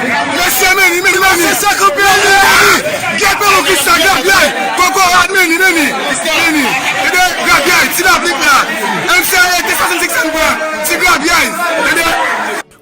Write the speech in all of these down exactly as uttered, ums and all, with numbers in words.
Mesye, meni, meni, meni. Mesye, se kanpe a meni, meni. Gèt meni, kisa, grabyay. Kokorat, meni, meni. Meni. Tande, grabyay, ti lapli la. M C A te swasannsenk san pran. Ti grabyay. Tande.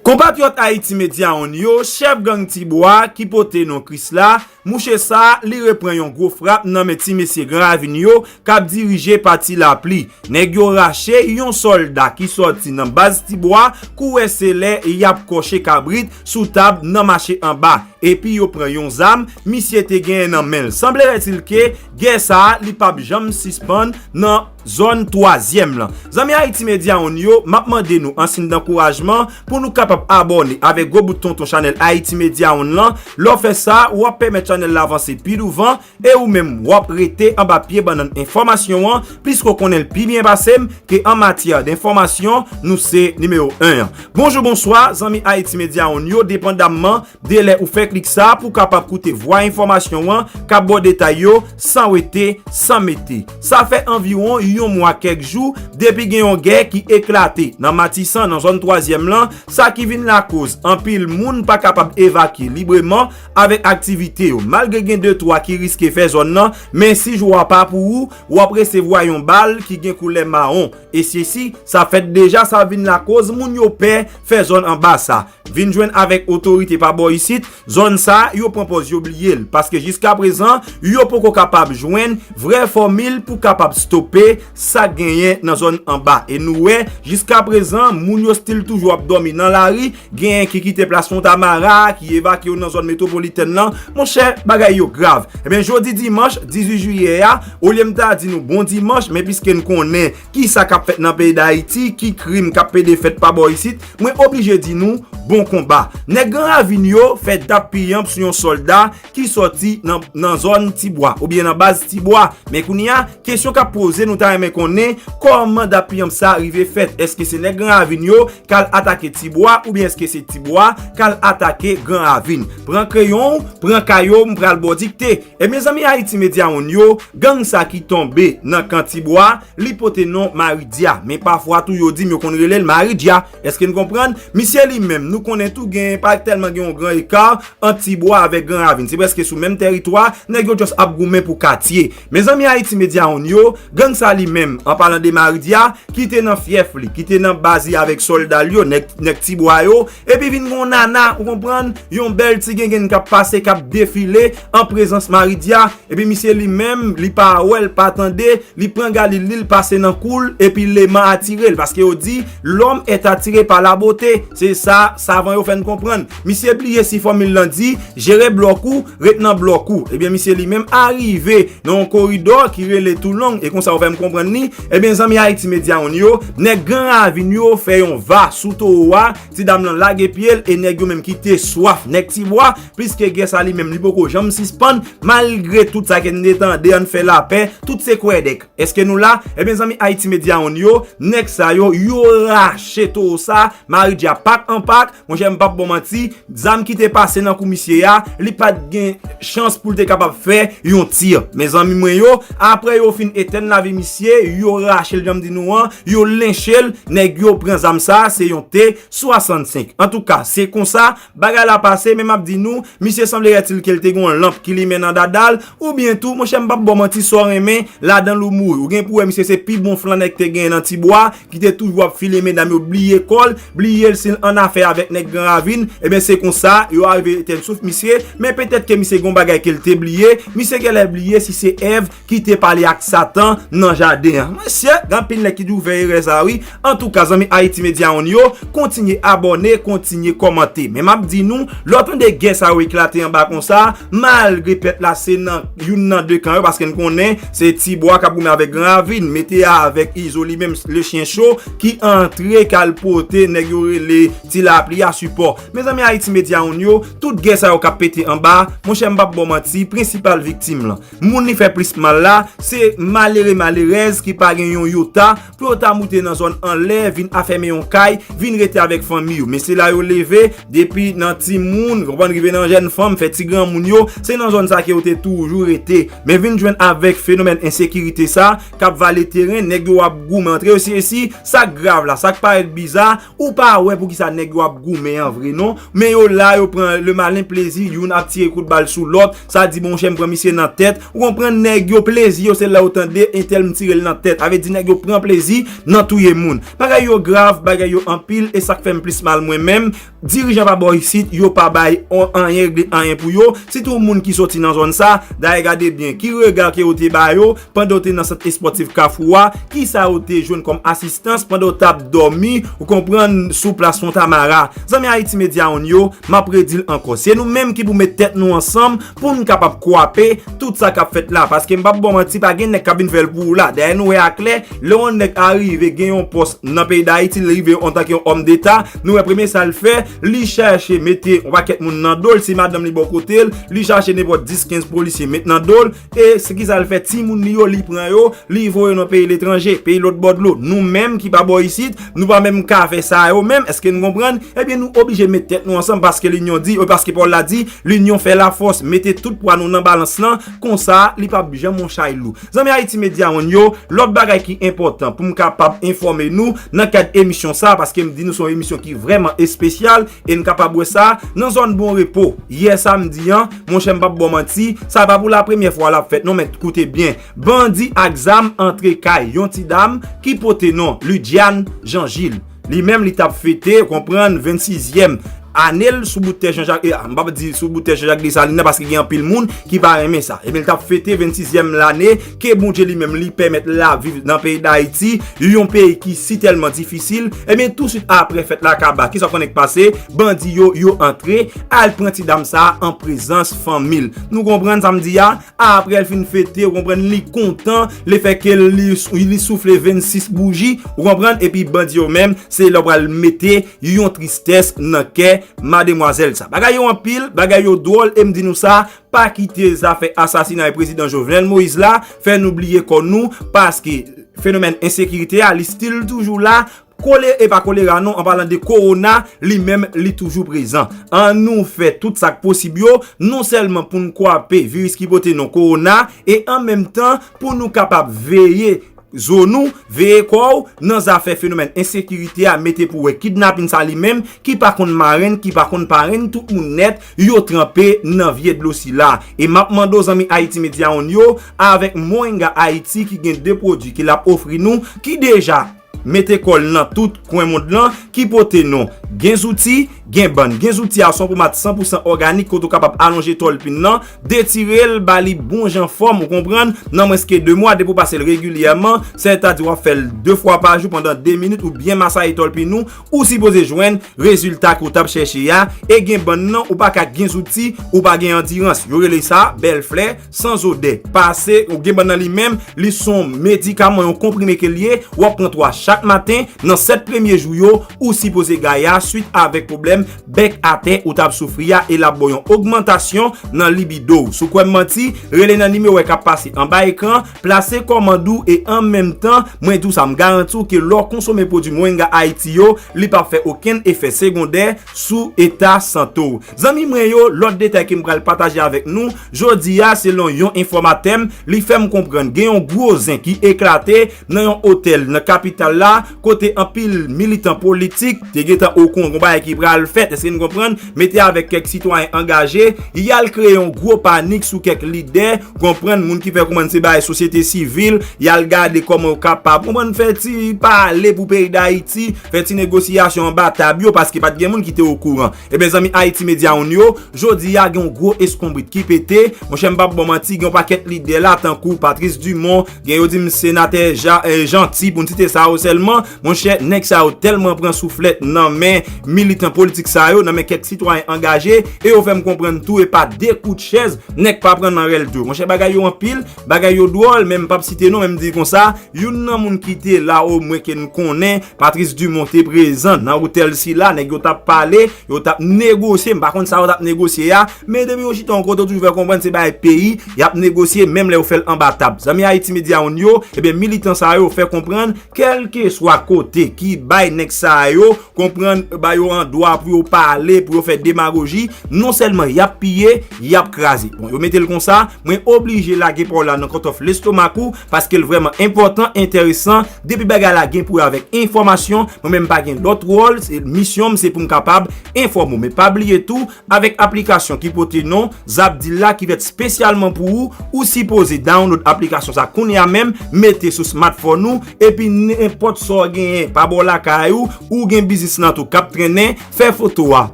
Konpatriyòt Ayiti Medya Onn yo, chèf gang Tibwa ki pote non Krisla, mouche sa, li repran yon gwo frap nan men ti mesye Gran Ravin yo k ap dirije pa Ti Lapli. Nèg yo rache yon sòlda ki sòti nan baz Tibwa, kou wè se lè y ap kòche kabrit sou tab nan mache anba. Epi yo pran yon zam misye te genyen nan men l. Sanbleretil ke gè sa a li p ap janm sispann nan zòn twazyèm lan. Zanmi Ayiti Medya Onn yo, m ap mande nou an siy dankourajman pou nou kapab abòne avèk gwo bout tonton chanèl Ayiti Medya Onn lan. Lè w fè sa, w ap pèmèt chanèl la vanse pi douvan e ou menm w ap rete anba pye bannann enfòmasyon an, piske w konnen l pi byen pase m ke an matyè denfòmasyon, nou se nimewo en an. Bonjou, bonswa, zanmi Ayiti Medya Onn yo, depandamman de lè ou fè klik sa pou kapab koute vwa enfòmasyon an k ap ba w detay yo san wete, san mete. Sa fè anviwon yon mwa kèk jou depi gen yon gè ki eklate nan Matisan, nan zòn twazyèm lan, sa ki vin lakoz anpil moun pa kapab evakye libreman avèk aktivite yo. Malgre gen de twa ki riske fè zòn nan, men si jou a pa pou ou, w ap resevwa yon bal ki gen koulè mawon. E sesi, sa fèt deja, sa vin lakoz moun yo pè fè zòn anba sa. Vin jwenn avèk otorite pa bò isit, zòn sa, yo pran pòz yo bliye l, paske jiskaprezan, yo poko kapab jwenn vrè fòmil pou kapab stope sa k genyen nan zòn anba. E nou wè, jiskaprezan, moun yo still toujou ap dòmi nan lari, genyen ki kite plas Fontamara, ki evakye yo nan zòn metwopolitèn nan. Monchè, bagay yo grav. Ebyen, jodi dimanch dizuit jiyè a, olye m ta di nou bon dimanch, men piske n konnen kisa k ap fèt nan peyi Dayiti, ki krim k ap pede fèt pa bò isit, mwen oblije di nou bon konba. Nèg Gran Ravin yo fè dap piyanp sou yon sòlda ki sòti nan, nan zòn Tibwa, oubyen nan baz Tibwa. Men kounye a, kesyon k ap poze, nou ta renmen konnen kòman dap piyanp sa rive fèt. Èske se nèg Gran Ravin yo k al atake Tibwa, oubyen èske se Tibwa k al atake Gran Ravin? Pran kreyon w, pran kaye w, m pral ba w dikte. Ebyen, zanmi Ayiti Medya Onn yo, gang sa ki tonbe nan kan Tibwa, li pote non Maridya. Men pafwa tou yo di m yo konn rele l Maridya. Èske n konprann? Misye li menm, nou konnen tou gen, pa tèlman gen yon gran eka ant Tibwa avèk Gran Ravin. Se prèske sou menm tèritwa, nèg yo just ap goumen pou katye. Men zanmi Ayiti Medya Onn yo, gang sa li menm, an palan de Maridya, ki te nan fyèf li, ki te nan baz li avèk sòlda l yo, nèg, nèg Tibwa yo, epi vin gon nana, ou konprann, yon bèl ti gengenn k ap pase, k ap defile an prezans Maridya, epi misye li menm, li pa wè l, pa tande, li pran galil li, l pase nan kou l, epi leman atire l, paske yo di, l'homme est attiré par la beauté. Se sa, savan yo fè n konprann. Misye bliye si fòmil lan di, jere blòk ou, ret nan blòk ou. Ebyen, misye li menm arive nan yon koridò ki rele Toulong, e konsa yo fè m konprann li. Ebyen, zanmi Ayiti Medya Onn yo, nèg Gran Ravin yo fè yon va sou towo a, ti dam lan lage pye l, e nèg yo menm ki te swaf, nèg Tibwa, pliske gè sa li menm li poko janm sispann, malgre tout sa ke n te tande, ann fè lapè, tout se kwèdèk. Èske nou la? Ebyen, zanmi Ayiti Medya Onn yo, nèg sa yo, yo rache towo sa, Maridya pak an pak, monchè, m p ap ba w manti, zam ki te pase nan kou misye a, li pa t gen chans pou l te kapab fè yon ti. Mezanmi mwen yo, apre yo fin etèn lavi misye, yo rache l, jan m di nou an, yo lenche l, nèg yo pran zam sa, se yon T swasannsenk. Antouka, se konsa bagay la pase, men m ap di nou, misye sanbleretil ke l te gen yon lanp ki limen nan dada l, oubyen tou, monchè, m p ap ba w manti, sa w renmen, ladan l ou mouri. Ou gen pou wè, misye se pi bon flannè k te genyen nan Tibwa, ki te toujou ap file medam yo, bliye kò l, bliye l si l annafè avèk nèg Gran Ravin. Ebyen, se konsa, yo arive etèn souf misye, men petèt ke misye gen yon bagay ke l te bliye, misye genlè bliye si se Èv ki te pale ak Satan nan jaden an. Mesye, gen anpil nèg ki toujou fè erè sa wi. Antouka, zanmi Ayiti Medya Onn yo, kontinye abòne, kontinye kòmante. Men m ap di nou, lè w tande gè sa yo eklate anba konsa, malgre pèt la se nan youn nan de kan yo, paske n konnen se Tibwa k ap goumen avèk Gran Ravin, mete a avèk Izo li menm, le chyen cho, ki antre k al pote nèg yo rele Ti Lapli a sipò. Mezanmi, Ayiti Medya Onn yo, tout gè sa yo k ap pete anba, monchè, m p ap ba w manti, prensipal viktim lan, moun li fè plis mal la, se malere malerèz ki pa gen yon yota pou yo ta moute nan zòn anlè, vin afèmen yon kay, vin rete avèk fanmi yo. Men se la yo leve, depi nan timoun, konprann, rive nan jèn fanm, fè ti granmoun, yo, se nan zòn sa ke yo te toujou rete. Men vin jwenn avèk fenomèn ensekirite sa k ap vale teren, nèg yo ap goumen antre yo, si e si, sa k grav la, sa k parèt biza, ou pa wè poukisa nèg yo ap goumen an vre non. Men yo la, yo pran le malin plezi, youn ap tire kout bal sou lòt, sa di, "Monchè, m pran misye nan tèt." Ou konprann, nèg yo plezi yo, se lè yo tande entèl m tire l nan tèt. Sa vle di nèg yo pran plezi nan touye moun. Bagay yo grav, bagay yo anpil, e sa k fè m plis mal mwen menm, dirijan pa bò isit, yo pa bay on, anyen, regle anyen pou yo. Sitou moun ki soti nan zòn sa, dayè gade byen, ki rega ke yo te ba yo pandan yo te nan sant espòtif Kafou a, kisa yo te jwenn kòm asistans pandan yo t ap dòmi, ou konprann, sou plas Fontamara. Zanmi Haiti Media One yo, m ap redi l ankò. Se nou menm ki pou met tèt nou ansanm pou n kapab kwape tout sa k ap fèt la. Paske m p ap ba w manti, pa gen nèg k ap vin fè l pou ou la. Dayè nou wè aklè, lè yon nèg arive gen yon pòs nan peyi Dayiti, li rive antanke yon òm deta, nou wè premye sa l fè, li chache mete yon pakèt moun nan do l, si madanm li bò kote l, li chache nenpòt dis, kenz polisye met nan do l, e se kisa l fè, timoun li yo, li pran yo, li voye nan peyi letranje, peyi lòt bò dlo. Nou menm ki pa bò isit, nou pa menm ka fè sa yo menm, èske n konprann? Ebyen, nou oblije met tèt nou ansanm, paske linyon di, e paske Pòl la di, linyon fè lafòs, mete tout pwa nou nan balans lan, konsa, li p ap janm yon chay lou. Zanmi Haiti Media One yo, lòt bagay ki enpòtan pou m kapab enfòme nou nan kad emisyon sa, paske m di nou se yon emisyon ki vrèman espesyal, e n kapab wè sa nan zòn Bon Repo. Yè samdi an, monchè, m p ap ba w manti, sa pa pou la premyè fwa l ap fèt non, men koute byen. Bandi ak zam antre kay yon ti dam ki pote non Ludiane Jean Gilles. Li menm, li t ap fete, ou konprann, vennsizyèm ane l sou bout tè Jean Jacques, e, m p ap di sou bout tè Jean Jacques Dessalines nan, paske gen anpil moun ki pa renmen sa. Ebyen, li t ap fete vennsizyèm lane ke Bondye li menm li pèmèt l ap viv nan peyi Dayiti, yon peyi ki si tèlman difisil. Ebyen, tousuit apre fèt la kaba, kisa w konnen k pase? Bandi yo, yo antre, al pran ti dam sa a an prezans fanmi l. Nou konprann sa m di a? Apre l fin fete, ou konprann, li kontan, lefètke li, li soufle vennsis bouji, ou konprann, epi bandi yo menm, se lè yo pral mete yon tristès nan kè mademwazèl sa. Bagay yo anpil, bagay yo dwòl, e m di nou sa, pa kite zafè asasinay prezidan Jovenel Moïse la fè nou bliye kò nou, paske fenomèn ensekirite a, li still toujou la, kole, e pa kolera non, an palan de kowona, li menm, li toujou prezan. An nou fè tout sa k posib yo, non sèlman pou n kwape viris ki pote non kowona, e an menm tan, pou nou kapab veye zo nou, veye kò w nan zafè fenomèn ensekirite a, mete pou wè kidnapin sa li menm, ki pa konn marenn, ki pa konn parenn, tout moun nèt, yo tranpe nan vye dlo sila. E m ap mande w zanmi Haiti Media One yo, avèk Moringa Haiti ki gen de pwodui ke l ap ofri nou, ki deja mete kò l nan tout kwen mond lan, ki pote non Gen Zouti, Gen Bann. Gen Zouti a se yon pomad san pou san òganik kote w kapab alonje tòlpin nan, detire l, ba li bon jan fòm, ou konprann, nan mwens ke de mwa, depi w pase l regilyèman, sètadi w ap fè l de fwa pa jou pandan de minit, ou byen masaye tòlpin ou, ou sipoze jwenn rezilta ke w t ap chèche a. E Gen Bann nan, ou pa ka Gen Zouti, ou pa gen andirans. Yo rele sa bèl flè, san zodè. Pase, ou Gen Bann nan li menm, li se yon medikaman, yon konprime ke l ye, w ap pran twa chak maten, nan sèt premye jou yo, ou sipoze gaye a swit avèk pwoblèm bèk atè ou t ap soufri a, e l ap ba w yon ogmantasyon nan libido w. Si w kwè m manti, rele nan nimewo k ap pase anba ekran, plase kòmand ou, e an menm tan, mwen di w sa, m garanti w ke lè w konsome pwodui Moringa Haiti yo, li p ap fè okenn efè segondè sou eta sante w. Zanmi mwen yo, lòt detay ke m pral pataje avèk nou jodi a, selon yon enfòmatè m, li fè m konprann gen yon gwo zen ki eklate nan yon otèl nan kapital la, kote anpil militan politik te gentan okonn yon bagay ki pral fèt, èske n konprann, mete avèk kèk sitwayen angaje, y al kreye yon gwo panik sou kèk lidè, konprann, moun ki fè kòmanse bay sosyete sivil, y al gade kòman yo kapab, konprann, fè ti pale pou peyi Dayiti, fè ti negosyasyon anba tab yo, paske pa t gen moun ki te okouran. Ebyen, zanmi Haiti Media One yo, jodi a gen yon gwo eskonbrit ki pete. Monchè, m p ap ba w manti, gen yon pakèt lidè la, tankou Patrice Dumont, gen yo di m senatè Ja-, eh, Jeanty, pou n site sa yo sèlman. Monchè, nèg sa yo tèlman pran souflèt nan men militan politik sa yo, nan men kèk sitwayen angaje, e yo fè m konprann tou, e pa de kout chèz, nèg pa pran nan rèl tou. Monchè, bagay yo anpil, bagay yo dwòl, men m p ap site non, men m di konsa, youn nan moun ki te la omwen ke n konnen, Patrice Dumont te prezan nan otèl sila, nèg yo t ap pale, yo t ap negosye, m pa konn sa yo t ap negosye a, men depi yo chita yon kote, yo toujou fè konprann se bagay peyi y ap negosye, menm lè yo fè l anba tab. Zanmi Haiti Media One yo, ebyen, militan sa yo fè konprann, kèlke swa kote ki bay nèg sa yo, konprann, ba yo andwa pou yo pale, pou yo fè demagoji, non sèlman y ap piye, y ap kraze. Bon, yo mete l konsa, mwen oblije lage pawòl la nan kòtòf lestomak ou, paske l vrèman enpòtan, enteresan. Depi bagay la gen pou wè avèk enfòmasyon, mwen menm pa gen lòt wòl, se misyon m se pou m kapab enfòme w. Men pa bliye tou, avèk aplikasyon ki pote non Zapdeal la ki fèt espesyalman pou ou, ou sipoze download aplikasyon sa kounye a menm, mete sou smartphone ou, epi nenpòt sa w genyen pa bò lakay ou, ou gen biznis lan tou k ap trennen, fè foto a,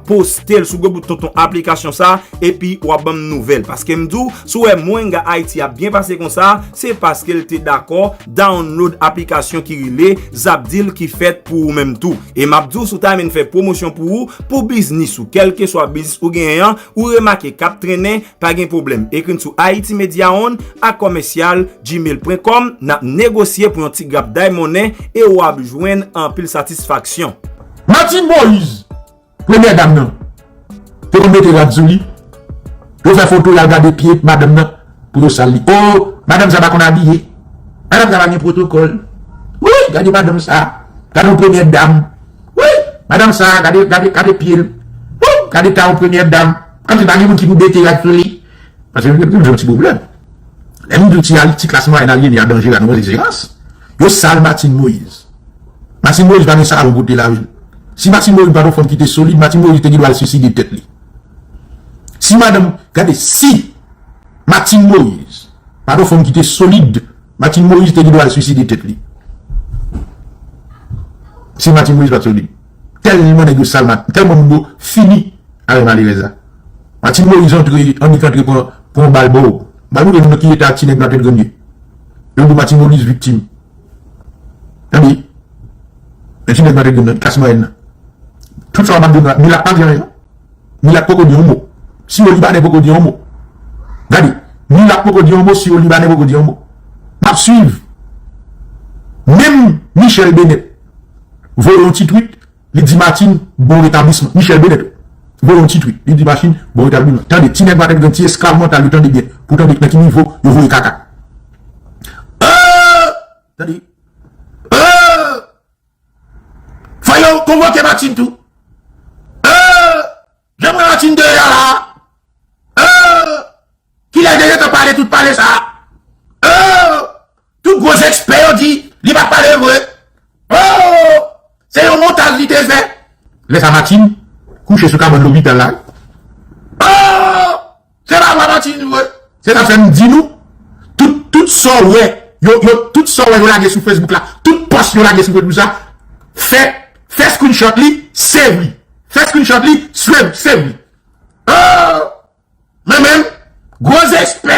poste l sou gwo bout tonton aplikasyon sa, epi w ap ban m nouvèl. Paske m di w, si w wè Mwenga Ayiti ap byen pase konsa, se paske l te dakò download aplikasyon ki rele Zapdeal ki fèt pou ou menm tou. E m ap di w, si w ta renmen n fè pwomosyon pou ou, pou biznis ou, kèlkeswa biznis ou genyen an, ou remake k ap trennen, pa gen pwoblèm. Ekri n sou Haiti Media One a commercial gmail point com, n ap negosye pou yon ti grap day monnen e w ap jwenn anpil satisfaksyon. Martine Moïse, premyè dam nan, te konn mete rad sou li. Yo fè foto, y al gade pye madanm nan pou yo sal li. O, madanm sa pa konn abiye. Madanm sa pa gen pwotokòl. Wi, gade madanm sa. Gade yon premyè dam. Wi, madanm sa, gade, gade, gade pye l. Wi, gade ta yon premyè dam. Kòmsi pa gen moun ki pou mete rad sou li. Paske nou gen yon ti pwoblèm. Lè nou di ti, ti klas mwayèn alyene a danjere a nan move egzerans, yo sal Martine Moïse. Martine Moïse pa gen salon kote lavi l. Si Martine Moïse pa t yon fanm ki te solid, Martine Moïse te gen dwa al swiside tèt li. Si madanm, gade, si Martine Moïse pa t yon fanm ki te solid, Martine Moïse te gen dwa al swiside tèt li. Si Martine Moïse pa t solid. Tèlman nèg yo sal, tèlman moun yo fini avè malerèz la. Martine Moïse antre, annik antre pran, pran bal bò. Bal montre nou nan ki eta ti nèg Martine Moïse ye. Yo di Martine Moïse viktim. Tande. Men ti nèg Martine Moïse nan klas mwayèn nan. Tout sa w ap di la, milat pa di anyen. Milat poko di yon mo. Siwo libanè poko di yon mo. Gade, milat poko di yon mo, siwo libanè poko di yon mo. M ap swiv. Menm Michèle Bennett voye yon ti tweet, li di Martine, bon retablisman. Michèle Bennett voye yon ti tweet, li di Martine, bon retablisman. Tande, ti nèg Martine Moïse, ti esklav mantal yo, tande byen. Pou tande nan ki nivo yo voye kaka. Euh! Tande. Euh! Fò yo konvoke Martine tou. Euh! Jan mwen Martine te ye a la. Euh! Kilè te gentan pale tout pale sa? Euh! Tout gwo ekspè yo di li pa t pale vre. Oh! Se yon montaj li te fè. Lè sa Martine kouche sou kabann lopital la. Oh! Se pa vwa Martine vre. Se sa fè m di nou, tout, tout sa w wè, yo, yo, tout sa w wè yo lage sou Facebook la, tout pòs yo lage sou Facebook sa, fè, fè screenshot li, save li. Fè screenshot li, save, save li. Oh! Mwen menm, gwo ekspè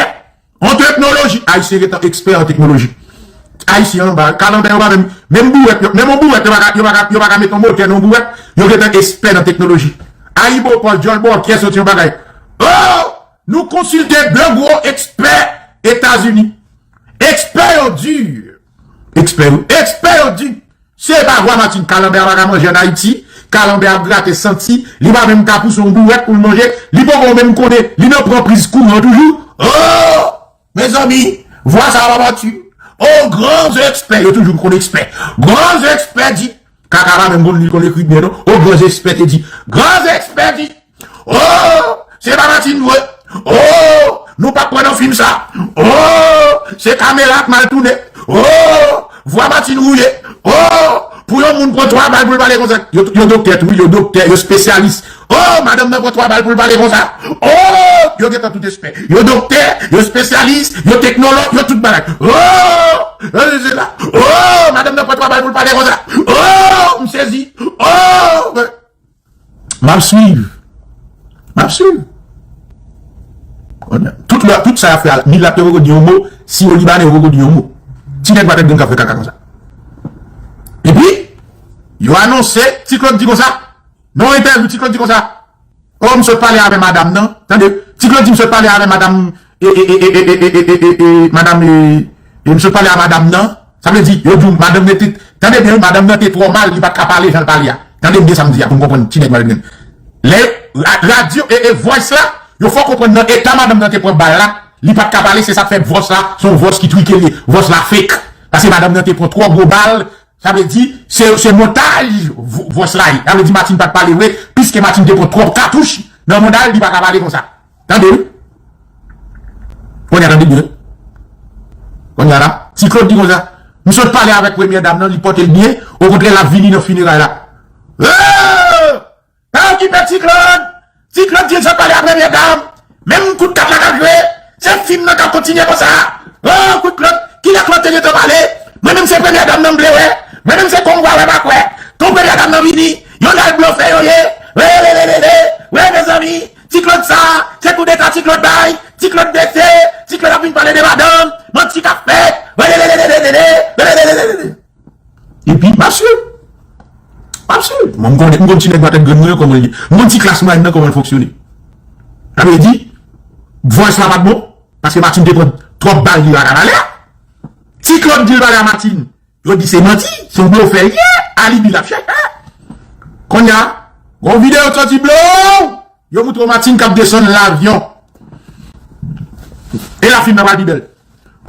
an teknoloji. Ayisyen gentan ekspè an teknoloji. Ayisyen anba, kalanbè yo pa menm, menm bouwèt, yo, menm yon bouwèt, yo pa ka, yo pa ka, yo pa ka mete yon motè nan yon bouwèt, yo gentan ekspè nan teknoloji. Ayibopa, djòl bòkyè soti yon bagay. Oh! Nou konsilte de gwo ekspè Etazini. Ekspè yo di. Ekspè yo, ekspè yo di. Se pa vwa Martine, kalanbè a pa ka manje ann Ayiti, kalanbè ap grate santi, li pa menm ka pouse yon bouwèt pou l manje, li poko menm konnen, li nan pran priz kouran toujou. Oh! Mezanmi, vwa sa a pa Martine. Oh, gran ekspè, yo toujou konn ekspè. Gran ekspè di, kaka pa menm konn li konn ekri byen non. Oh, gran ekspè te di, gran ekspè di, oh, se pa Martine vre. Oh, nou p ap kwè nan fim sa. Oh, se kamera k mal tounen. Oh, vwa Martine wouye. Oh, pou yon moun pran twa bal pou l pale konsa. Yo, yo doktè tou, yo doktè, yo espesyalis. Oh, madanm nan pran twa bal pou l pale konsa. Oh, yo gentan tout espè. Yo doktè, yo espesyalis, yo teknològ, yo tout bagay. Oh, yo se la. Oh, madanm nan pran twa bal pou l pale konsa. Oh, m sezi. Oh, m ap swiv. M ap swiv. Tout lè, tout sa y ap fè a, milat yo poko di yon mo, siwo libanè yo poko di yon mo. Ti nèg pa tèt gang k ap fè kaka konsa. Epi, yo anonse, Ti Claude di konsa, nan yon entèvyou, Ti Claude di konsa, oh, m sot pale avè madanm nan, tande, Ti Claude di m sot pale avè madanm, e, e, e, e, madanm, e, e, m sot pale a madanm nan, sa vle di, yo di w madanm nan te, tande byen, wi, madanm nan te twò mal, li pa t ka pale jan l pale a. Tande byen sa m di a pou n konprann, ti nèg madanm nan. Lè ra-, radyo e, e voice la, yo fè w konprann nan eta madanm nan te pran bal la, li pa t ka pale, se sa k fè voice la, se yon voice ki trike l ye, voice la fake. Paske madanm nan te pran twò gwo bal, Sa vle di, se, se montaj vo- vòs la ye. Sa vle di, Martine pa t pale vre, piske Martine te pran twòp katouch nan manda l, li pa ka pale konsa. Tande, wi. Kounye a, tande byen. Kounye a la, Ti Claude di konsa, m sot pale avèk premyè dam nan, li pote l byen, okontrè, l ap vini nan fineray la. Oh! Pa okipe Ti Claude. Ti Claude di l sot pale a premyè dam. Menm kout kat la k ap jwe. Se fim nan k ap kontinye konsa. Oh, kout Claude. Kilè Claude te gentan pale? Mwen menm se premyè dam nan m vle wè. Mwen menm se kon m vwa wè m a kwè. Kon premyè dam nan vini. Yon dal blofe yo ye. Welelelele. Wè mezanmi. Ti Claude sa. Se koudeta Ti Claude bay. Ti Claude bese. Ti Claude ap vin pale de madanm. Manti k ap fèt. Welelelele. Welelelele. Epi, m ap swiv. M ap swiv. Mwen, m konnen, m konn ti nèg nan tèt grenn mwen yo kòman l ye. M konn ti klas mwayèn nan kòman l fonksyone. Sa vle di, vòs la pa t bon, paske Martine te pran twòp bal li pa ka pale a. Ti Claude di l pale a Martine. Yo di se manti, se yon blofè l ye, alibi l ap chèche. Kounye a, gon videyo t sòti blow. Yo moutre w Martine k ap desann lavyon. E la fim nan pral pi bèl.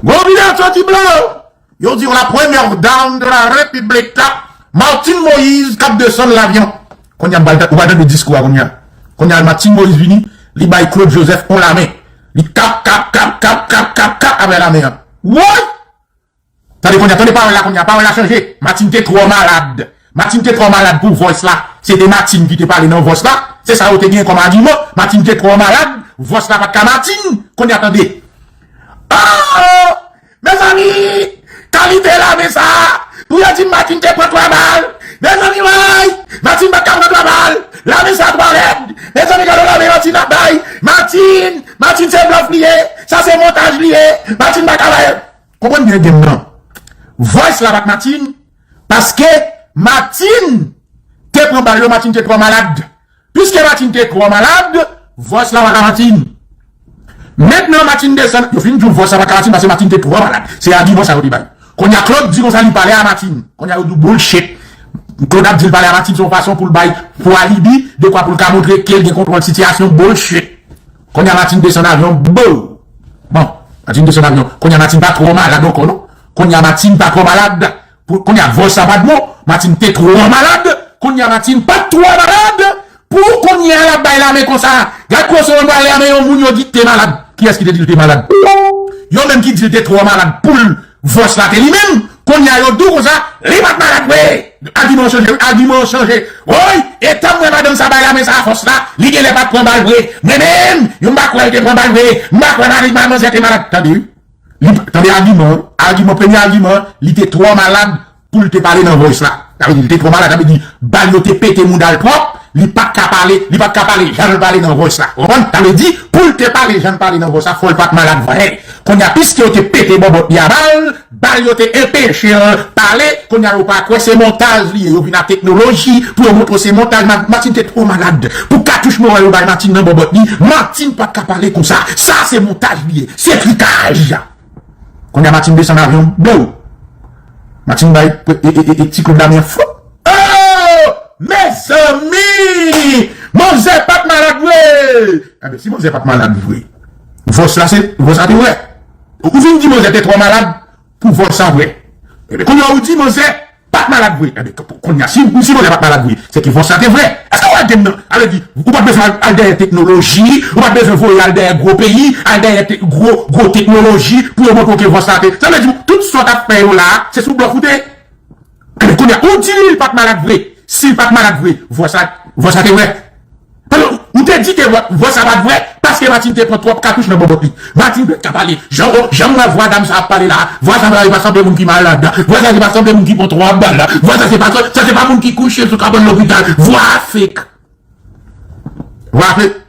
Gon videyo t sòti blow. Yo di w la première dame de la République, Martine Moïse, k ap desann lavyon. Kounye a, m pral tan- ou pral tande diskou a kounye a. Kounye a, Martine Moïse vini, li bay Claude Joseph on lamen. Li kap, kap, kap, kap, kap, kap, kap avè lamen an. Woy! Tande kounye a, tande pawòl la kounye a, pawòl la chanje. Martine te twò malad. Martine te twò malad pou vòs la. Se te Martine ki te pale nan vòs la. Se sa yo te gen kòm agiman. Martine te twò malad. Vòs la pa t ka Martine. Kounye a tande. Oh! Mezanmi! Kalite lame sa! Pou yo di m Martine te pran twa bal. Mezanmi woy! Martine pa t ka pran twa bal. Lame sa twò lèd. Mezanmi gade lame Martine ap bay. Martine! Martine se blòf li ye. Sa se montaj li ye. Martine pa ka bay. Konprann byen game nan. Voice la pa t Martine, paske Martine te pran bal yo, Martine te twò malad. Piske Martine te twò malad, voice la pa ka Martine. Mentnan Martine desann, yo fin di w voice la pa ka Martine paske Martine te twò malad. Se agiman sa yo te bay. Kounye a Claude di konsa li pale a Martine. Kounye a yo di w bullshit. Claude ap di l pale a Martine se yon fason pou l bay, pou alibi, dekwa pou l ka montre ke l gen kontwòl sitiyasyon, bullshit. Kounye a Martine desann avyon, bow! Bon, Martine desann avyon. Kounye a Martine pa twò malad ankò non. Kounye a Martine pa twò malad. Pou, kounye a voice sa pa t bon. Martine te twò malad. Kounye a Martine pa t twò malad. Pou kounye a l ap bay lame konsa. Gad kote w pral lame yon moun yo di te malad. Kiyès ki te di l te malad? Yo menm ki di l te twò malad pou l voice la te li menm. Kounye a yo di w konsa, li pa t malad vre. Agiman yo chanje, wi, agiman yo chanje. Woy, e tann m wè madanm sa bay lame sa a voice la, li genlè pa t pran bal vre. Mwen menm, yo m pa kwè l te pran bal vre. M pa kwè mari manzè te malad. Tande, wi. Li, tande agiman an. Agiman, premye agiman an, li te twò malad pou l te pale nan voice la. Sa vle di, li te twò malad, sa vle di, bal yo te pete mouda l twòp, li pa t ka pale, li pa t ka pale jan l pale nan voice la. Ou konprann? Sa vle di, pou l te pale jan l pale nan voice la, fò l pa t malad vre. Kounye a, piske yo te pete bòbòt li a bal, bal yo te enpeche l pale, kounye a yo pa kwè se montaj li ye, yo vin ak teknoloji pou yo montre w se montaj. Ma- Martine te twò malad pou katouch mowè yo bay Martine nan bòbòt li. Martine pa t ka pale konsa. Sa se montaj li ye, se trikaj. Kounye a Martine desann avyon, bow! Martine bay e, e, e, e, Ti Claude lame an fou. Oh! Mezanmi! Manzè pa t malad vre! Enben, si manzè pa t malad vre, voice la se, voice la te vre. Ou vin di manzè te twò malad pou voice la vre. Enben, kounye a ou di manzè pa t malad vre. Enben, k- kounye a, si, si manzè pa t malad vre, se ke voice la te vre. Èske w wè game nan? Sa vle di, ou pa t bezwen al, al dèyè teknoloji, ou pa t bezwen voye al dèyè gwo peyi, al dèyè te- gwo, gwo teknoloji pou yo montre w ke voice la te. Sa vle di, tout sa w t ap fè yo la, se sou blòf ou te. Enben, kounye a, ou di li l pa t malad vre. Si l pa t malad vre, voice la, voice la te vre. Paske ou te di ke vò- voice la pa t vre, paske Martine te pran twòp katouch nan bòbòt li. Martine pa t ka pale. Jan, jan m wè vwa dam sa ap pale la, vwa sa pa sanble moun ki malad. Vwa sa se pa sanble moun ki pran twa bal. Vwa sa se pa, sa se pa moun ki kouche sou kabann lopital. Vwa a fake. Vwa a fake.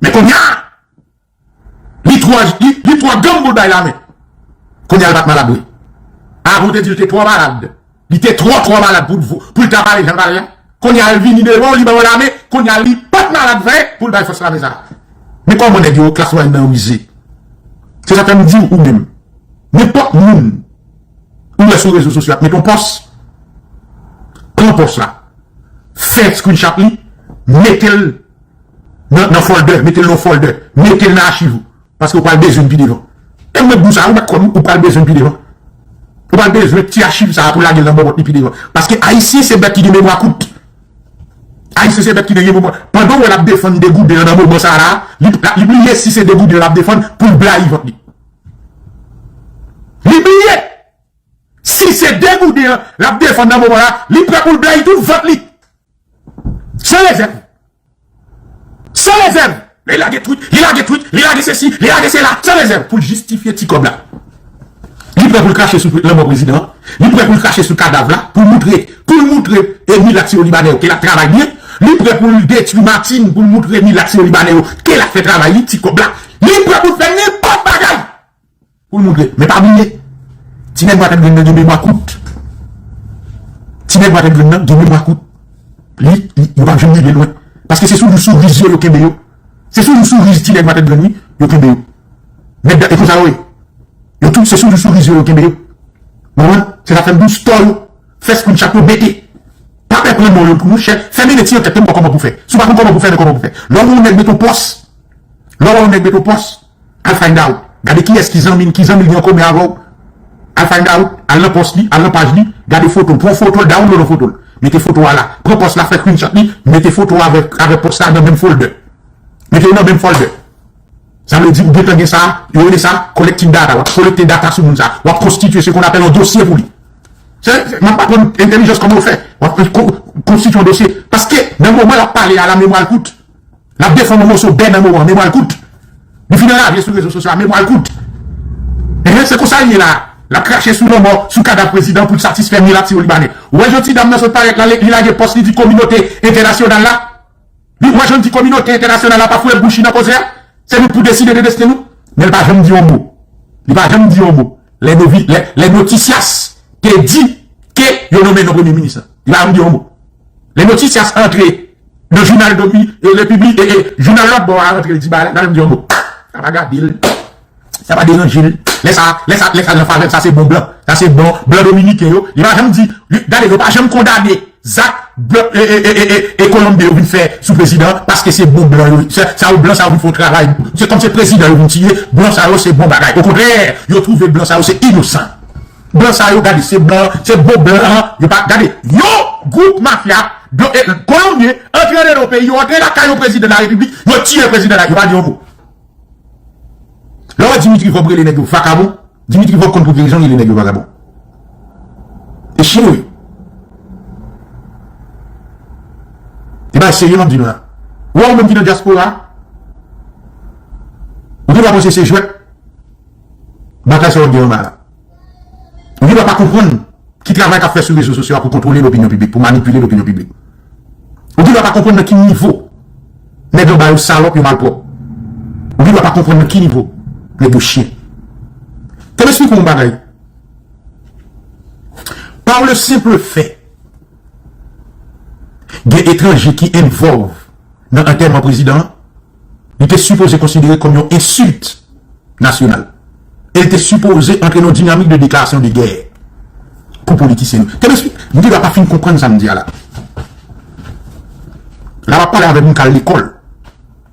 Men kounye a, li twò, li, li twò granm pou l bay lame. Kounye a l pa t malad vre. Avan w te di l te twò malad. Li te twò, twò malad pou, pou, pou l ta pale jan l pale a. Kounye a l vini devan w, li ba w lame. Kounye a li pa t malad vre pou l bay fòs lame sa. Men kòman nèg yo, klas mwayèn nan rize. Se sa k fè m di w ou menm. Nenpòt moun ou wè sou rezo sosyo ap met yon pòs, pran pòs la. Fè screenshot li, mete l nan, nan folder, mete l nan folder, mete l nan achiv ou. Paske ou pral bezwen l pi devan. E mwen di w sa, ou mèt kwè m, ou pral bezwen l pi devan. Ou pral bezwen ti achiv sa a pou lage l nan bòbòt li pi devan. Paske Ayisyen se bèt ki gen memwa kout. Ayisyen se bèt ki gen memwa. Pandan w wè l ap defann de gouden an nan moman sa a la, li, li bliye si se de gouden an l ap defann pou l blayi vant li. Li bliye! Si se de gouden an l ap defann nan moman la, li prè pou l blayi tout vant li. San rezèv. San rezèv. Li lage twit, li lage twit, li lage sesi, li lage sela, san rezèv. Pou l jistifye ti kòb la. Li prè pou l krache sou lanmò prezidan an. Li prè pou l krache sou kadav la. Pou l moutre, pou l moutre e milat siwo libanè yo ke l ap travay byen. Li prè pou l detwi Martine pou l moutre milat siwo libanè yo ke l ap fè travay li, ti kòb la. Li prè pou l fè nenpòt bagay. Pou l moutre. Men pa bliye, ti nèg vwatèt grenn nan gen memwa kout. Ti nèg vwatèt grenn nan gen memwa kout. Li, li, yo p ap janm rive lwen. Paske se sou jou sou riz yo, yo kenbe yo. Se sou jou sou riz ti nèg vwatèt grenn, wi, yo kenbe yo. Nèg, e konsa yo ye. Yo tout, se sou jou sou riz yo, yo kenbe yo. Ou konprann? Se sa fè m di w, store yo. Fè screenshot yo, mete. Pa pè pran non yo pou nou, chè. Fè mennen ti ankèt, te m wè kòman pou fè. Si w pa konn kòman pou fè, men kòman pou fè. Lè w wè yon nèg mete yon pòs, lè w wè yon nèg mete yon pòs, al find out. Gade kiyès ki zanmi l, ki zanmi l gen an komen avè w. Al find out, al nan pòs li, al nan paj li, gade foto l, pran foto l, download yon foto l. Mete foto a la. Pran pòs la, fè screenshot li, mete foto avèk, avèk pòs la nan menm folder. Mete yo nan menm folder. Sa vle di ou gentan gen sa, yo rele sa collecting data. W ap kolekte data sou moun sa. W ap konstitye ce qu'on appelle un dossier pou li. Se, se, m ap aprann entèlijans kòman yo fè. W ap kon-, konstitye yon dosye. Paske nan moman l ap pale a, la memwa l kout. L ap defann yon moso bè nan moman, memwa l kout. Li fin anrave sou rezo sosyo a, memwa l kout. Enhen, se konsa l ye la. L ap krache sou lanmò, sou kadav prezidan pou l satisfè milat siwo libanè. Ou wè jan ti dam nan sot parèt la, li lage pòs li di kominote entènasyonal la. Li wè jan l di kominote entènasyonal la pa foure bouch li nan koze a. Se nou k pou deside de desten nou. Men l pa janm di yon mo. Li pa janm di yon mo. Les novi-, les, les noticias te di ke yo nonmen non premye minis la. Li pa janm di yon mo. Les noticias antre nan jounal domi, e, Le Public, e, e, jounal lòt bò a antre, li di bagay la, li pa janm di yon mo. Sa pa gade l. Sa pa deranje l. Lè sa, lè sa, lè sa nan favè l, sa se bon blan. Sa se bon blan dominiken yo. Li pa janm di, li, gade, yo pa janm kondane zak blan, e, e, e, e, e, e Kolonbyen yo vin fè sou prezidan, paske se bon blan yo. Se, sa yo blan sa yo vin fè yon travay. Se kòm se prezidan yo vin tiye, blan sa yo se bon bagay. Okontrè, yo twouve blan sa yo se inosan. Blan sa yo, gade, se blan, se bon blan, yo pa, gade, yon gwoup mafya, blan, e, Kolonbyen, antre nan yon peyi, yo antre lakay yon prezidan de la repiblik, yo tiye prezidan la, yo pa di yon mo. Lè w wè Dimitri Vorbe rele nèg yo vakabon, Dimitri Vorbe konn pou ki rezon l rele nèg yo vakabon. E chen yo ye. E bagay serye m ap di nou la. Ou wè ou menm ki nan dyaspora, ou te pa panse se jwèt batay sa w ap gen anba la. Ou gendwa pa konprann ki travay k ap fè sou rezo sosyo a pou kontwole lopinyon piblik, pou manipile lopinyon piblik. Ou gendwa pa konprann nan ki nivo nèg anba yo salòp, yo malpwòp. Ou gendwa pa konprann nan ki nivo nèg yo chen. Fò m esplike w yon bagay. Par le simple fait gen etranje ki envolve nan antèman prezidan an, li te sipoze konsidere kòm yon ensilt nasyonal. E l te sipoze antre nan yon dinamik de deklarasyon de gè pou politisyen yo. Te mesye, nou te pa fin konprann sa m di a la. La, m ap pale avè moun k al lekòl,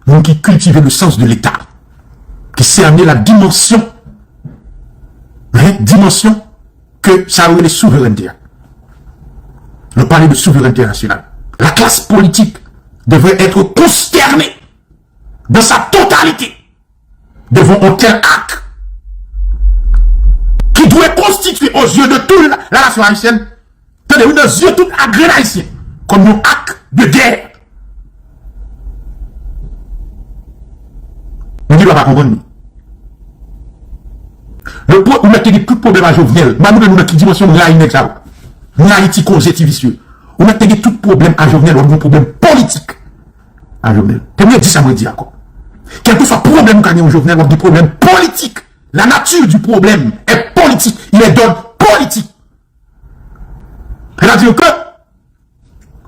moun ki kiltive le sens de l'État, ki sène la dimansyon, hein, dimansyon ke sa yo rele souverènte a. Nou pale de souverènte nasyonal. La classe politique devrait être consternée dans sa totalité devant un tel acte qui doit constituer aux yeux de toute la, la nation haïtienne, tande wi, nan zye tout ak grenn ayisyen, kòm yon ak de gè. Moun ki pa konprann li. Le pro-, ou mèt te gen tout pwoblèm a Jovenel. M a montre nou nan ki dimansyon m rayi nèg sa yo. M rayi ti koze, ti visye. Ou mèt te gen tout pwoblèm a Jovenel, w ap gen yon pwoblèm politik a Jovenel. Te mwen di sa, mwen di ankò. Kèlkeswa pwoblèm ou ka gen yon Jovenel, w ap gen pwoblèm politik. La nature du problème est politique. Il est d'ordre politique. Sètadi ke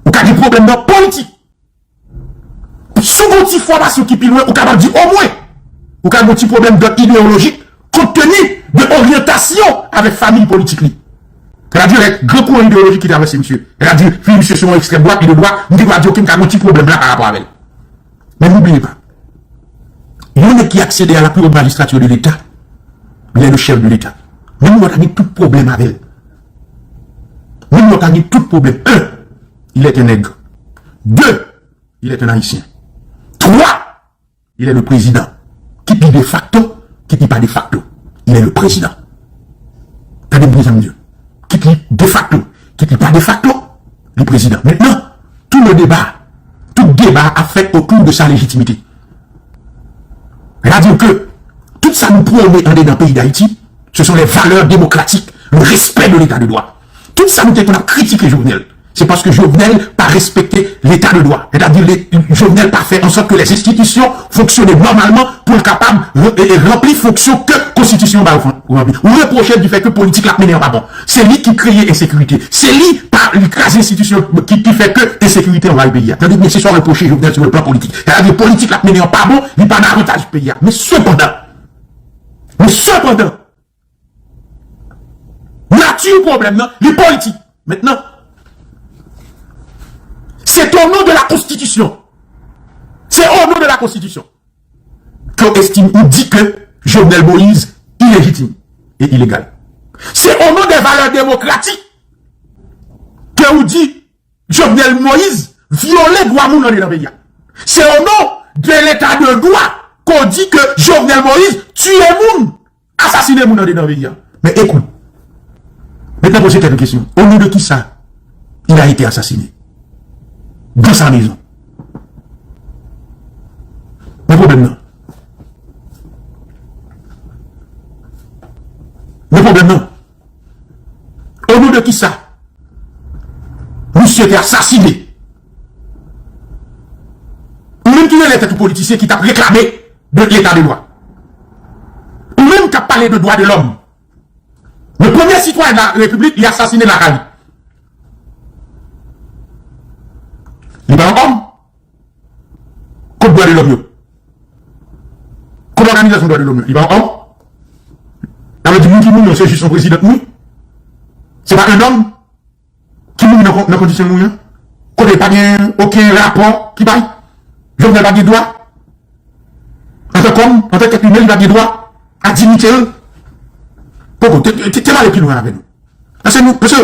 ou ka gen pwoblèm nan politik. Si w gen yon ti fòmasyon ki pi lwen, ou kapab di omwen, ou ka gen yon ti pwoblèm dòd ideyolojik, kont teni de oryantasyon avèk famiy politik li. Sètadi, avèk gran kouran ideyolojik ki travèse misye. Sètadi, fi misye se yon ekstrèm dwat, li de dwat, m te ka di, oke, m ka gen yon ti pwoblèm la pa rapò avè l. Men n'oubliez pas, yon nèg ki aksede a la plus haute magistrature de l'État, il est le chef de l'État. Menm ou ta gen tout pwoblèm avè l. Moun yo ka gen tout pwoblèm. Un, il est un nègre. Deux, il est un Haïtien. Trois, il est le président. Kit li de facto, kit li pa de facto, il est le président. Tande byen sa m di. Kit li de facto, kit li pa de facto, li prezidan. Mentnan, tout le débat, tout débat ap fèt otou de sa légitimité. Sètadi ke tout sa nou pwone andedan peyi Dayiti, ce sont les valeurs démocratiques, le respect de l'état de droit. Tout sa nou te konn ap kritike Jovenel, se paske Jovenel pa respekte leta de dwa. Sètadi, le, Jovenel pa fè an sòt ke les institutions fonctionnent normalement pou l kapab re- e- e ranpli fonksyon ke konstitisyon ba yo fon- ranpli. Ou repwoche l di fè ke politik l ap mennen an pa bon. Se li ki kreye ensekirite. Se li pa li kraze enstitisyon ki, ki fè ke ensekirite anvayi peyi a. Tande byen, se sa w repwoche Jovenel sou le plan politik. Sètadi, politik l ap mennen an pa bon, li pa nan avantaj peyi a. Men sepandan, men sepandan, nati pwoblèm nan, li politik. Mentnan, c'est au nom de la Constitution. C'est au nom de la Constitution que w estime ou di ke Jovenel Moïse ilejitim e ilegal. C'est au nom des valeurs démocratiques que ou di Jovenel Moïse vyole dwa moun andedan peyi a. Se o non de leta de dwa ke w di ke Jovenel Moïse tiye moun, asasine moun andedan peyi a. Men ekout, mentnan poze tèt ou kesyon, au nom de qui ça il a été assassiné dans sa maison? Men pwoblèm nan. Men pwoblèm nan. Au nom de qui ça misye te asasine? Ou menm ki rele tèt ou politisyen ki t ap reklame de leta de dwa. Ou menm k ap pale de dwa de lòm. Le premye sitwayen de la repiblik, li asasine lakay li. Li pa yon òm? Kot dwa de lòm yo? Kot òganizasyon dwa de lòm yo? Li pa yon òm? Sa vle di moun ki mouri an se jis yon prezidan ki mouri? Se pa yon òm ki mouri nan kon- nan kondisyon l mouri an? Kote pa gen okenn rapò ki bay? Jovenel pa gen dwa? Antan k òm, antan k èt imen, li pa gen dwa a diyite l? Poko, te, te, te m ale pi lwen avè nou. Paske nou, paske,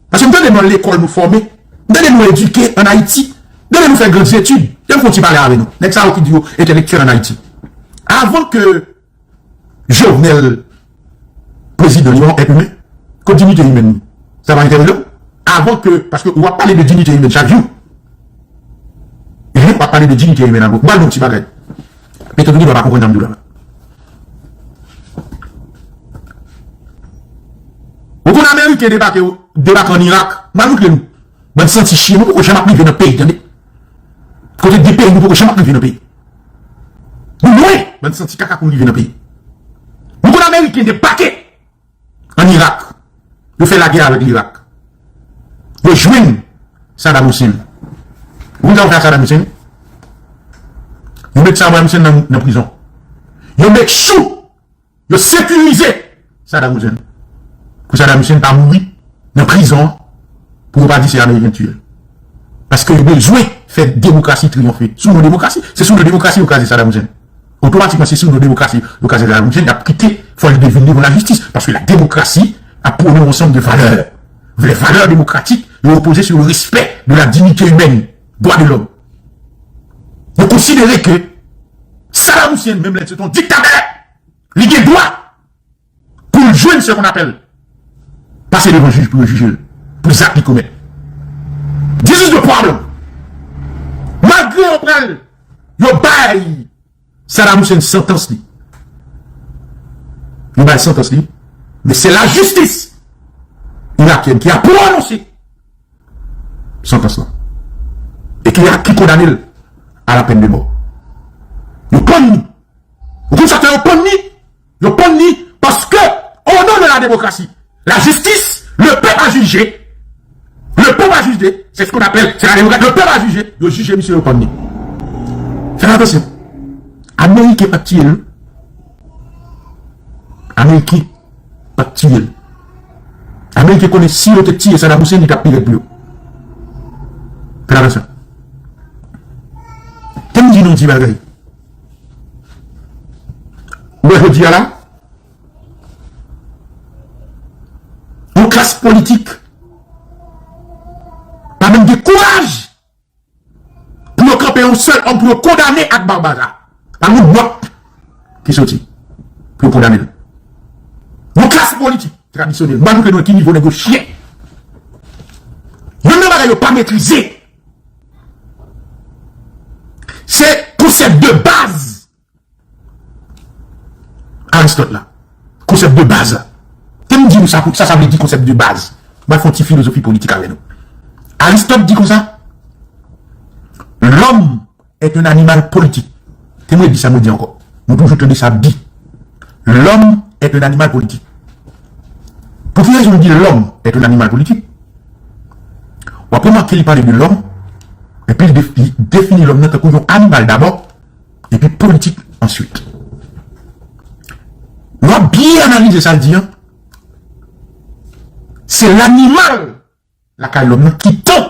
paske m tande nou lekòl nou fòme, m tande nou edike ann Ayiti, m tande nou fè grann etid. Lè m fè yon ti pale avè nou, nèg sa yo ki di yo entèlektyèl ann Ayiti. Avan ke Jovenel prezidan, li pa yon èt imen? Kot diyite imèn li? Sa pa entèvye w? Avan ke, paske w ap pale de diyite imèn chak jou. Ehe, w ap pale de diyite imèn avan. M pral di w yon ti bagay. Petèt ou gen dwa pa konprann sa m di w la. Ou konn Ameriken debake, debake ann Irak? M pral montre nou. Bann santi chen, nou poko janm ap rive nan peyi, tande. Kote gen peyi, nou poko janm ap rive nan peyi. Nou lwen, bann santi kaka pou n rive nan peyi. Nou konn Ameriken debake ann Irak. Yo fè lagè avèk Lirak. Yo jwenn Saddam Hussein. Ou konn sa yo fè a Saddam Hussein? Yo met Saddam Hussein nan, nan prizon. Yo make sure yo sekirize Saddam Hussein. Pou Saddam Hussein pa mouri nan prizon an, pou yo pa di se Ameriken ki tiye l. Paske yo bezwen fè demokrasi triyonfe. Sou non demokrasi, se sou non demokrasi yo kraze Saddam Hussein. Otomatikman, se sou non demokrasi yo kraze Saddam Hussein, y ap kite, fò l vin devan lajistis. Paske la démocratie ap pwone yon ansanm de valè. Les valeurs démocratiques yo repoze sou le respect de la dignité humaine, dwa de lòm. Yo konsidere ke Saddam Hussein, menm lè l se t yon diktatè, li gen dwa pou l jwenn ce qu'on appelle pase devan jij pou yo jije l pou zak li komèt. This is the problem. Malgre yo pral, yo bay Saddam Hussein santans li. Yo bay santans li. Men se lajistis irakyèn ki a pwononse santans lan. E ki a, ki kondane l a la peine de mort. Yo pann li. Ou konn sa k fè yo pann li? Yo pann li paske, au nom de la démocratie, la justice, le peuple a jugé. Le peuple a jugé. C'est ce qu'on appelle, c'est la démocratie. Le peuple a jugé. Yo jije misye, yo pann li. Fè atansyon. Ameriken pa t tiye l. Ameriken pa t tiye l. Ameriken konnen si yo te tiye Saddam Hussein, li t ap pi rèd pou yo. Fè atansyon. Kè m di nou yon ti bagay. Ou wè jodi a la, yon klas politik kouraj pou yo kanpe yon sèl òm pou yo kondane ak barbari. Pa yon lòt ki soti pou yo kondane l. Yon klas politik tradisyonèl. M pa montre nou ki nivo nèg yo chyen. Youn nan bagay yo pa metrize, se konsèp de baz Aristot la. Konsèp de baz la. Te m di nou sa, sa, sa vle di konsèp de baz. M va fè yon ti filozofi politik avè nou. Aristot di konsa, l'homme est un animal politique. Te mwen di sa, mwen di ankò. Nou toujou tande sa di. L'homme est un animal politique. Pou ki rezon l di l'homme est un animal politique? W ap remake li pale de lòm, epi li def- li defini lòm nan tankou yon animal dabò, epi politik answit. Lè w ap byen analize sa l di an, se lanimal lakay lòm nan ki tan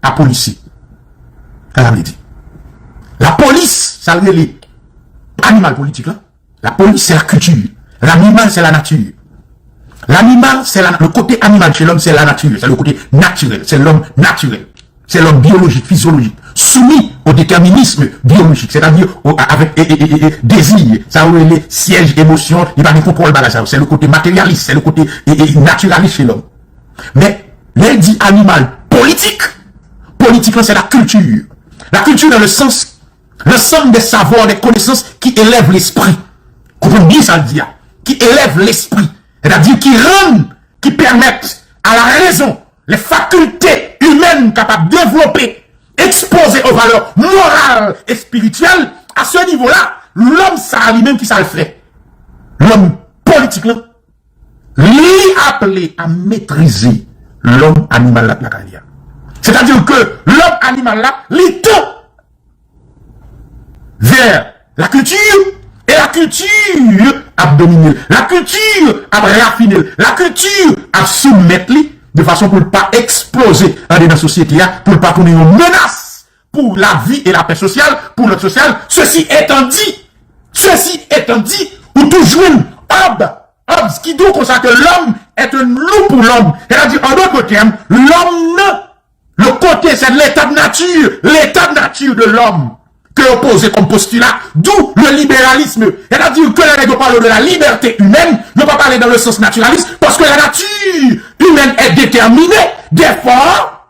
a polisye. Sa sa vle di? Lapolis, sa l rele animal politik la. La police, c'est la culture. L'animal, c'est la nature. L'animal, c'est la, le côté animal chez l'homme, c'est la nature. C'est le côté naturel. C'est l'homme naturel. C'est l'homme biologique, physiologique, soumis au déterminisme biologique, c'est-à-dire au, avec et, et, et, et, désir, sa yo rele siège émotion, li pa gen kontwòl bagay sa yo. C'est le côté matérialiste, c'est le côté et, et, naturaliste chez l'homme. Men lè l di animal politique, politique, c'est la culture. La culture dans le sens l'ensemble des savoirs, des connaissances qui élèvent l'esprit. Konprann byen sa l di a. Qui élèvent l'esprit. C'est-à-dire qui rendent, qui permettent à la raison, les facultés humaines capables de développer, exposées aux valeurs morales et spirituelles, à ce niveau-là, lòm sa a li menm ki sa l fè? Lòm politik lan, li aple a metrize lòm animal la lakay li a. C'est-à-dire que lòm animal la, li tan vers la culture, et la culture ap domine l. La culture ap rafine l. La culture ap soumèt li de fason pou l pa eksploze andedan sosyete a, pou l pa tounen yon menas pour la vie et la paix sociale, pour l'ordre social. Ceci étant dit, ceci étant dit, ou toujou jwenn Hobbes, Hobbes ki di w konsa ke l'homme est un loup pour l'homme. C'est-à-dire, en d'autres termes, l'homme nan, le côté, c'est l'état de nature, l'état de nature de l'homme que yo poze comme postulat, d'où le libéralisme. C'est-à-dire que lè nèg yo pale de la liberté humaine, yo pa pale dans le sens naturaliste, parce que la nature humaine est déterminée, therefore,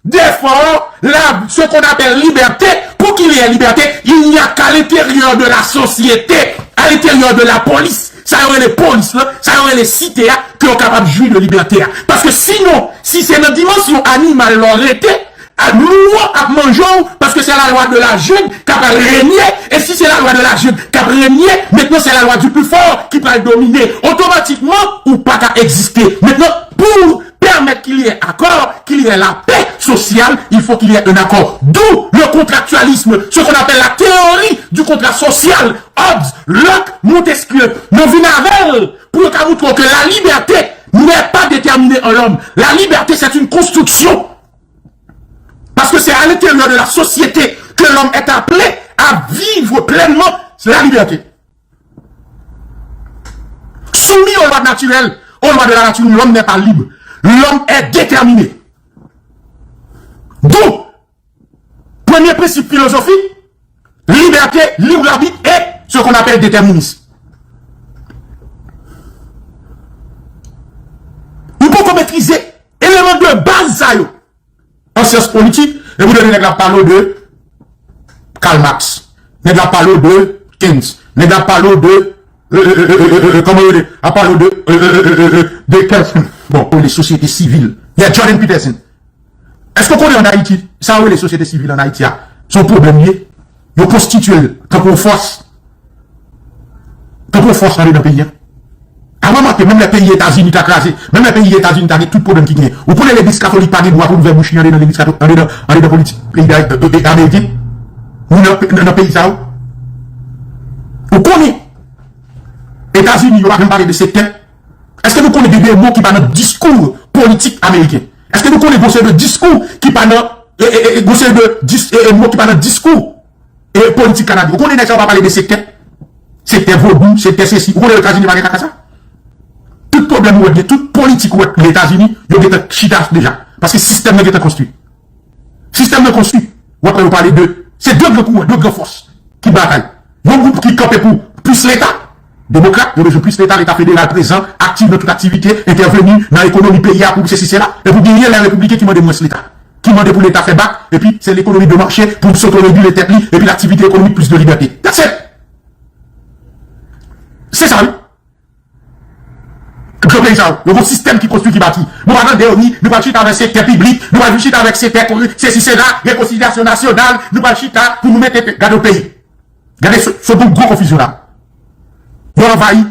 therefore, la, ce qu'on appelle liberté, pour qu'il y ait liberté, il n'y a qu'à l'intérieur de la société, à l'intérieur de la police. Sa yo rele polis lan, sa yo rele site a, ke yo kapab jwi de libète a. Paske sinon, si se nan dimansyon animal la w rete, a, lou an ap manje w, paske se la lwa de la jungle k ap renye, e si se la lwa de la jungle k ap renye, mentnan se la lwa du plus fort ki pral domine. Otomatikman, ou pa ka egziste. Mentnan, pou pèmèt qu'il y ait accord, qu'il y ait la paix sociale, il faut qu'il y ait un accord. D'où le contractualisme, ce qu'on appelle la théorie du contrat social. Hobbes, Locke, Montesquieu, nou vin avè l pou yo ka montre w ke la liberté n'est pas déterminée en l'homme. La liberté, c'est une construction. Parce que c'est à l'intérieur de la société que l'homme est appelé à vivre pleinement la liberté. Soumis aux lois naturelles, aux lois de la nature, l'homme n'est pas libre. L'homme est déterminé. D'où, premier principe philosophique, liberté, libre arbitre et ce qu'on appelle déterminisme. Ou poko metrize eleman de baz sa yo. An syans politik, epi w tande nèg la ap pale w de Karl Marx, nèg la ap pale w de Keynes, nèg la ap pale w de, euh, euh, euh, euh, euh, euh, kòman yo rele, ap pale w de, euh, euh, euh, euh, euh, de Kelsen. Bon, ou rele sosyete sivil. Y a Jordan Peterson. Èske w konnen ann Ayiti, sa yo rele sosyete sivil ann Ayiti a, se yon pwoblèm li ye? Yo konstitye l tankou yon fòs. Tankou yon fòs andedan peyi a. Avan mante, menm lè peyi Etazini ta kraze, menm lè peyi Etazini ta gen tout pwoblèm ki genyen, ou konnen legliz katolik pa gen dwa pou l ouvè bouch li andedan legliz kato-, andedan, andedan politik peyi da-, e, e, ameriken? Ni nan, nan, nan peyi sa yo? Ou konnen Etazini, yo pa janm pale de sektè? Èske nou konnen gen de mo ki pa nan diskou politik ameriken? Èske nou konnen gon seri de diskou ki pa nan, e, e, e, gon seri de dis-, e, e, mo ki pa nan diskou e politik Kanada? Ou konnen nèg sa yo pa pale de sektè? Sektè vodou, sektè sesi. Ou konnen Etazini pa gen kaka sa? Tout pwoblèm ou wè gen, tout politik ou wè Etazini, yo gentan chita deja. Paske sistèm nan gentan konstwi. Sistèm nan konstwi. W ap wè yo pale de, se de gran kouran, de gran fòs ki batay. Yon gwoup ki kanpe pou plis Leta, demokrat, yo bezwen plis Leta, Leta federal prezan, aktif nan tout aktivite, entèveni nan ekonomi peyi a pou sesi sela, e pou genyen lè repibliken ki mande mwens Leta, ki mande pou Leta fè bak, epi se lekonomi de mache pou sotorejile tèt li, epi laktivite ekonomik plis de libète. That's it! Se sa, wi. Gran peyi sa yo, yo gon sistèm ki konstwi, ki bati. Nou pa tande yo ni, nou pral chita avèk sektè piblik, nou pral chita avèk sektè sesi sela, rekonsilyasyon nasyonal, nou pral chita pou nou mete, gade yon peyi. Gade, se, se yon gwo konfizyon la. Yo anvayi,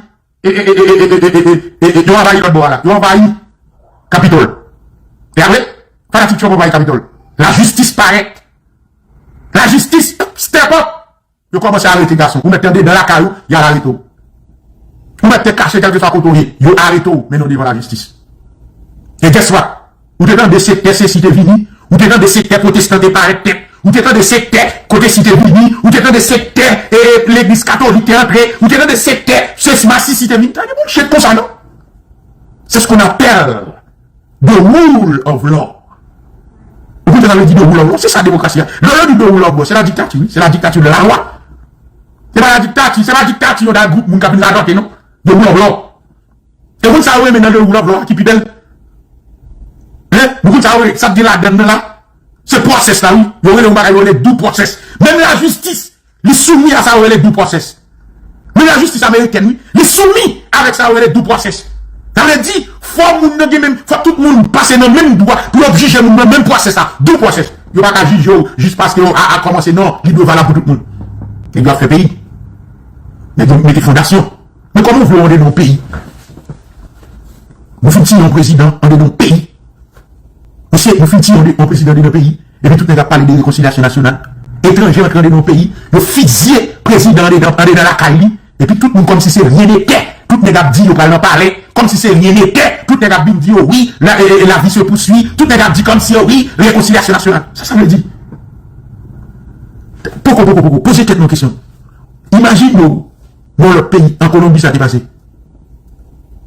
e, e, yo anvayi lòt bò a la. Yo anvayi Kapitòl. E apre, fanatik Trump anvayi Kapitòl. Lajistis parèt. Lajistis step up. Yo kòmanse arete gason. Ou mèt tande nan lakay ou, y al arete w. Ou mèt te kache kèlkeswa kote w ye, yo arete w, mennen w devan lajistis. E guess what? Ou te tande sektè sesi te vini, ou te tande sektè pwotestan te parèt tèt, ou te tande sektè kote si te vini, ou te tande sektè e, legliz katolik te antre, ou te tande sektè sesi masisi te vini. Tande bullshit konsa non. C'est ce qu'on appelle the rule of law. Ou konprann sa vle di the rule of law? Se sa demokrasi a. Lè yo di the rule of law, se la diktati, wi. Se la diktati de la lwa. Se pa la diktati, se pa diktati yon da gwoup moun k ap vin radote, non. The rule of law. E konn sa yo renmen nan the rule of law ki pi bèl? Hein? Nou konn sa yo renmen, sa k gen ladann nan la? Se process la, wi. Yo rele yon bagay, yo rele due process. Menm lajistis, li soumi a sa yo rele due process. Men lajistis amerikèn, wi, li soumi avèk sa yo rele due process. Sa vle di, fò moun nan gen menm, fò tout moun pase nan menm dwa pou yo jije moun nan menm process la. Due process. Yo pa ka jije w jis paske yon A A kòmanse, non, li dwe valab pou tout moun. Nèg yo ap fè peyi. Nèg yo mete fondasyon. Men kòman w vle w andedan yon peyi? Nou fin tiye yon prezidan andedan yon peyi. Mesye, nou fin tiye yon, yon prezidan andedan peyi, epi tout nèg ap pale de rekonsilyasyon nasyonal. Etranje antre andedan yon peyi, yo fizye prezidan andedan, andedan lakay li, epi tout moun kòmsi se ryen netè. Tout nèg ap di yo pral nan palè, kòmsi se ryen netè. Tout nèg ap vin di yo wi, la, e, e, la vie se poursuit. Tout nèg ap di kòmsi yo wi, rekonsilyasyon nasyonal. Sa sa vle di? Poko, poko, poko. Poze tèt nou kesyon. Imajine w, nan lòt peyi, an Kolonbi sa te pase.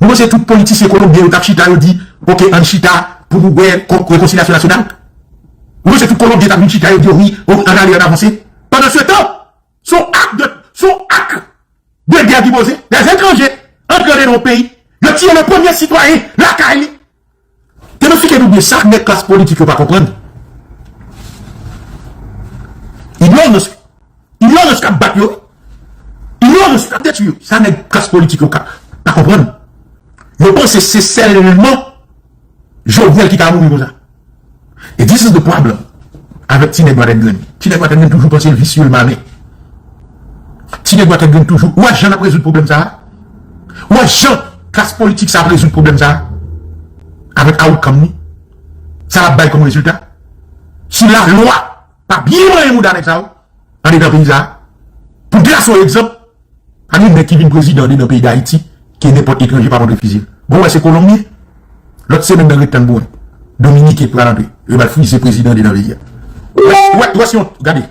Ou panse tout politisyen kolonbyen yo t ap chita, yo di, oke, ann chita pou nou wè kon-, rekonsilyasyon nasyonal? Ou panse tout kolonbyen t ap vin chita, yo di, wi, o, ann ale, ann avanse? Pandan se tan, se yon ak de, se yon ak de gè ki poze. Dèz etranje antre nan yon peyi, yo tiye le premye sitwayen lakay li. Te nou fike nou byen sa nèg klas politik yo pa konprann. Ignorans, ignorans k ap bat yo. Ignorans k ap detwi yo. Sa nèg klas politik yo ka, pa konprann. Yo panse se sèlman Jovenel ki ka mouri konsa. E this is the problem avèk ti nèg dwa tèt grenn. Ti nèg dwa tèt grenn toujou panse l visye, l malen. Ti nèg dwa tèt grenn toujou. Ou wè jan n ap rezoud pwoblèm sa a? Ou wè jan klas politik sa ap rezoud pwoblèm sa a? Avèk outcome li? Sa l ap bay kòm rezilta? Si lalwa pa byen manyen mouda nèg sa yo, andedan peyi sa a, pou trase yon egzanp, pa gen nèg ki vin prezidan andedan peyi Dayiti ke nenpòt etranje pa konn refize l. Bon, wè se Kolonbyen. Lòt semèn nan ret tann pou wè. Dominiken pral antre. Yo pral frize prezidan andedan peyi a. Ou wè, ou wè, ou wè si yon, gade.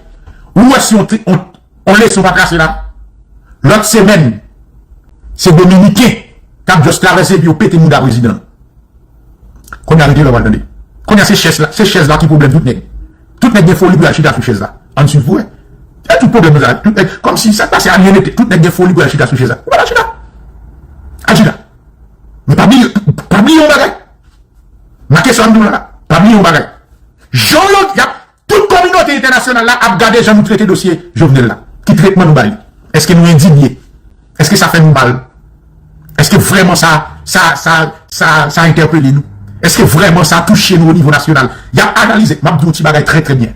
Ou wè si yon, yon, yon leson pa trase la. Lòt semèn, se Dominiken k ap just travèse epi yo pete mouda prezidan. Kounye a rete lè w pral tande. Kounye a se chèz la, se chèz la ki pwoblèm tout nèg. Tout nèg gen foli pou y al chita sou chèz la. Ann swiv pou wè. E tout pwoblèm nou sa, tout nèg, kòmsi sa k pase a lyen nete, tout nèg gen foli pou y al chita sou chèz la. Ou pa al chita. Al chita. Men pa bliye, pa bliye yon bagay. Make sa m di w la, pa bliye yon bagay. Jan yo, y ap, tout kominote entènasyonal la ap gade jan nou trete dosye Jovenel la. Ki tretman nou ba li? Èske nou endinye? Èske sa fè nou mal? Èske vrèman sa, sa, sa, sa, sa entèpele nou? Èske vrèman sa touche nou o nivo nasyonal? Y ap analize. M ap di yon ti bagay trè, trè byen.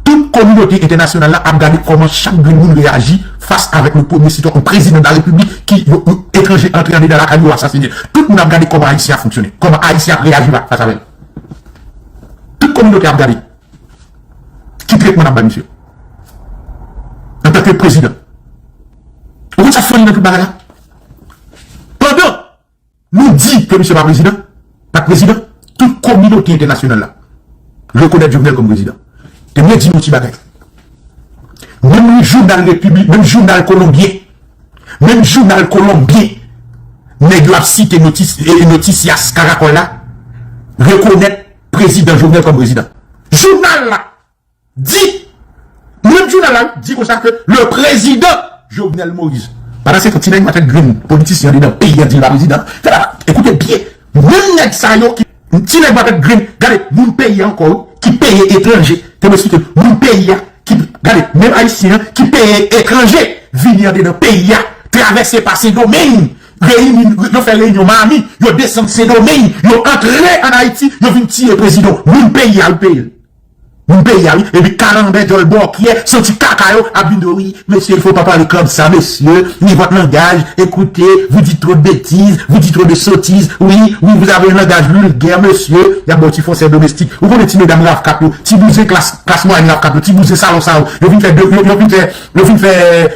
Tout kominote entènasyonal la ap gade kòman chak grenn moun reyaji fas avèk le premye sitwa, yon prezidan de la repiblik ki, yo, yo, etranje antre andedan lakay yo, asasinen. Tout moun ap gade kòman Ayisyen ap fonksyone, kòman Ayisyen ap reyaji fa-, fas avè l. Tout kominote ap gade. Ki tretman n ap bay misye? Antanke prezidan. Ou konn sa k funny nan tout bagay la? Pandan nou di ke misye pa prezidan, pa t prezidan, tout kominote entènasyonal la rekonèt Jovenel kòm prezidan. Te mwen di nou ti bagay. Menm jounal Repiblik, menm jounal kolonbyen, menm jounal kolonbyen, nèg yo ap site notis-, e, Noticias Caracol la, rekonèt prezidan Jovenel kòm prezidan. Jounal la, di, menm jounal la di konsa ke le président Jovenel Moïse. Pandan se tan, ti nèg matèt grenn, politisyen andedan peyi a di l pa prezidan. Fè la, ekoute byen. Menm nèg sa yo ki, ti nèg matèt grenn, gade, moun peyi a ankò, ki peye etranje. Te m esplike, moun peyi a, ki, gade, menm ayisyen an, ki peye etranje, vini andedan peyi a, travèse pa Sendomeng, reyini, yo fè reyinyon Miami, yo desann Sendomeng, yo antre ann Ayiti, yo vin tiye prezidan. Moun peyi a, wi, peye l. Moun peyi a, wi. Epi kalanbè, djòl bòkyè, santi kaka yo ap vin di w, wi, monsieur, il faut pas parler comme ça, monsieur, ni votre langage, écoutez, vous dites trop de bêtises, vous dites trop de sottises, oui, oui, vous avez un langage vulgaire, monsieur. Y ap ba w ti fransè domestik. Ou konnen ti medam RAVCAP yo, ti bouzen klas, klas mwayèn RAVCAP yo, ti bouzen salon sa yo, yo vin fè, yo, yo vin fè, yo fin fè,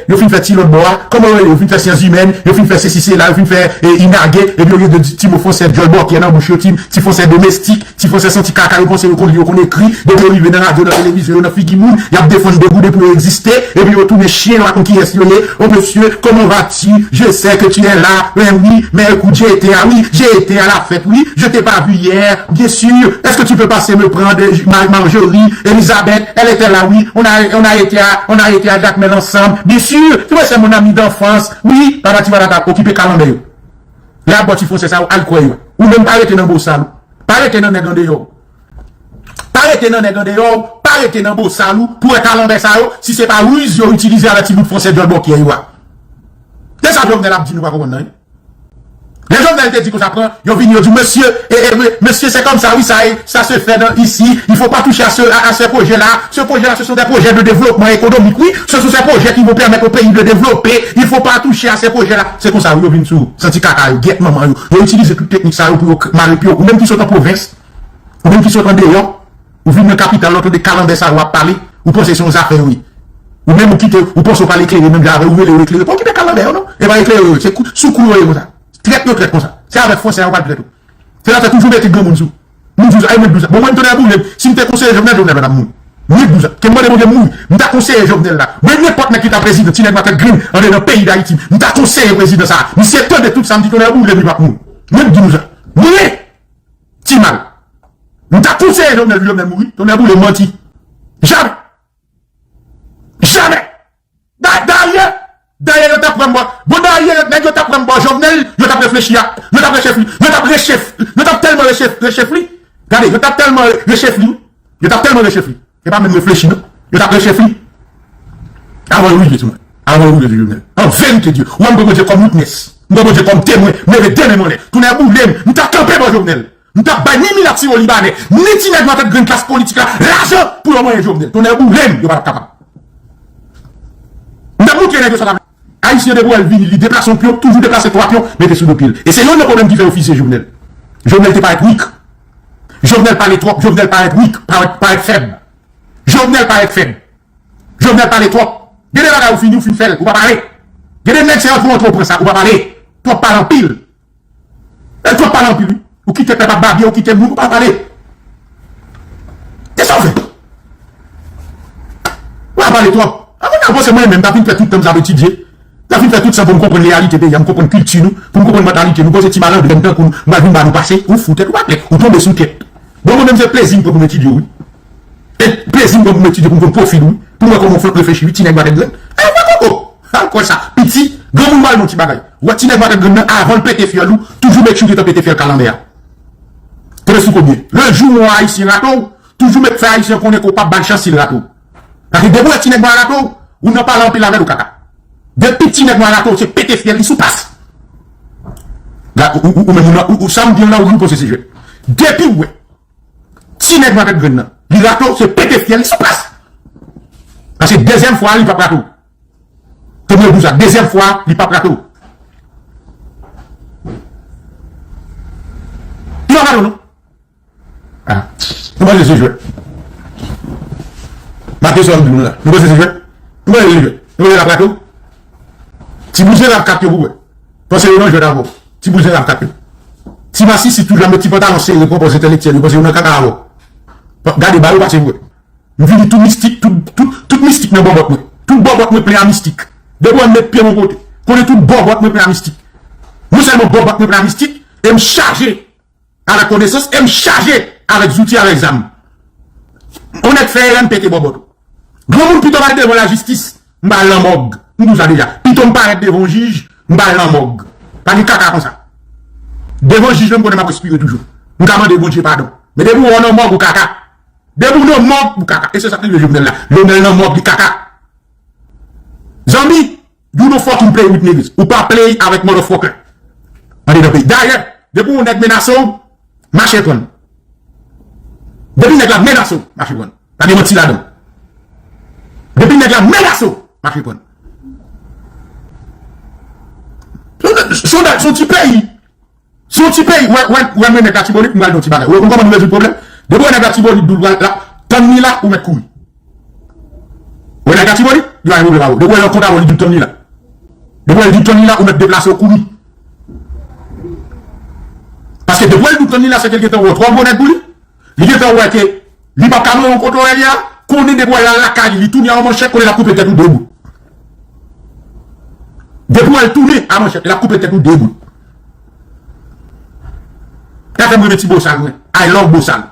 yo fin fè ti lòt bò a. Kòman yo rele? Yo fin fè syans imèn, yo fin fè sesi sela, yo fin fè e, inage, epi yo gen de ti mo fransè djòl bòkyè nan bouch yo, ti, ti fransè domestik, ti fransè santi kaka, yo panse yo konn li, yo konn ekri. Depi yo rive nan radyo, nan televizyon, yo nan figi moun, y ap defann degou depi yo egziste, epi yo tounen chen, yo pa konn kiyès yo ye. Oh monsieur, comment vas-tu? Je sais que tu es là. Ben oui, mais écoute, j'ai été à, oui, j'ai été à la fête, oui, je t'ai pas vu hier, bien sûr. Est-ce que tu peux passer me prendre ma, Marjorie, Elisabeth? Elle était là, oui. On a, on a été à, on a été à Jacmel ensemble. Bien sûr, tu vois, c'est mon ami d'enfance. Oui, patati patata, okipe kalanbè yo. Lè y ap ba w ti fransè sa yo, al kwè yo. Ou menm pa rete nan bosal ou. Pa rete nan nèg andeyò. Pa rete nan nèg andeyò, pa rete nan bosal ou pou wè kalanbè sa yo, si se pa riz yo itilize avèk ti bout fransè djòl bòkyè yo a. Se sa Jovenel ap di nou pa konprann nan, wi. Lè Jovenel te di konsa pran, yo vini, yo di, monsieur, et, et, oui, monsieur, c'est comme ça, oui, ça, ça se fait dans, ici, il faut pas toucher à ce, à, à ces projets-là. Ce projet-là, ce sont des projets de développement économique, oui, ce sont ces projets qui vont permettre au pays de développer, il faut pas toucher à ces projets-là. Se konsa, wi, yo vin sou, santi kaka yo, gyèt manman yo. Yo itilize tout teknik sa yo pou yo k-, mare pye w. Ou menm ki sot an pwovens, ou menm ki sot andeyò, ou vin nan kapital la, ou tande kalanbè sa yo ap pale, ou panse se yon zafè yo ye. Ou menm ou kite, ou panse ou pral eklere menm jan avè yo, ou rele yo eklere. Pa okipe kalanbè yo non. E pa eklere yo, se kou, sou kou yo ye konsa. Trèt yo trèt konsa. Se avèk fransè a yo pral trèt ou. Se la fè toujou mete granmoun sou. Moun di w sa, ay mwen di w sa. Bon, mwen m tounen boule m. Si m te konseye Jovenel, Jovenel pa t ap mouri. Mwen di w sa. Ke m mande Bondye m mouri. M ta konseye Jovenel la. Mwen nenpòt nèg ki ta prezidan, ti nèg matèt grenn, andedan peyi Dayiti. M ta konseye prezidan sa. Misye tande tout sa, m di tounen boule m, li p ap mouri. Mwen m di nou sa. Mwen! Ti mal. M ta konseye Jovenel, Jovenel mouri. Tonnè boule m manti. Jamè. Jamè. Da-, dayè, dayè yo t ap pran m bò. Bon, dayè, nèg yo t ap pran m bò Jovenel, yo t ap reflechi a. Yo t ap rechefli. Yo t ap rechef-, yo t ap tèlman rechef-, rechefli. Gade, yo t ap tèlman rechefli. Yo t ap tèlman rechefli. E pa menm reflechi, non. Yo t ap rechefli. Avan yo rive sou mwen. Avan yo rive sou Jovenel. An verite, Dye. Ou wè m pran Bondye kòm witness. M pran Bondye kòm temwen. M leve de men m anlè. Tonnè boule m. M ta kanpe bò Jovenel. M t ap bay ni milat siro libanè, ni ti nèg nan tèt grenn klas politik la, lajan pou yo manyen Jovenel. Tonnè boule m, yo pa t ap kapab. M t ap montre nèg yo sa t ap. Ayisyen depi w wè l vini, li deplase yon pyon, toujou deplase twa pyon, mete sou do pye l. E se youn nan pwoblèm ki fè yo fizye Jovenel. Jovenel te parèt wik. Jovenel pale twòp, Jovenel parèt wik, parèt, parèt fèb. Jovenel parèt fèb. Jovenel pale twòp. Gen de bagay ou fini, ou fin fè l, ou pa pale. Gen de nèg se antre, antre, ou pran sa, ou pa pale. Twòp pale anpil. E twòp pale anpil, wi. Ou kite pèp ap babye, ou kite moun, ou pa pale. E sa w fè? Ou pa pale twòp. Avan nan panse mwen menm, m ta fin fè tout tan m sa ap etidye. M ta fin fè tout sa pou m konprann reyalite peyi a, m konprann kilti nou, pou m konprann mantalite nou. Panse ti malandren tankou nou, m pral vin ba nou pase, ou fou tèt, ou pa klè, ou tonbe sou tèt. Bon, mwen menm se plezi m pran pou m etidye w, wi. E plezi m pran pou m etidye, pou m konn pwofil ou, pou m wè kòman w fè reflechi, wi, ti nèg matèt grenn. Al wè koko! Al kwè sa. Piti, granmoun ba l yon ti bagay. Wè ti nèg matèt grenn nan, avan l pete fyèl ou, toujou make sure gentan pete fyèl kalanbè a. Tande sou kobyen. Le jou yon Ayisyen rate w, toujou make fè Ayisyen konnen ke w p ap ba l chans si l rate w. Paske depi w wè ti nèg nwa rate w, ou nan pale anpil avè l ou kaka. Depi ti nèg nwa rate w, se pete fyèl li sou plas. Gad, ou, ou, ou menm, ou, ou, ou, sa m di w la, ou, ou panse se jwèt. Depi w wè ti nèg nan tèt grenn nan, li rate w, se pete fyèl li sou plas. Paske dezyèm fwa a, li p ap rate w. Premye w di w sa, dezyèm fwa a, li p ap rate w. Li p ap rate w, non. Ah, nou panse se jwèt. Maten sa w ap di nou la. Nou panse se jwèt? Nou panse se jwèt? Nou panse l ap rate w? Ti bouzen RAVCAP yo pou wè. Panse yo nan jwèt avè w. Ti bouzen RAVCAP yo. Ti masisi toujou ap met ti pantalon sere, pran pòz entèlektyèl, yo panse yo nan kaka avè w. Gade ba yo pase pou wè. M vini tou mistik, tout, tout, tout mistik nan bòbòt mwen. Tout bòbòt mwen plen a mistik. Depi w wè m met pye m yon kote, konnen tout bòbòt mwen plen a mistik. Non sèlman bòbòt mwen plen a mistik, e m chaje avèk konesans, e m chaje avèk zouti, avèk zam. On nèg fè erè, m pete bòbòt ou. Granmoun pito pa devan lajistis. M pa al nan mòg. M di w sa deja. Pito m parèt devan yon jij, m pa al nan mòg. Pa gen kaka konsa. Devan jij la, m konnen m ap respire toujou. M ka mande Bondye padon. Men depi w nan mòg, ou kaka. Depi w nan mòg, ou kaka. E se sa k rive Jovenel la. Jovenel nan mòg, li kaka. Zanmi, you don't fucking play with niggas. Ou pa play avèk motherfucker. Andedan peyi. Dayè, depi yon nèg menase w, mache pran l. Depi nèg la menase w, mache pran l. Pa gen manti ladan. Depi nèg la menase w, mache pran l. Se yon, se yon ti peyi. Se yon ti peyi. Wè, wè, wè, mwen nèg Latibonit, m pral di yon ti bagay. Wè, ou konprann nou rezoud pwoblèm? Depi wè nèg Latibonit di w la, tann li la, ou mèt kouri. Wè nèg Latibonit, li pa gen pwoblèm avè w. Depi wè yon kont avè w, li di w tann li la. Depi wè li di w tann li la, ou mèt deplase, ou kouri. Paske depi wè li di w tann li la, se ke l gentan wè w twò gwo nèg pou li. Li gentan wè ke li p ap ka manyen w kote w ye a, konnen depi w al lakay li, li tounen a yon manchèt, konnen l ap koupe tèt ou de bout. Depi w al tounen a manchèt, l ap koupe tèt ou de bout. Sa fè m renmen ti bosal mwen. I love bosal.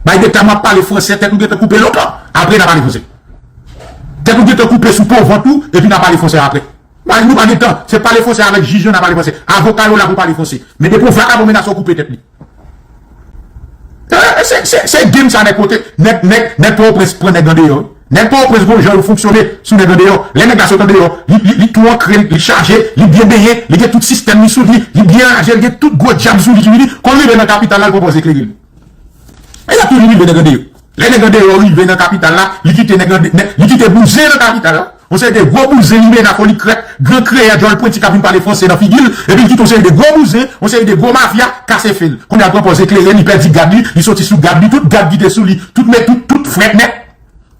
Bay de tan m ap pale franse, tèt ou gentan koupe lontan. Apre n a pale franse. Tèt ou gentan koupe sou po vant ou, epi n a pale franse apre. Bay nou pa gen tan. Se pale franse avèk jij yo n a pale franse. Avoka yo la pou pale franse. Men depi yon vakabon menase w, koupe tèt li. Eh, se, se, se game sa nèg pote. Nèg, nèg, nèg Pòtoprens pran nèg andeyò. Nèg Pòtoprens gon jan yo fonksyone sou nèg andeyò. Lè nèg la sot andeyò, li, li, li tou ankre, li chaje, li byen benyen, li gen tout sistèm li sou li, li byen raje, li gen tout gwo djab sou li ki vini. Kon l rive nan kapital la, l pran pòz eklere l. E y ap toujou rive nèg andeyò. Lè nèg andeyò rive nan kapital la, li kite nèg ande-, nèg, li kite bouzen nan kapital la. Yon seri de gwo bouzen, limena, folikrèk, gran kreyè, djòl pwenti k ap vin pale franse nan figi l, epi l kite yon seri de gwo bouzen, yon seri de gwo mafya, kase fè l. Kounye a l pran pòz eklere, li pèdi gad li, li soti sou gad li, tout gad ki te sou li, tout, men tout, tout frèt nèt.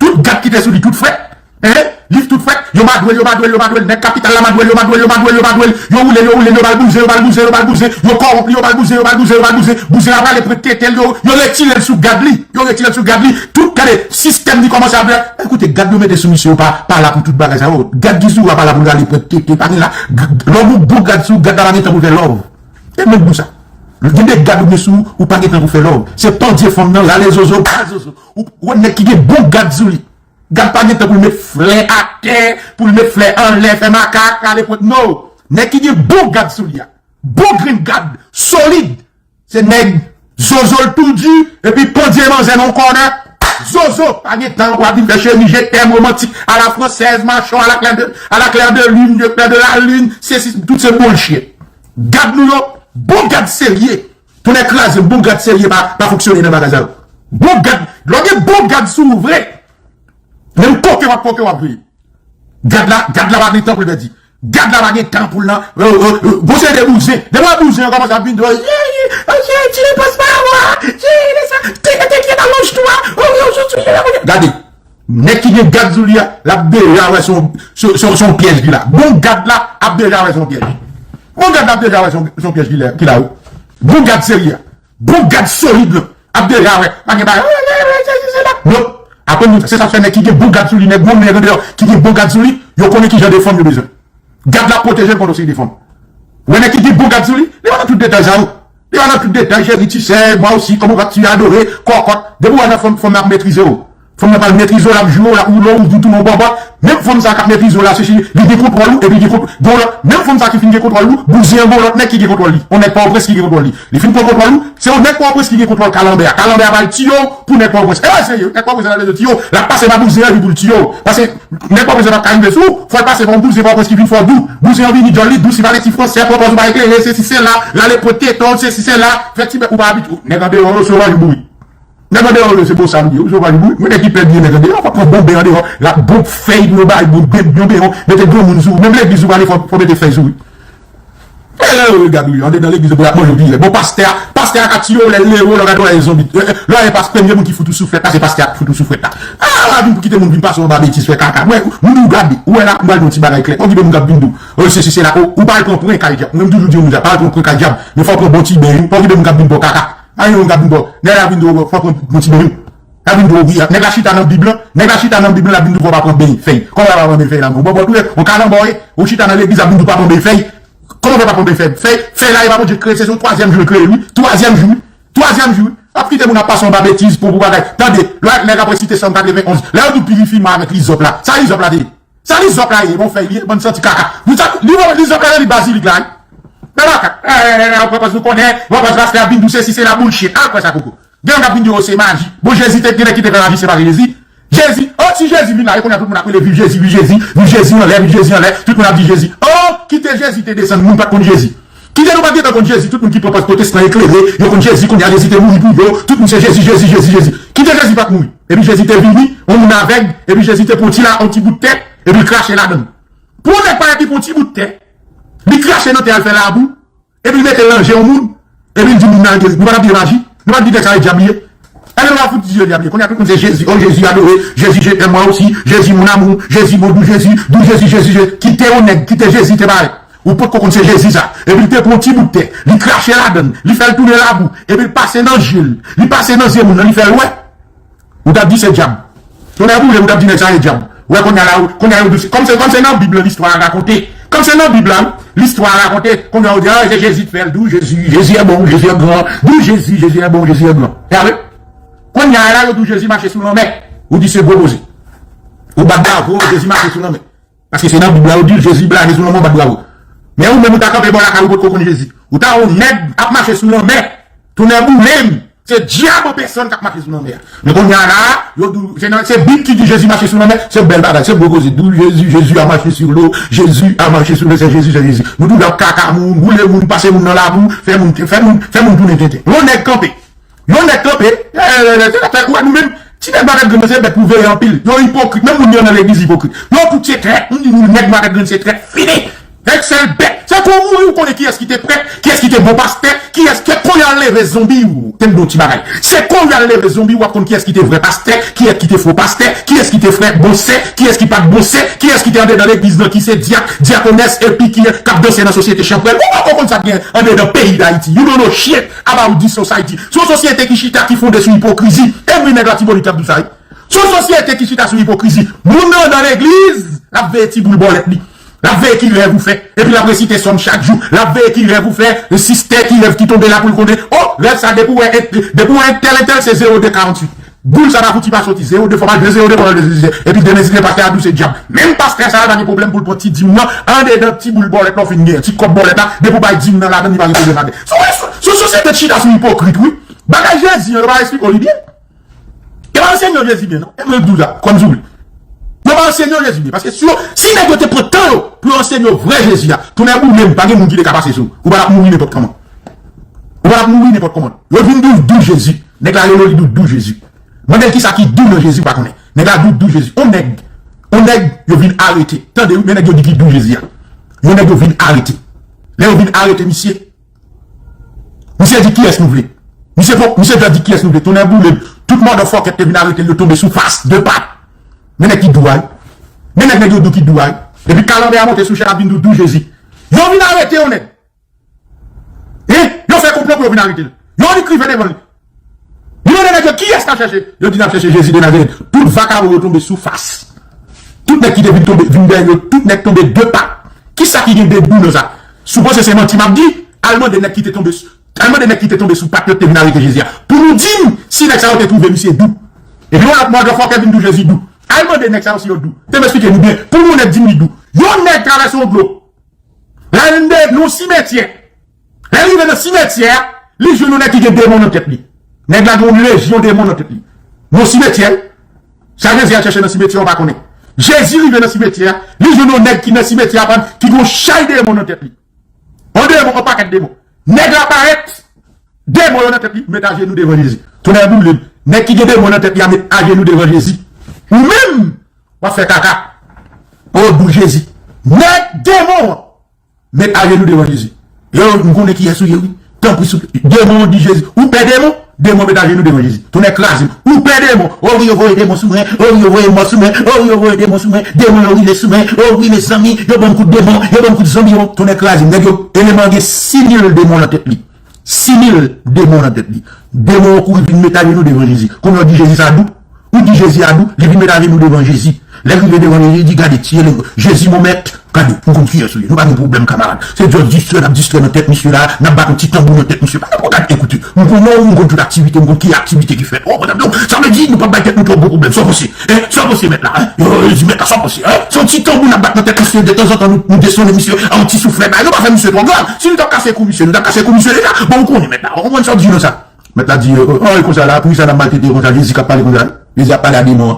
Tout gad ki te sou li, tout frèt. Hein? Li tout frèt. Yo madwe l, yo madwe l, yo madwe l. Nèg kapital la madwe l, yo madwe l, yo madwe l, yo madwe l. Yo woule l, yo woule l, yo ba l bouzen, yo ba l bouzen, yo ba l bouzen. Yo kòwonp li, yo ba l bouzen, yo ba l bouzen, yo ba l bouzen. Bouzen ap rale pran tete l, yo, yo retire l sou gad li. Yo retire l sou gad li. Tout, gade, sistèm li kòmanse ap vle. Ekoute, gad yo mete sou misye yo pa, pa la pou tout bagay sa yo. Gad ki sou a pa la pou l rale pran tete. Pa gen la. G-, lè w gon bon gad sou, gad la pa gen tan pou l fè love. E menm pou sa. Gen de gad ou gen sou, ou pa gen tan pou fè love. Se pandye fanm nan, rale zozo, ba zozo. Ou, ou wè nèg ki gen bon gad sou li. Gad pa gen tan pou l met flè atè, pou l met flè anlè, fè makak, rale pwent. No! Nèg ki gen bon gad sou li a. Bon grenn gad, solid. Se nèg zozo l tou di, epi pandye manzè nan kònè. Zozo, pa gen tan, w ap vin fè chemi, je t'aime, romantik, à la française, machò, à la clair de, à la clair de lune, de clair de la lune, se si, tout se bullshit. Gad nou yo, bon gad serye. Tonnè kraze m, bon gad serye pa, pa fonksyone nan bagay sa yo. Bon gad, lè w gen bon gad sou ou vre, menm koke w ap koke w ap veye. Gad la, gad la pa gen tan pou l pèdi. Gad la pa gen tan pou l nan, euh, euh, euh, gon seri de bouzen. Depi w wè bouzen an kòmanse ap vin di w, ye, ye, ok, tu ne passes pas à moi, ye, ye, sa, te, te, te, allonge-toi, oh, oh, oh, oh, oh. Gade. Nèg ki gen gad sou li a, l ap deja wè se yon, se, se, se yon pyèj ki la. Bon gad la ap deja wè se yon pyèj. Bon gad la ap deja wè se yon, se yon pyèj ki la, ki la, wi. Bon gad serye a. Bon gad solid la ap deja wè. Pa gen bagay. Non. Aprann nou sa. Se sa k fè nèg ki gen bon gad sou li, nèg gwo nèg andeyò, ki gen bon gad sou li, yo konnen ki jan de fanm yo bezwen. Gad la pwoteje l kont yon seri de fanm. Ou wè nèg ki gen bon gad sou li, li pa nan tout detay sa yo. Li pa nan tout detay, cheri, tu sais, moi aussi, comment vas-tu, adoré, kòkòt. Depi w wè nan fanm, fanm nan ap metrize w. Fanm nan pral metrize w, l ap joure w, l ap woule w, ou tounen w bòbòt. Menm fanm sa k ap metrize w la, se si li gen kontwòl ou, epi li gen kont-, gon lòt. Menm fanm sa ki fin gen kontwòl ou, bouzen an gon lòt nèg ki gen kontwòl li. Yon nèg Pòtoprens ki gen kontwòl li. Li fin pran kontwòl ou, se yon nèg Pòtoprens ki gen kontwòl kalanbè a. Kalanbè a pral tiye w pou nèg Pòtoprens. E serye, nèg Pòtoprens la bezwen tiye w. L ap pase pa bouzen an epi pou l tiye w. Paske nèg Pòtoprens la p ap ka rive sou ou, fò l pase pa yon bouzen Pòtoprens ki vin fè w dou. Bouzen an vini djòl li dou, si pale ti fransè, pran pòz ou pa eklere, se si se la, l ale pote tèt ou, se si se la, fè ti bèk ou pa abitye. Nèg andeyò yo sovay ou bourik. Nèg andeyò yo se bosal ou ye, ou sovay ou bourik. Mwen nèg ki pè byen nèg andeyò, fò pran bon ben andeyò, l ap bon fèy pou yo bay, bon ben, bon ben, mete granmoun sou ou. Menm legliz ou prale fò, fò mete fèy sou ou. E lè yo regade ou yo, andedan legliz yo, pou y ap manje w pi lè. Bon, pastè a, pastè a ka tiye w lè l leve w, lè w gade w, lè l zonbi. E, e, lè w pas premye moun ki fout ou souflèt la, se pastè a ki fout ou souflèt la. A, la vin pou kite moun vin pase w anba betiz, fè kaka. Mwen, moun ou gade, ou wè la, m pral di yon ti bagay klè. Okipe moun k ap vin di w, o, se si se la, o, ou pa al pran pwen kay dyab. Mwen, m toujou di yon moun sa, pa al pran pwen kay dyab. Men fò w pran bon ti ben, wi. Pa okipe moun k ap vin ba w kaka. Pa gen moun k ap vin ba w. Nèg la vin di w, fò w pran bon ti ben, wi. L ap vin di w, wi. Nèg la chita nan Bib lan. Nèg la chita nan Bib lan, l ap vin di w fò w pa pran ben fèy. Kòman w pa pran ben fèy la, men w bòbòt ou ye, yon kalanbè w ye, ou chita nan legliz, l ap vin di w pa pran ben fèy. Kòman fè pa pran ben fèy? Fèy, fèy la, e pa Bondye k kreye, se sou twazyèm jou l kreye l, wi. Twazyèm jou, wi. Twazyèm jou, wi. Ap kite moun ap pase anba betiz pou pou bagay. Tande, lè nèg ap resite Sòm katrevenn onz, lè yo di w pirifye m avèk lizòp la. Sa lizòp la te ye? Sa lizòp la ye? Bon fèy li ye, bann santi kaka. Nou sa, li, lizòp la ye, li bazilik la, wi. Men makak, eh, eh, eh, eh, pastè, nou konnen, pastè ap vin di w sesi, sela, bullshit. Al kwè sa, koko. Gen moun k ap vin di w se maji. Bon, Jezi te, gen nèg ki te fè maji, se pa Jezi. Jezi, oh, si Jezi vin la, e kounye a tout moun ap rele viv Jezi, viv Jezi, viv Jezi anlè, viv Jezi anlè, tout moun ap di Jezi. Oh, kite Jezi te desann, moun pa t konn Jezi. Kite nou pa t gentan konn Jezi, tout moun ki pran pòz pwotestan eklere, yo konn Jezi, kounye a Jezi te mouri pou yo, tout moun se Jezi, Jezi, Jezi, Jezi. Kite Jezi pa t mouri. Epi Jezi te vini, yon moun avèg, epi Jezi te pran ti la, yon ti bout tè, epi l krache ladan l. Pou yon nèg parèt li pran ti bout tè, li krache nan tè a, l fè labou, epi l mete l nan je yon moun, epi l di moun nan geri. Nou pa t ap di maji? Nou pa t di nèg sa e dyab li ye? Ebyen nou pa fout di yo dyab li ye. Kounye a tout moun se Jezi. Oh Jezi, adore. Jezi, je t'aime moi aussi. Jezi, mon amour. Jezi, mon doux Jezi. Doux Jezi, Jezi, Jezi. Kite yon nèg, kite Jezi te parèt. Ou potko konn se Jezi sa. Epi l te pran yon ti bout tè. Li krache ladan l. Li fè l tounen labou. Epi l pase nan je l. Li pase nan je moun nan. Li fè l wè. Ou t ap di se dyab. Tonnè boule, ou t ap di nèg sa e dyab. Ou wè kounye a la, ou, kounye a yo di, kòm se, kòm se nan Bib la listwa a rakonte. Kòm se nan Bib la, listwa a rakonte, kounye a yo di, ah, se Jezi k fè l, doux Jésus, Jésus est bon, Jésus est grand, doux Jésus, Jésus est bon, Jésus est grand. E apre, kounye a la, yo di w Jezi mache sou lanmè. Ou di se gwo koze. Ou bat bravo, Jezi mache sou lanmè. Paske se nan Bib la yo di l, Jezi blaze sou lanmè, w bat bravo. Men ou menm ou ta kanpe bò lakay ou potko konn Jezi. Ou ta wè yon nèg ap mache sou lanmè. Tonnè boule m. Se dyab an pèsòn k ap mache sou lanmè a. Men kounye a la, yo di w, se nan, se Bib ki di Jezi mache sou lanmè, se bèl bagay, se gwo koze. Doux Jésus, Jésus a marché sur l'eau, Jésus a marché sur l'eau, se Jezi, se Jezi. Nou toujou ap kaka moun, boule moun, pase moun nan labou, fè moun, fè moun, fè moun tounen tenten. Yon nèg kanpe. Yon nèg kanpe, eh, eh, eh, se afè, ou wè nou menm, ti nèg Makat Grenn nan se bèt pou veye anpil. Yo ipokrit, menm moun yo nan legliz ipokrit. Yo tout se trèt, m di nou nèg Makat Grenn se trèt fini. Nèg sèl bèt. Se kou w mouri, ou konnen kiyès ki te prèt, kiyès ki te bon pastè, kiyès ki, kounye a l leve zonbi w. Tande yon ti bagay. Se kounye a l leve zonbi w, w ap konn kiyès ki te vrè pastè, kiyès ki te fo pastè, kiyès ki te frè bon sè, kiyès ki pa t bon sè, kiyès ki te andedan legliz nan, ki se dyak, dyakonès, epi ki k ap danse nan sosyete chanpwèl. Ou poko konn sa k gen andedan peyi Dayiti. You don't know shit about this society. Se yon sosyete ki chita, ki fonde sou ipokrizi. Every nèg Latibonit k ap di w sa, wi. Se yon sosyete ki chita sou ipokrizi. Moun nan nan legliz, l ap veye ti boul bòlèt li. L ap veye ki rèv ou fè. Epi l ap resite sòm chak jou. L ap veye ki rèv ou fè. Sistè, ki rèv ki tonbe la pou l konnen. Oh, rèv sa, depi w wè, depi w wè entèl, entèl, se zewo de karantuit. Boul sa pa fouti pa soti. Zewo de fò pa jwe, zewo de fò pa jwe. Epi demen si se pastè a di w se dyab. Menm pastè sa a pa gen pwoblèm pou l pran ti dim nan. Andedan ti boul bòlèt la w fin gen. Ti kòb bòlèt la. Depi w bay dim nan ladan, li pa gen pwoblèm ladan. Se yon, se yon sosyete ki chita sou ipokrit, wi. Bagay Jezi an, yo pa eksplike w li byen. Yo pa ansenye w Jezi byen, non. E mwen k di w sa, kòm sou li. Yo pa ansenye w Jezi byen. Paske si yo, si nèg yo te pran tan yo pou yo ansenye w vrè Jezi a, tonnè boule m, pa gen moun ki te ka pase sou ou. Ou pa t ap mouri nenpòt kòman. Ou pa t ap mouri nenpòt kòman. Yo vin di w doux Jezi. Nèg la rele w, li di w doux Jezi. Mande l kisa ki dou nan Jezi, ou pa konnen. Nèg la di w doux Jezi. On nèg, on nèg, yo vin arete. Tande, wi, men nèg yo di ki doux Jezi a. Yon nèg yo vin arete. Lè yo vin arete misye, misye di kiyès nou vle. Misye fò, misye fè di kiyès nou vle. Tonnè boule m. Tout motherfucker te vin arete l, yo tonbe sou fas, de pat. Men nèg ki dou a, wi. Men nèg, nèg yo dou ki dou a, wi. Epi kalanbè a monte sou chè, ap vin di w doux Jezi. Yo vin arete yon nèg. Hein? Yo fè konplo pou yo vin arete l. Yo vin rive devan li. Li mande nèg yo kiyès n ap chèche. Yo di n ap chèche Jezi de Nazarèt. Tout vakabon yo tonbe sou fas. Tout nèg ki te vin tonbe, vin dèyè yo, tout nèg tonbe de pat. Kisa ki gen de dou nan sa? Si w panse se manti m ap di, al mande nèg ki te tonbe sou, al mande nèg ki te tonbe sou pat yo ki te vin arete Jezi a. Pou nou di m si nèg sa yo te twouve misye dou. Epi yon lòt motherfucker vin di w Jezi dou. Al mande nèg sa yo si yo dou. Te m eksplike nou byen. Pou yon nèg di m li dou. Yon nèg travèse yon dlo. L al nan yon simetyè. Lè l rive nan simetyè a, li jwenn yon nèg ki gen demon nan tèt li. Nèg la gen yon lejyon demon nan tèt li. Nan simetyè, sa Jezi al chèche nan simetyè a, ou pa konnen. Jezi rive nan simetyè a, li jwenn yon nèg ki nan simetyè a, ki gen yon chay demon nan tèt li. Yon demon, yon pakèt demon. Nèg la parèt, demon yo nan tèt li, met ajenou devan Jezi. Tonnè boule m. Nèg ki gen demon nan tèt li a met ajenou devan Jezi. Ou menm, w ap fè kaka. O, doux Jezi. Nèg demon an met ajenou devan Jezi. Yo, m konnen kiyès ou ye, wi. Tanpri, souple. Demon an di Jezi. Ou pè demon? Demon met ajenou devan Jezi. Tonnè kraze m. Ou pè demon? O wi, yo voye demon sou mwen. O wi, yo voye mò sou mwen. O wi, yo voye demon sou mwen. Demon yo rive sou mwen. O wi, mezanmi, yo ban m kout demon. Yo ban m kout zonbi yo. Tonnè kraze m. Nèg yo, eleman an gen sis mil demon nan tèt li. Sis mil demon nan tèt li. Demon an kouri vin met ajenou devan Jezi. Kounye a w di Jezi sa dou. Ou di Jezi a dou, li vin met ajenou devan Jezi. Lè l rive devan Jezi, li di, gade, tiye le, Jezi mon mèt, Gade, m konn kiyès ou ye. Nou pa gen pwoblèm, kamarad. Se just distrè, n ap distrè nan tèt misye la, n ap bat yon ti tanbou nan tèt misye. Pa gen pwoblèm, ekoute, m konn non, m konn tout aktivite, m konn ki aktivite ki fèt. Ou konprann? Donk, sa vle di, nou p ap bay tèt nou twò gwo pwoblèm. Sa w panse? Hein? Sa w panse, mèt la? Hein? Yo, yo di, mèt la, sa w panse? Hein? Se yon ti tanbou n ap bat nan tèt misye, de tanzantan, nou, nou desann misye, an ti souflèt. Bagay, nou pa fè misye twò grav. Si nou t ap kase kou misye, nou t ap kase kou misye deja. Bon, ou konnen, mèt la. Ou konprann sa w di nou sa? Mèt la di, oh, oh, e konsa la, poukisa n ap maltrete yo konsa? Jezi k ap pale konsa. Jezi ap pale a demon an.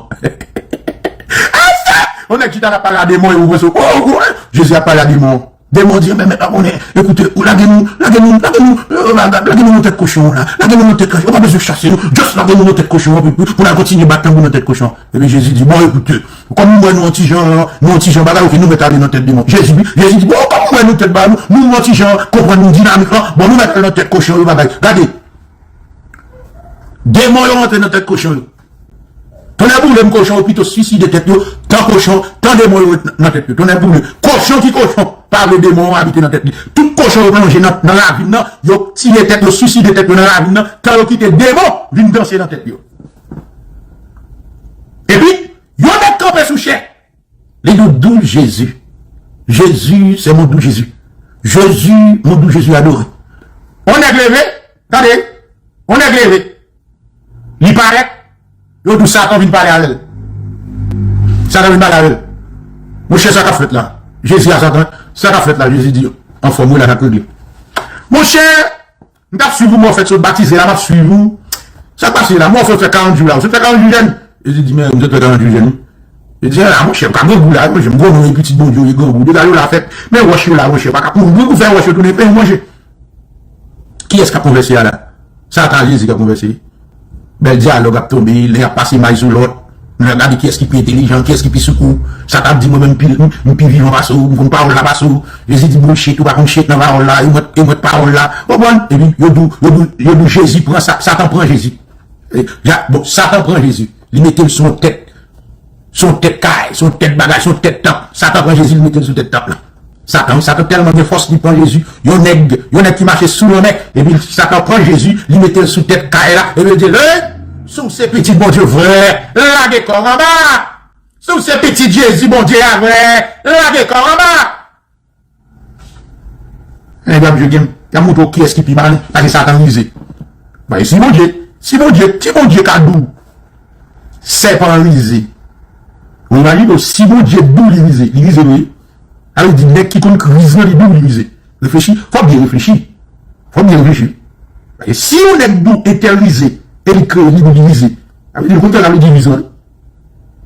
Yon nèg chita k ap pale a demon yo, ou panse, oh, oh, oh, Jezi ap pale a demon an. Demon an di, men mèt la konnen, ekoute, ou lage nou, lage nou, lage nou, euh, lage, lage nou nan tèt kochon an la. Lage nou nan tèt kochon, ou pa bezwen chase nou. Just lage nou nan tèt kochon an pou, pou, pou n al kontinye bat tanbou nan tèt kochon an. Epi Jezi di, bon, ekoute, kòm m wè nou yon ti jan, nou yon ti jan bagay, ok, nou mèt ale nan tèt demon. Jezi, Jezi di, bon, kòm m wè nou tèt ba nou, nou yon ti jan konprann nou dinamik lan, bon, nou mèt ale nan tèt kochon yo, bagay. Gade, demon yo rantre nan tèt kochon yo. Tonnè boule m, kochon yo pito swiside tèt yo, tan kochon, tan demon yo ret nan tèt yo. Tonnè boule, kochon ki kochon, pa vle demon yo abite nan tèt li. Tout kochon yo plonje nan, nan ravin nan, yo tire tèt yo, swiside tèt yo nan ravin nan, tan yo kite demon vin danse nan tèt yo. Epi, yon nèg kanpe sou chè. Li di w, doux Jésus. Jésus, c'est mon doux Jésus. Jésus, mon doux Jésus adoré. On nèg leve, tande, on nèg leve. Li parèt, yo di w Satan vin pale avè l. Satan vin pale avè l. Monchè, sa k ap fèt la? Jezi a Satan, sa k ap fèt la? Jezi di, anfòm wi la, sa k regle. Monchè, m t ap swiv ou, mò fèt sot batize la, m ap swiv ou. Sa k pase la? Mò fèt fè karant jou la, ou sot fè karant jou jèn? Jezi di, men, m sot fè karant jou jèn wi. Jezi di, a, monchè, m ka grangou la, monchè, m gwo non, e pitit Bondye, e grangou. Dega yo la fèt, men wòch yo la, monchè, pa ka, pou, pou fè wòch yo tounen pen, monchè. Kiyès k ap konvèse a la? Satan ak Jezi k ap konvèse. Bèl dyalòg ap tonbe, lè y ap pase may sou lòt. Nou ap gade kiyès ki pi entelijan, kiyès ki pi soukou. Satan ap di, mwen menm, m pi, m, m pi vivan pase w, m konn pawòl la pase w. Jezi di, bullshit, ou pa konn shit nan pawòl la, e mwen, e mwen pawòl la. Ou konprann? Epi, yo di w, yo di w, yo di w Jezi pran Sa-, Satan pran Jezi. E, ja, bon, Satan pran Jezi. Li mete l sou yon tèt. Sou yon tèt kay, sou yon tèt bagay, sou yon tèt tanp. Satan pran Jezi, li mete l sou tèt tanp lan. Satan, wi, Satan tèlman gen fòs, li pran Jezi. Yon nèg, yon nèg ki mache sou lanmè, epi Satan pran Jezi, li mete l sou tèt kay la, epi l di, hey, si w se pitit Bondye vrè, lage kò w anba. Si w se pitit Jezi Bondye a vrè, lage kò w anba. Nèg ap jwe game, y ap montre w kiyès ki pi malin, paske Satan rize. Paske si Bondye, si Bondye, si Bondye ka di w, sèpan rize. Ou imajine w, si Bondye di w li rize, li rize vre. Sa vle di nèg ki konn riz nan li di w li rize. Reflechi, fò w byen reflechi. Fò w byen reflechi. Paske si yon nèg di w entèl rize, e li kreye, li di w li rize, sa vle di l konn sa sa vle di riz lan.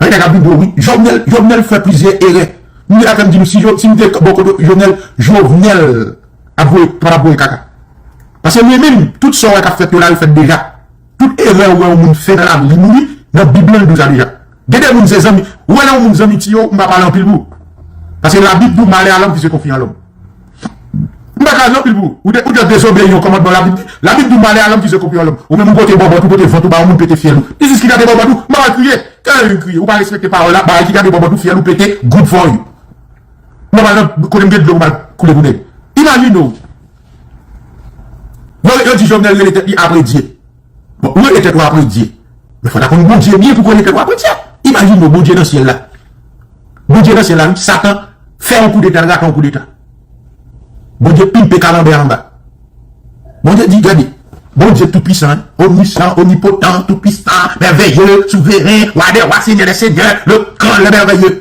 Nèg ap vin di w, wi, Jovenel, Jovenel fè plizyè erè. M gen la fè m di nou, si Jo-, si m te bò kote Jovenel, Jovenel ap voye, pa t ap voye kaka. Paske mwen menm, tout sa w wè k ap fèt yo la, yo fèt deja. Tout erè ou wè yon moun fè nan lavi, li mouri, nan Bib lan, li di w sa deja. Gen de moun se zanmi. Ou wè lè yon moun zanmi tiye w, m pa pale anpil pou ou. Paske Labib di w, malè a lòm ki se konfye an lòm. M pa ka di anpil pou ou. Ou de-, ou just dezobeyi yon kòmandman Labib di. Labib di w, malè a lòm ki se konfye an lòm. Ou menm ou pote bòbòt, ou pote vant ou ba yon moun pete fyèl ou. Jistis ki gade bòbòt ou, m pa pral kriye. Kè yon kriye, ou pa respekte pawòl la, bagay ki gade bòbòt ou, fyèl ou pete, good for you. M pa pral nan kote m gen dlo pou m al koule pou nèg. Imajine w. Yo, yo di Jovenel rele tèt li apre Dye. Bon, ou rele tèt ou apre Dye. Men fò w ta konn Bondye byen pou w rele tèt ou apre Dye. Imajine w, Bondye nan syèl la. Bondye nan syèl la, wi, Satan fè yon koudeta, l rate yon koudeta. Bondye pimpe kalanbè anba. Bondye di, gade, Bondye toupisan, omnisyan, omnipotan, toupisan, mèveye, souveren, wa dè wa, senyè dè senyè, le gran, le mèveye.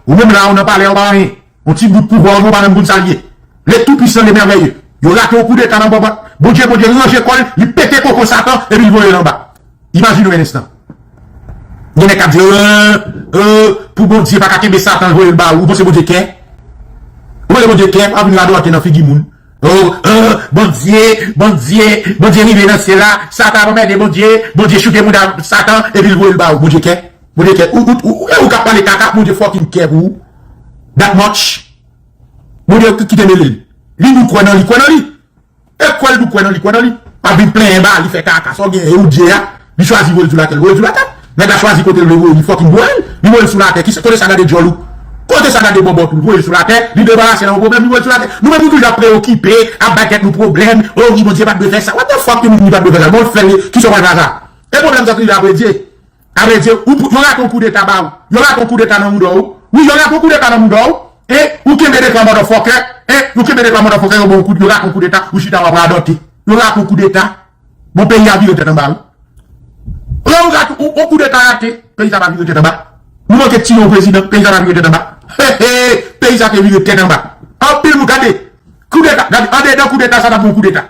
Ou menm la, ou nan palè, ou pa anyen. Yon ti bout pouvwa, ou pa menm konn sa l ye. Le toupisan, le mèveye. Yo rate yon koudeta nan bòbòt. Bondye, Bondye ranje kò l, li pete koko Satan, epi l voye l anba. Imajine w yon enstan. Gen nèg k ap di, euh, euh, pou Bondye pa ka kenbe Satan, l voye l ba ou. Ou panse Bondye kè? Ou panse Bondye kè? Pa vin radwate nan figi moun. Oh, euh, Bondye, Bondye, Bondye rive nan syèl la, Satan ap anmède Bondye, Bondye choute mouda Satan, epi l voye l ba ou. Bondye kè? Bondye kè? Ou, ou, ou, e ou k ap pale kaka, Bondye fucking kè pou ou. That much. Bondye kite mele l. Li nou kwè nan li, kwè nan li. E kwè l nou kwè nan li, kwè nan li. Pa vin plenyen ba li, fè kaka, sa w gen, e ou Dye a. Li chwazi voye l sou latè, l voye l sou latè. Nèg la chwazi kote l vle voye, li fucking voye l. Li voye l sou latè. Kisa, kote sa gade djòl ou? Kote sa gade bòbòt ou? L voye l sou latè, li debarase nan yon pwoblèm, li voye l sou latè. Nou menm nou toujou ap preokipe, ap bay tèt nou pwoblèm. Oh, wi, Bondye pa t dwe fè sa. What the fuck, li, li pa t dwe fè sa? Bon, l fè l, kisa w pral fè a sa? E pwoblèm sa t rive apre Dye. Apre Dye, ou, yo rate yon koudeta ba ou. Yo rate yon koudeta nan mouda w. Wi, yo rate yon koudeta nan mouda w. E, ou kenbe dekwa motherfucker. E, ou kenbe dekwa motherfucker, yo ba w kout, yo rate yon koudeta, ou chita w ap radote. Yo rate yon koudeta. Bon, peyi a vire tèt anba, wi. Lè ou rate yon, yon koudeta rate, peyi sa pa vire tèt anba. Nou manke tiye yon prezidan, peyi sa pa vire tèt anba. He, he, peyi sa te vire tèt anba. Anpil moun gade. Koudeta, gade, andedan koudeta, sa t ap yon koudeta.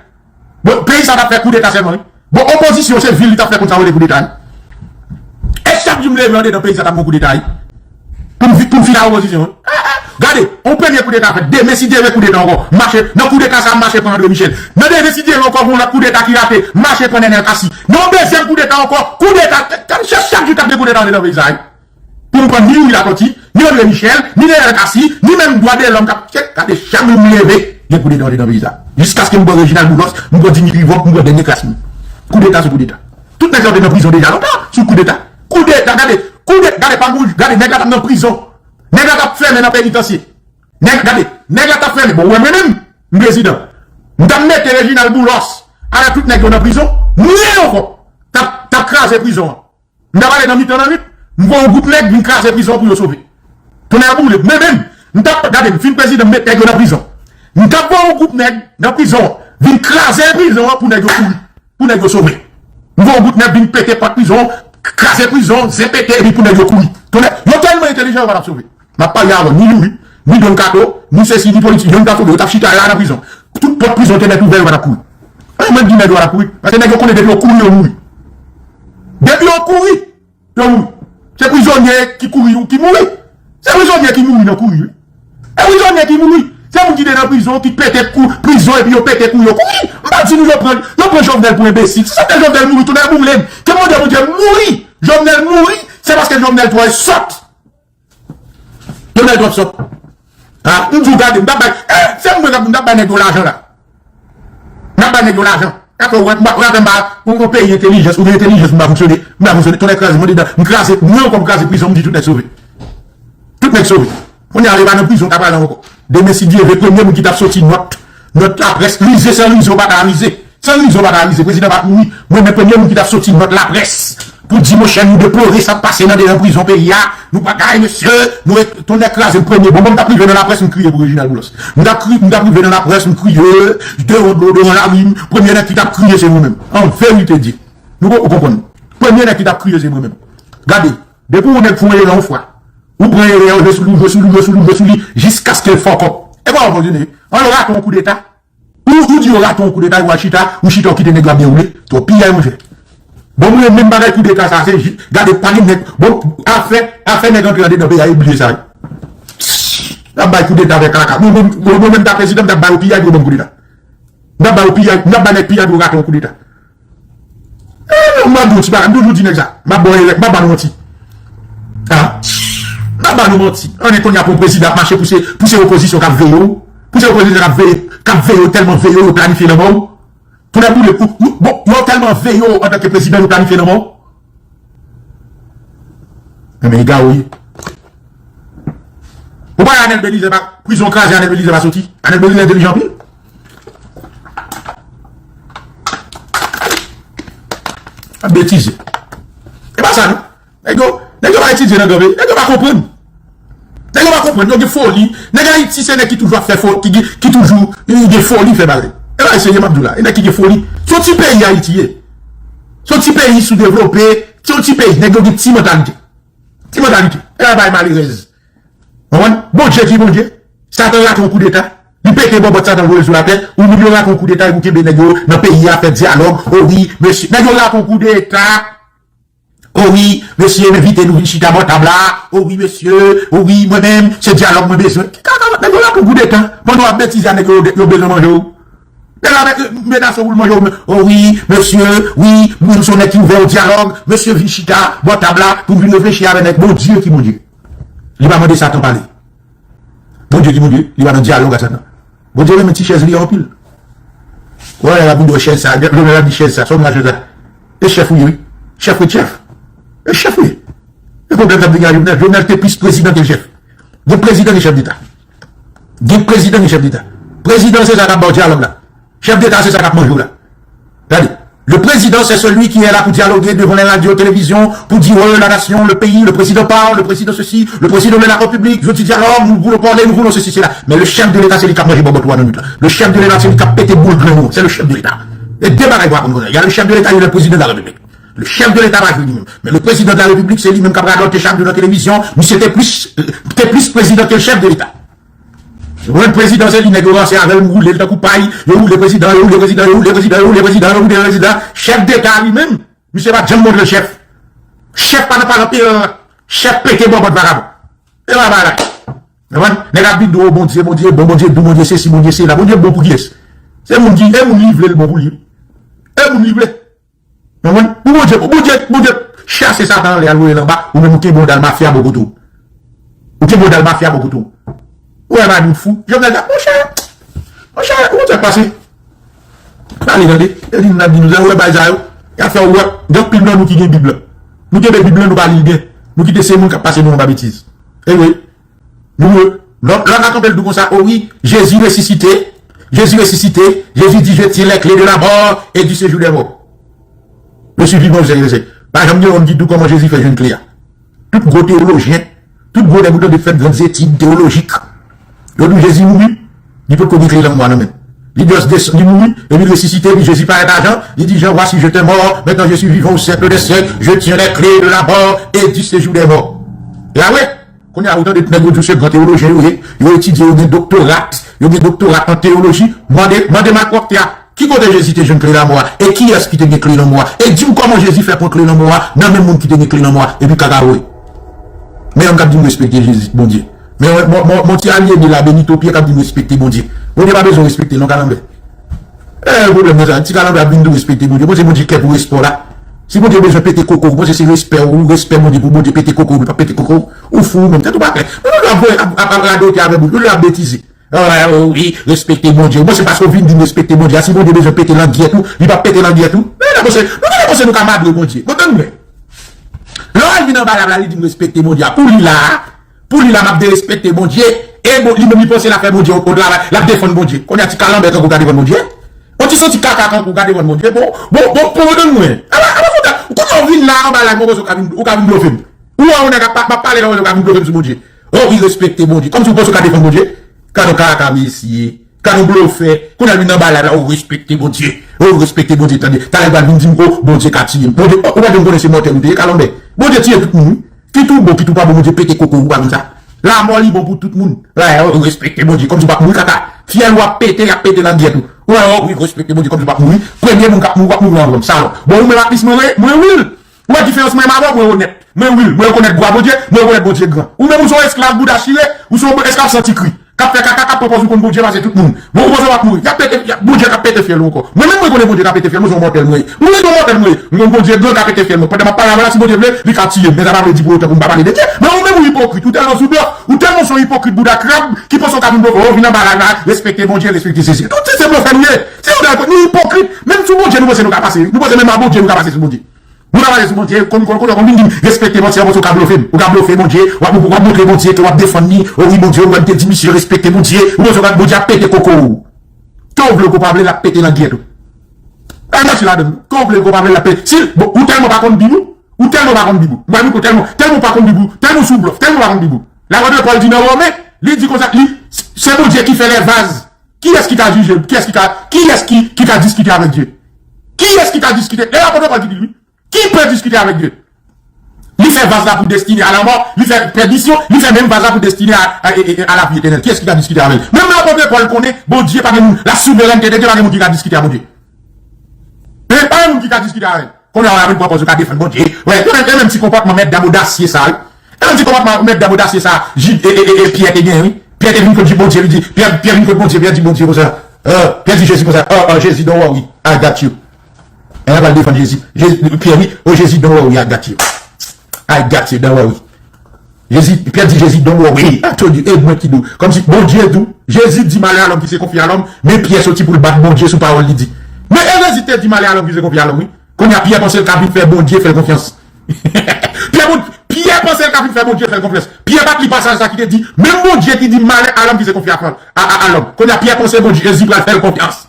Bon, peyi sa t ap fè koudeta sèlman, wi. Bon, opozisyon, se vil li t ap fè konn sa yo rele koudeta, wi. E chak jou m leve andedan peyi sa t ap gon koudeta, wi. Pou m fi-, pou m fini ak opozisyon, wi. Gade, yon premye koudeta fèt. Demen, si Dye vle, koudeta ankò. Mache, nan koudeta sa, mache pran André Michel. Nan demen, si Dye vle, ankò, gon lòt koudeta ki rate. Mache pran Nenel Cassy. Nan yon dezyèm koudeta ankò, koudeta, chak, chak jou t ap gen koudeta andedan peyi sa, wi. Pou m pran ni Youri Latortue, ni André Michel, ni Nenel Cassy, ni menm dwa de lòm k ap tchèk, gade chak jou m leve, gen koudeta andedan peyi sa. Jiskaske m pran Reginald Boulos, m pran Dimitri Vorbe, m pran dènye klas li. Koudeta sou koudeta. Tout nèg sa yo te nan prizon deja lontan, sou koudeta. Koudeta, gade, koudeta, gade pa moun, gade nèg la t ap nan prizon. Nèg la t ap fèmen nan penitansye. Nèg, gade, nèg la t ap fèmen. Bon, ou wè mwen menm, m prezidan. M t ap mete Reginald Boulos, ala tout nèg yo nan prizon, mwen ankò, t ap, t ap kraze prizon an. M t ap ale nan mitan nan nwit, m voye yon gwoup nèg vin kraze prizon pou yo sove. Tonnè boule, mwen menm, m t ap, gade, m fin prezidan, m met nèg yo nan prizon. M t ap voye yon gwoup nèg nan prizon, vin kraze prizon an pou nèg yo kouri, pou nèg yo sove. M voye yon gwoup nèg vin pete pòt prizon, kraze prizon, zen pete, epi pou nèg yo kouri. Tonnè, yo tèlman entèlijan, yo pa t ap sove. M ap pale avè w, ni Youri, ni Don Kato, ni sesi, ni politik, yo t ap sove, yo t ap chita la nan prizon. Tout pòt prizon te nèt ouvè, yo pa t ap kouri. An, mwen di nèg yo pa t ap kouri. Paske nèg yo konnen depi yo kouri, yo mouri. Depi yo kouri, yo mouri. Se prizonye ki kouri, ki mouri. Se prizonye ki mouri nan kouri, wi. E prizonye ki mouri. Se moun ki te nan prizon, ki pete kou, prizon, epi yo pete kou, yo kouri. M pa di nou yo pran, yo pran Jovenel pou enbesil. Si se te Jovenel mouri, tonnè boule m. Ke Bondye, Bondye mouri. Jovenel mouri, se paske Jovenel twò sòt. Donald Trump sòt. Ha, m di w gade, m t ap bay, eh, se mwen k ap, m t ap bay nèg yo lajan la. M t ap bay nèg yo lajan. Gade, w wè, m pa, w wè, m pa, yon, yon peyi entèlijans, oubyen entèlijans m pa fonksyone, m pa fonksyone, tonnè kraze, m andedan, m kraze, mwen ankò m kraze prizon, m di tout nèg sove. Tout nèg sove. Kounye a, yo pa nan prizon, ta pale ankò. Demen, si Dye vle, premye moun ki t ap soti nòt, nòt laprès, rize san rize, w pa ta rize. San rize w pa ta rize, prezidan pa t mouri. Mwen menm premye moun ki t ap soti nòt laprès pou di, monchè, nou deplore sa k pase nan dedan prizon peyi a. Nou pa kay, mesye, nou e-, tonnè kraze m premye. Bon, bon, m t ap rive nan laprès, m kriye pou Reginald Boulos. M t ap kri-, m t ap rive nan laprès, m kriye, devan dlo, devan lari m. Premye nèg ki t ap kriye, se mwen menm. An verite Dye. Nou ko-, ou konprann? Premye nèg ki t ap kriye, se mwen menm. Gade, depi yon nèg fè yon erè yon fwa, ou pran erè, ou jwe sou li, ou jwe sou li, ou jwe sou li, ou jwe sou li, jiskaske l fuck up. E pa w kontinye. An, yo rate yon koudeta. Ou, ou di yo rate yon koudeta, ou al chita, ou chita, ou kite nèg la byen woule. Twòp piyay, monchè. Bon, mwen, menm bagay koudeta sa, se ji-, gade, pa gen nèg, bon, afè, afè nèg antre andedan peyi a, yo bliye sa, wi. N ap bay koudeta avèk kaka. Mwen, mwen, mwen, mwen menm ta prezidan, m t ap ba yo piyay pou yo ban m koudeta. M t ap ba yo piyay, m t ap ba nèg piyay pou yo rate yon koudeta. Eh, non, m ap di w ti bagay, m toujou di nèg sa. M ap ba w, m ap ba nou manti. Ha? M ap ba nou manti. Ann, kounye a pou yon prezidan ap mache pou se, pou se opozisyon k ap veye w. Pou se opozisyon k ap veye, k ap veye w, tèlman veye w, yo planifye lanmò w. Pou nèg boule, ou, ou, bon, yo tèlman veye w antanke prezidan, yo planifye lanmò w. Enben, egare w ye. Ou pa wè Anèl Belize pa, prizon kraze, Anèl Belize pa soti. Anèl Belize entèlijan anpil. Ap betize. E pa sa, non. Nèg yo, nèg yo pa etidye nan gran peyi. Nèg yo pa konprann. Nèg yo pa konprann. Yo gen foli. Nèg Ayiti, se nèg ki toujou ap fè foli, ki, ki toujou gen foli, fè bagay. E pa serye, m ap di w la. E nèg ki gen foli. Se yon ti peyi Ayiti ye. Se yon ti peyi soudevlope. Se yon ti peyi. Nèg yo gen ti mantalite. Ti mantalite. E pa bagay malerèz. Konprann? Bondye ki Bondye. Satan rate yon koudeta. Li pete bòbòt Satan voye sou latè. Ou menm yo rate yon koudeta, epi w kenbe nèg yo nan peyi a, fè dyalòg. O wi, mesye. Nèg yo rate yon koudeta. O wi, mesye, m envite nou vin chita bò tab la. O wi, mesye. O wi, mwen menm, se dyalòg mwen bezwen. Ki kaka, nèg yo rate yon koudeta. Pandan w ap betize a nèg yo, yo bezwen manje w. Nèg la met, menase w pou l manje w. O wi, mesye, wi, mwen se yon nèg ki ouvè o dyalòg. Mesye, vin chita bò tab la pou vin reflechi avè nèg Bondye ki Bondye. Li pa mande Satan pale. Bondye ki Bondye, li pa nan dyalòg ak Satan. Bondye renmen ti chèz li anpil. Wè, l ap vin dwe chèz sa, Jovenel ap di chèz sa, sa w di chèz sa. E chèf ou ye, wi. Chèf wi, chèf. E chèf ou ye. E pwoblèm sa ap degaje Jovenel. Jovenel te plis prezidan ke chèf. Gen prezidan gen chèf deta. Gen prezidan gen chèf deta. Prezidan se sa k ap ba w dyalòg la. Chèf deta se sa k ap manje w la. Gade, Le président, c'est celui qui est là pour dialoguer devant les radios, télévisions, pour dire, oh, la nation, le pays, le président parle, le président ceci, le président de la République, je dis dialogue, nous voulons parler, nous voulons ceci, cela. Mais le chef de l'État, c'est lui qui a mangé bonbon trois minutes là. Le chef de l'État, c'est lui qui a pété boule grain. C'est le chef de l'État. E de bagay pou aprann konsa. Il y a le chef de l'État, il y a le président de la République. Le chef de l'État pa jwe li menm. Men le président de la République, se li menm k ap radòte chak jou nan televizyon. Misye te plis, te plis prezidan ke chef de l'État. Ou konprann, prezidan se li, nèg yo ranse avè l, woule l tankou pay, yo woule prezidan, yo woule prezidan, yo woule prezidan, yo woule prezidan, yo woule prezidan. Chèf deta li menm, misye pa t janm montre l chèf. Chèf pa nan pale anpil, chèf pete bòbòt vakabon. E pa bagay. Ou konprann? Nèg ap vin di w, Bondye, Bondye bon, Bondye dou, Bondye sesi, Bondye sela. Bondye bon pou kiyès? Se moun ki, e moun li vle l bon pou li. E moun li vle. Konprann? Pou Bondye, pou Bondye, Bondye chase Satan anlè, al voye l anba, ou menm ou kenbe yon dal mafya bò kote w. Ou kenbe yon dal mafya bò kote w. Ou wè Madou fou. Jovenel di, monchè, monchè, ou konn sa k pase? Ale tande. E li n ap di nou sa, ou wè bagay sa yo. Y ap fè w wè. Gen anpil nan nou ki gen Bib la. Nou kenbe Bib la, nou pa li l byen. Nou kite se moun k ap pase nou anba betiz. E wi. Nou, lòt, lòt la kanpe l di w konsa, o wi, Jezi resisite, Jezi resisite, Jezi di, je tiens les clés de la mort et du séjour des morts. Je suis vivant, je suis ressuscité. Pa janm gen yon moun ki di w kòman Jezi fè jwenn kle a. Tout gwo teyolojyen, tout gwo nèg ou tande fè grann etid teyolojik, yo di w Jezi mouri, li potko gen kle lanmò a nan men l. Li just desann, li mouri, epi l resisite, epi Jezi parèt a Jan, li di Jan, voici, j'étais mort, maintenant je suis vivant au siècle des siècles, je tiens les clés de la mort et du séjour des morts. E a vre? Kounye a, ou tande nèg yo di w se gran teyolojyen yo ye, yo etidye, yo gen doktora, yo gen doktora an teyoloji, mande, mande malpwòpte a, ki kote Jezi te jwenn kle lanmò a? E kiyès ki te gen kle lanmò a? E di m kòman Jezi fè pran kle lanmò a nan men moun ki te gen kle lanmò a, epi kaka voye. Men yon k ap di m respekte Jezi, Bondye. Men yon, mon, mon, mon ti alyene la, Benito Pierre k ap di m respekte Bondye. Bondye pa bezwen respekte non, kalanbè. E, pwoblèm nan sa, ti kalanbè ap vin di w respekte Bondye. Bondye, Bondye kè pou respè w la. Si Bondye bezwen pete koko w, ou panse se respè w, respè Bondye pou Bondye pete koko w, li p ap pete koko w? Ou fou ou menm, tèt ou pa klè. Men nou ap voye, ap, ap, ap radote avè bouch, nou ap betize. Ah, oh wi, respekte Bondye. Ou panse paske w vin di m respekte Bondye a, si Bondye bezwen pete langyèt ou, li p ap pete langyèt ou? Men nou panse, nou genlè panse nou ka madre Bondye. Bon, tann mwen. Lè w al vin anba lab la, li di m respekte Bondye a. Pou li la, pou li la, m ap derespekte Bondye. E bon, li menm li panse l ap fè Bondye yon travay, l ap defann Bondye. Kounye a ti kalanbè kankou ka defann Bondye. Yon ti santi kaka kankou ka defann Bondye. Bon, bon, bon, bon, tann mwen. Ala, ala kontan. Kounye a w vin la anba lab, mwen panse w ka vin, ou ka vin blofe m. Ou wè yon nèg ap pa-, m ap pale la, w ka vin blofe m sou Bondye. Oh wi, respekte Bondye. Kòmsi w panse w ka defann Bondye? Gade yon kaka mesye. Gade yon blofè. Kounye a l vin anba lab la, oh, respekte Bondye. Oh, respekte Bondye, tande. Talè l pral vin di m, oh, Bondye ka tiye m. Bondye, oh, ou pa janm konnen se mòtèl ou te ye, kalanbè. Bondye tiye tout moun, wi. Kit ou bon, kit ou pa bon, Bondye pete koko w, ou pa konn sa. Lanmò li bon pou tout moun. La, oh, respekte Bondye, kòmsi w p ap mouri, kaka. Fyèl ou ap pete, y ap pete langyèt ou. Ou wè, oh, wi, respekte Bondye, kòmsi w p ap mouri. Premye moun k ap mouri, w ap mouri nan dwòm, salòp. Bon, ou menm ak Lis, mwen, mwen, mwen, wi. Ou wè diferans mwen menm avè w, mwen onèt. Mwen wi, mwen rekonèt glwa Bondye, mwen rekonèt Bondye gran. Ou menm ou se yon esklav bouda chire, ou se yon esklav santi kri. K ap fè kaka, k ap pran pòz ou konn Bondye pase tout moun. Bon, ou panse w ap mouri. Y ap pete, y ap, Bondye k ap pete fyèl ou ankò. Mwen menm mwen konnen Bondye ka pete fyèl mwen, se yon mòtèl mwen ye. Mwen se yon mòtèl mwen ye. Mwen konn Bondye gran k ap pete fyèl mwen. Pandan m ap pale avè w la, si Bondye vle, li ka tiye m. Men sa pa vle di pou otan pou m pa pale de Dye. Men ou menm ou ipokrit, ou tèlman sou dòf, ou tèlman se yon ipokrit bouda krab, ki panse w ka vin blofe, oh, vin anba la, la, respekte Bondye, respekte sesi. Tout se, se blofè nou ye. Se yon dal, nou ipokrit. Menm sou Bondye, nou panse nou ka pase, wi. Nou panse menm a Bondye nou ka pase sou Bondye. Nou ka pale sou Bondye, konn, konn, konn, konn vin di m, respekte Bondye, ou panse w ka blofe m. Ou ka blofe Bondye, w ap, w ap montre Bondye ke w ap defann li. O wi, Bondye, ou wè m te di misye respekte Bondye. Ou panse w ka, Bondye ap pete koko w. Ke w vle ou ke w pa vle, l ap pete langyèt ou. Ay, manti ladann. Ke w vle ou ke w pa vle, l ap pete. Si, bon, ou tèlman pa konn Bib ou, ou tèlman pa konn Bib ou. Mwen, ou tèlman, tèlman ou pa konn Bib ou, tèlman ou sou blòf, tèlman ou pa konn Bib ou. Lapòt Pòl di nan Women, li di konsa, li, se Bondye ki fè lè vaz. Kiyès ki ka jije? Kiyès ki ka, kiyès ki, ki ka diskite avèk Dye? Kiyès ki ka diskite? E lapòt Pòl ki di l, wi. Ki pè diskite avèk Dye? Li fè vaz la pou destine a lanmò, li fè pèdisyon, li fè menm vaz la pou destine a, a, a, a lavi etènèl. Kiyès ki ka diskite avè l? Menm lapòt Pòl konnen Bondye pa gen moun, la souverènte de Dye pa gen moun ki ka diskite a Bondye. E pa gen moun ki ka diskite avè l. Kounye a, w ap vin pran pòz ou ka defann Bondye. Wè, e menm, e menm ti konpòtman mèt dam odasye sa, wi. E menm ti konpòtman mèt dam odasye sa, Jid, e, e, e, e Pyè te gen, wi. Pyè te vin kot Bondye, li di, Pyè, Pyè vin kot Bondye, Pyè di Bondye konsa, euh, Pyè di Jezi konsa, oh, oh, Jezi, don't worry, I got you. E l pral defann Jezi. Jezi, Pyè di, oh, Jezi, don't worry, I got you. I got you, don't worry. Jezi, Pyè di Jezi, don't worry, I told you, e mwen ki di w. Kòmsi Bondye di w, Jezi di malè a lòm ki se konfye a lòm, men Pyè soti pou l bat Bondye sou pawòl li di. Men e Jezi te di malè a lòm ki se konfye a lòm, wi. Kounye a, Pyè panse l ka vin fè Bondye fè l konfyans. Pyè, bon, Pyè panse l ka vin fè Bondye fè l konfyans. Pyè pa t li pasaj sa ki te di, menm Bondye ki di malè a lòm ki se konfye a, a, a, a lòm. Kounye a, Pyè panse Bondye, Jezi pral fè l konfyans.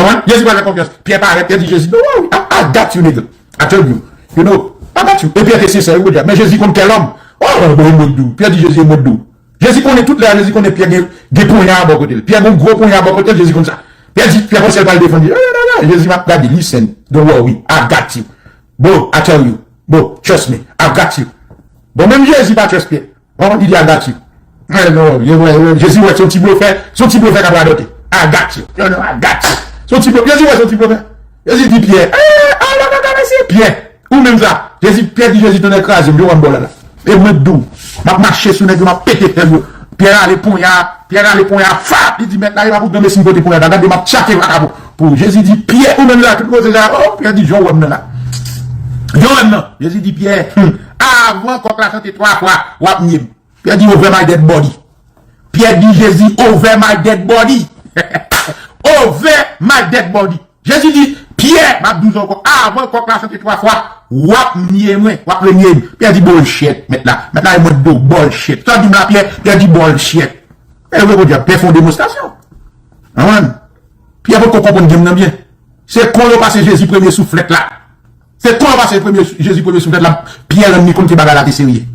Konprann? Jezi pral fè konfyans. Pyè parèt, Pyè di Jezi, "Don't worry, I, I got you, nigga. I tell you, you know, I got you." E Pyè te sensè, wi, Jezi. Men Jezi konn kè lòm. Oh, mwen di w, Pyè di Jezi, mwen di w. Jezi konnen tout lè, Jezi konnen Pyè gen, gen ponya bò kote l. Pyè gen gwo ponya bò kote l, Jezi konn sa. Pyè di, Pyè panse l pral defann li. Jezi m ap gade, listen, don't worry, I got you. Bro, I tell you. Bro, trust me, I got you. Bon, menm Jezi pa trust Pyè. Bon, li di, "I got you." Eh, non, Jezi wè se yon ti blofè, se yon ti blofè k ap radote. "I got you. No, no, I got you." Se yon ti blofè, Jezi wè se yon ti blofè. Jezi di Pyè, "Eh, ala kaka mesye, Pyè. Ou menm sa." Jezi, Pyè di Jezi, "Tonnè kraze m, yo wè m bò la la. E mwen di w, m ap mache sou nèg yo, m ap pete fèl yo." Pyè rale ponya, Pyè rale ponya, fap, li di, "Mèt la, e pa pou granmesi m pote ponya, gade m ap tchake vakabon." Pou Jezi di, "Pyè, ou menm la, tout koze sa." Oh, Pyè di, "Jan w wè m nan la. Jan w wè m nan." Jezi di, "Pyè, hmm, avan kòk la chante twa fwa, w ap nye m." Pyè di, "Over my dead body." Pyè di Jezi, "Over my dead body." "Over my dead body." Jezi di, "Pyè, m ap di w sa ankò, avan kòk la chante twa fwa, w ap nye mwen, w ap renye m." Pyè di, "Bullshit, mèt la. Mèt la, e mwen di w, bullshit. Sa w di m la, Pyè?" Pyè di, "Bullshit." E vre, Bondye ap fè fon demonstrasyon. Amen. Pyè potko konprann game nan byen. Se kon yo pase Jezi premye souflèt la. Se kon yo pase premye, Jezi premye souflèt la, Pyè rann li kont ke bagay la te serye.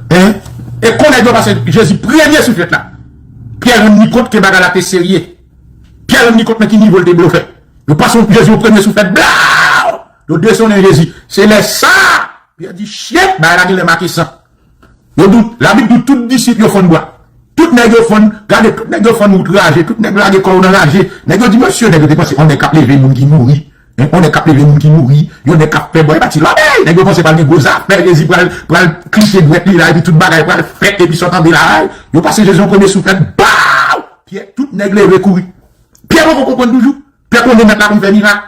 Hein? E kon nèg yo pase Jezi premye souflèt la, Pyè rann li kont ke bagay la te serye. Pyè rann li kont nan ki nivo l te blofè. Yo pase Jezi yon premye souflèt, blaw! Yo desonnen Jezi. Se lè sa, Pyè di, "Shit, bagay la genlè make san." Yo di, Labib di tout disip yo fann bwa. Tout nèg yo fann, gade, tout nèg yo fann wout raje, tout nèg lage kò yo nan raje. Nèg yo di, "Mesye, nèg yo te panse yon nèg k ap leve moun ki mouri. Hein, yon nèg k ap leve moun ki mouri, yon nèg k ap fè bò, e pa ti lòbèy." Nèg yo panse pral gen gwo zafè, Jezi pral, pral klike dwèt li la, epi tout bagay pral fèt, epi sa w tande la, ay. Yo pase Jezi yon premye souflèt, baw! Pyè, tout nèg leve kouri. Pyè poko konprann toujou. Pyè konnen mèt la konn fè mirak.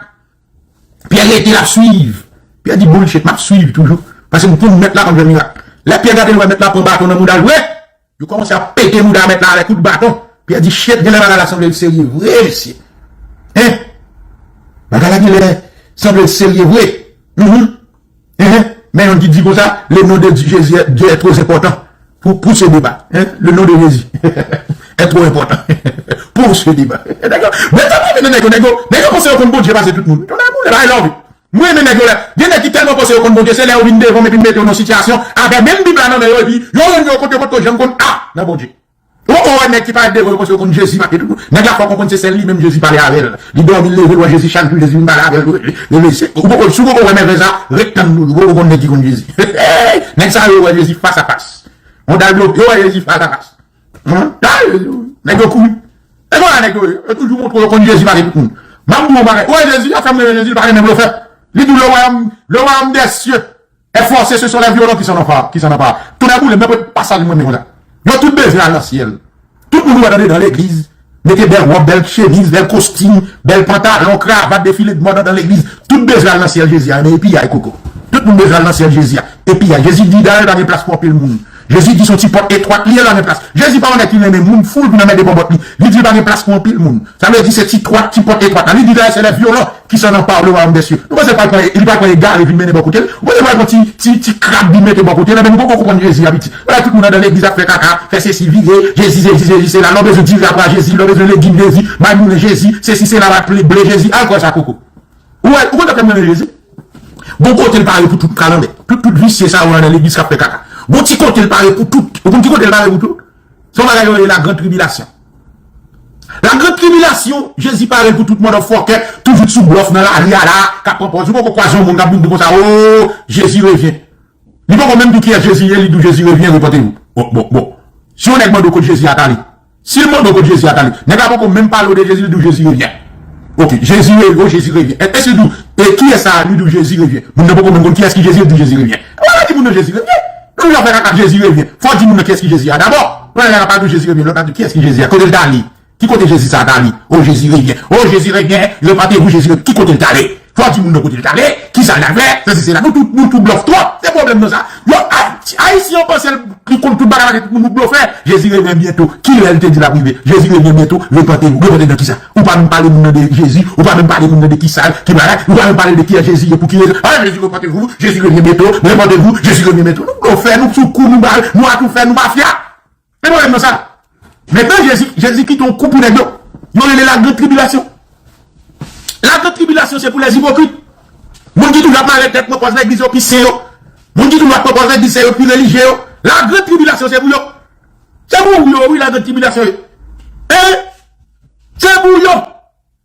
Pyè rete l ap swiv. Pyè di, "Bullshit, m ap swiv toujou. Paske m konn mèt la konn fè mirak." Lè Pyè gade l wè mèt la pran baton nan mouda l, wè, yo kòmanse ap pete mouda mèt la avèk kout baton. Pyè di, "Shit, genlè bagay la sanble l serye vre, mesye. Hein? Bagay la genlè sanble l serye vre. Mhm. Hein?" Men yon ki di konsa, "Le nom de Jésus est, Dieu est trop important pour, pour ce débat. Hein? Le nom de Jésus est trop important pour ce débat." Nèg yo, men sa pa vin nèg yo, nèg yo, nèg yo panse yo konn Bondye pase tout moun. Yo nan boule, bay love. Mwen renmen nèg yo lè. Gen nèg ki tèlman panse yo konn Bondye, se lè yo vin devan m epi m mete yo nan sitiyasyon, avè menm Bib la nan men yo, epi yo jwenn yo kote yo potko janm konn A nan Bondye. Ou poko wè nèg ki parèt devan yo panse yo konn Jezi pase tout moun. Nèg la fò konprann se sèl li menm Jezi pale avè l. Li dòmi, l leve, l wè Jezi chak jou, Jezi vin pale avè l. Leve, se, ou poko, si w poko wè mèvèz la, ret tann nou, ou poko konn nèg ki konn Jezi. Nèg sa yo wè Jezi fas a fas. On dal yo, yo wè Jezi fas a fas. Hein? Dal, nèg yo kouri. E konsa nèg yo ye. Yo toujou montre yo konn Jezi pase tout moun. M ap di w yon bagay. Ou wè Jezi, afè m renmen Jezi, li pa renmen blofè. Li di, "Le royaume, le royaume des cieux est forcé, ce sont les violents qui s'en emparent, qui s'en emparent." Tonnè boule m, men pasaj mwen renmen konsa. Yo tout bezwen al nan syèl. Tout moun ou wè tande nan legliz, mete bèl wòb, bèl chemiz, bèl kostim, bèl pantalon, kravat, defile de mòd anndan legliz. Tout bezwen al nan syèl Jezi a, men epi ay koko. Tout moun bezwen al nan syèl Jezi a. Epi ay, Jezi di dayè pa gen plas pou anpil moun. Jezi di se yon ti pòt etwat li ye, la gen plas. Jezi pa yon nèg ki renmen moun foul vin anmède bòbòt li. Li di pa gen plas pou anpil moun. Sa vle di se ti twat, ti pòt etwat la. Li di dayè se les violents qui s'en emparent le royaume des cieux. Nou panse pral pran, li pral pran egare vin mennen bò kote l? Ou panse pral pran ti, ti, ti krab vin mete bò kote l? Enben nou poko konprann Jezi a piti. Wala tout moun anndan legliz ap fè kaka, fè sesi vire, Jezi, Jezi, Jezi, se la. Lè w bezwen dirap a Jezi, lè w bezwen legim Jezi, maymoulen Jezi, sesi se la, bat ple ble Jezi, al kwè sa koko. Ou wè, ou konn sa fè m renmen Jezi? Gon kote l pare pou tout kalanbè. Tout, tout visye sa yo anndan legliz k ap fè kaka. Gon ti kote l pare pou tout. Ou konn ki kote l pare pou tout? Se yon bagay yo rele la grande tribulation. La grande tribulation, Jezi pare l pou tout motherfucker, toujou sou blòf nan lari a la, k ap pran pòz. Ou poko kwaze yon moun k ap vin di konsa, "Oh, Jezi revyen." Li poko menm di w kiyès Jezi ye, li di w, "Jezi revyen, repantez-vous." Bon, bon, bon. Si yon nèg mande w kot Jezi a t ale, si l mande w kot Jezi a t ale, nèg la poko menm pale w de Jezi, li di w, "Jezi revyen." Ok, Jezi revyen, oh, Jezi revyen. E, e si l di w, "E kiyès sa a?" Li di w, "Jezi revyen." Moun nan poko menm konn kiyès ki Jezi, li di w, "Jezi revyen." Wala ki moun nan Jezi revyen. Nou toujou ap fè kaka, Jezi revyen. Fò w di moun nan kiyès ki Jezi a dabò. Lè nèg la pa di w Jezi revyen, lòt la di w, "Kiyès ki Jezi a? Kote l t ale? Ki kote Jezi sa a t ale?" "Oh, Jezi revyen. Oh, Jezi revyen. Repantez-vous, Jezi revyen." Ki kote l t ale? Fò w di moun nan kote l t ale. Kisa l t al fè? Sesi se la. Nou tout, nou tout blòf twòp. Se pwoblèm nan sa. Yo, Ay-, Ayisyen yo panse l, li konn tout bagay, tout moun nou blofè. Jezi revyen byento. Kilè l te di l ap rive? Jezi revyen byento. Repantez-vous. Repante nan kisa? Ou pa menm pale moun nan de Jezi. Ou pa menm pale moun nan de kisa l, ki bagay. Ou pa menm pale de kiyès Jezi ye, pou ki rezon. Ah, Jezi, repantez-vous. Jezi revyen byento. Repantez-vous. Jezi revyen byento. Nou blofè, nou sou kou, nou bal, nou atoufè, nou mafya. Se pwoblèm nan sa. Mentnan, Jezi, Jezi kite yon kou pou nèg yo. Yo rele la grande tribulation. tribilasyon se pou lèzipokrit. Moun ki toujou ap mare tèt pran pòz legliz yo pi sen yo. Moun ki toujou ap pran pòz legliz se yo ki pi relijye yo. Lagrann tribilasyon se pou yo. Se pou yo, wi, lagrann tribilasyon yo. Hein? Se pou yo.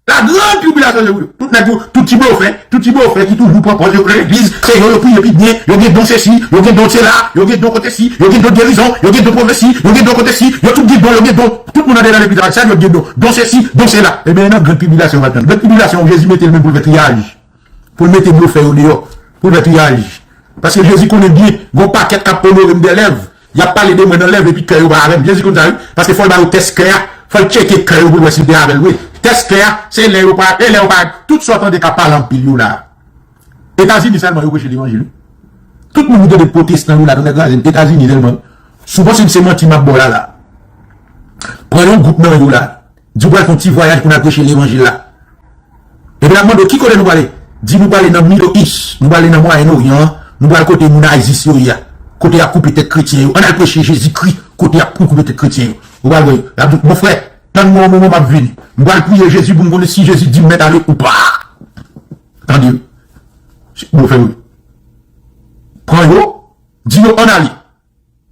Lagrann tribilasyon se pou yo. Tout nèg yo, tout ti blofè, tout ti blofè ki toujou pran pòz yo legliz, se yo, yo priye pi byen, yo gen don sesi, yo gen don sela, yo gen don kote si, yo gen don gerizon, yo gen don pwofesi, yo gen don kote si, yo tout gen don, yo gen don. Tout moun andedan legliz la, sa yo gen don. Don sesi, don sela. Ebyen, nan gran tribilasyon, w ap tann. Gran tribilasyon, Jezi mete l menm pou l fè triyaj. Pou l mete blofè yo deyò. Pou l fè triyaj. Paske Jezi konnen byen, gon pakèt k ap onore m de lèv. Y ap pale de mwen nan lèv epi kè yo pa avè m. Jezi konn sa, wi. Paske fò l ba yo tès kè a. Fò l tcheke kè yo pou l wè si l te avè l vre. Tès kè a, se lè yo pa, e lè yo pa, tout sa w tande k ap pale anpil yo la. Etazini sèlman yo preche levanjil, wi. Tout moun ou tande pwotestan yo la, tande kraze m, Etazini sèlman. Si w panse m se manti m ap ba w la, la. Pran yon gwoup nan yo la. Di w pral fè yon ti vwayaj pou n al preche levanjil la. Epi l ap mande w ki kote nou prale. Di nou prale nan Middle East, nou prale nan Mwayen Oryan an, nou pral kote moun ISIS yo ye a. Kote y ap koupe tèt kretyen yo. Ann al preche Jezikri kote y ap koupe tèt kretyen yo. Ou pral wè, y ap di w, mon frè, tann mwen yon moman m ap vini. M pral priye Jezi pou m konnen si Jezi di m mèt ale ou pa. Tande, blofè yo. Pran yo, di yo ann ale.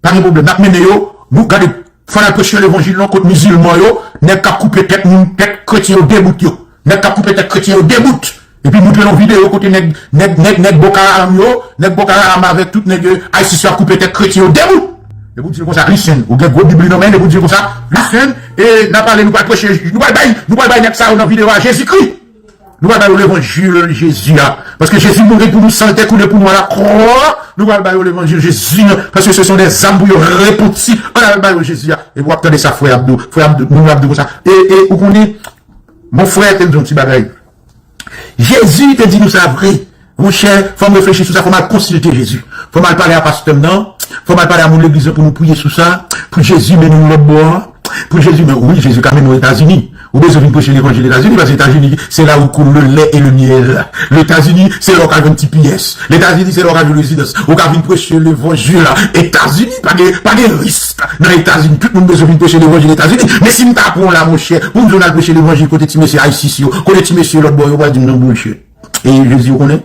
Pa gen pwoblèm, n ap mennen yo. Nou gade, fò n al preche levanjil nan kot mizilman yo, nèg k ap koupe tèt moun, tèt kretyen yo debout yo. Nèg k ap koupe tèt kretyen yo debout. Epi montre yon videyo kote nèg, nèg, nèg, nèg Boko Haram yo, nèg Boko Haram avèk tout nèg, euh, ISIS yo ap koupe tèt kretyen yo debout. Epi w di l konsa, listen, ou gen gwo bib li nan men, epi w di l konsa, listen, e n ap ale, nou pral preche, nou pral bay, nou pral bay nèg sa yo nan videyo a Jezikri. Nou pral ba yo levanjil Jezi a. Paske Jezi mouri pou nou, san l te koule pou nou a lakwa. Nou pral ba yo levanjil Jezi a. Paske se son de zam pou yo repanti. Ann al ba yo Jezi a. Epi w ap tande sa frè ap di w. Frè ap di w, moun yo ap di w konsa. E, e, ou konnen, mon frè te di yon ti bagay. Jezi te di nou sa vre. Monchè, fò m reflechi sou sa, fò m al konsilte Jezi. Fò m al pale a pastè m nan. Fò m al pale a moun legliz lan pou nou priye sou sa. Pou Jezi mennen nou lòt bò a. Pou Jezi, men wi, Jezi ka mennen w Etazini. Ou bezwen vin preche levanjil Etazini, paske Etazini, se la où coule le lait et le miel. Etazini, se la ou ka jwenn ti pyès. Etazini, se la ou ka jwenn rezidans. Ou ka vin preche levanjil la. Etazini, pa gen, pa gen risk nan Etazini. Tout moun bezwen vin preche levanjil Etazini. Men si m ta pran w la, monchè, pou m di w n al preche levanjil kote ti mesye ISIS yo, kote ti mesye lòt bò yo, pral di m non, monchè. E Jezi, ou konnen?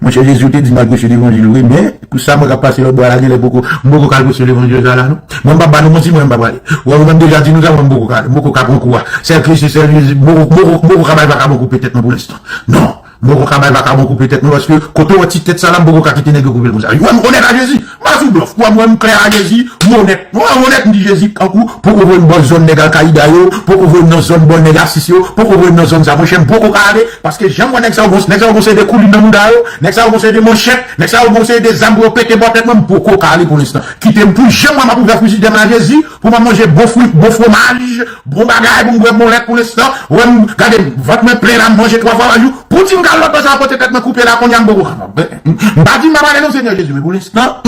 Monchè, Jezi, ou te di m al preche levanjil, wi, men pou sa mwen k ap pase lòt bò a la, genlè poko, m poko ka al preche levanjil sa la, non. Mwen, m p ap ba nou manti, mwen, m p ap prale. Ou wè, mwen, m deja di nou sa, mwen, m poko ka, m poko ka pran kou a. Sèl Kris e sèl Jezi, m poko, m poko, m poko ka bay vakabon koupe tèt mwen pou lenstan. Non, m poko ka bay vakabon koupe tèt mwen, paske kote w wè ti tèt sa la, m poko ka kite nèg yo koupe l konsa. Ou wè, m onèt a Jezi, m pa sou blòf. Ou wè, mwen, m klè a Jezi, m onèt. Mwen, m onèt, m di Jezi, tankou, poko voye m bò zòn nèg Al-Qaida yo, poko voye m nan zòn bò nèg ISIS yo, poko voye m nan zòn sa, monchè, m poko ka ale, paske jan m wè nèg sa yo, nèg sa yo gon seri de koulin nan mouda yo, nèg sa yo gon seri de manchèt, nèg sa yo gon seri de zam pou yo pete bò tèt mwen, m poko ka ale pou lenstan. Kite m pou jan mwen m ap ouvè frijidè m la, Jezi, pou m ap manje bon fri, bon fwomaj, bon bagay, pou m bwè bon lèt pou lenstan. Wè m, gade m, vant mwen plen la, m manje twa fwa pa jou. Pou di m ka lòt bò sa pote tèt mwen koupe la, kounye a m poko kapab. M pa di m pa prale non, Senyè Jezi, men pou lenstan,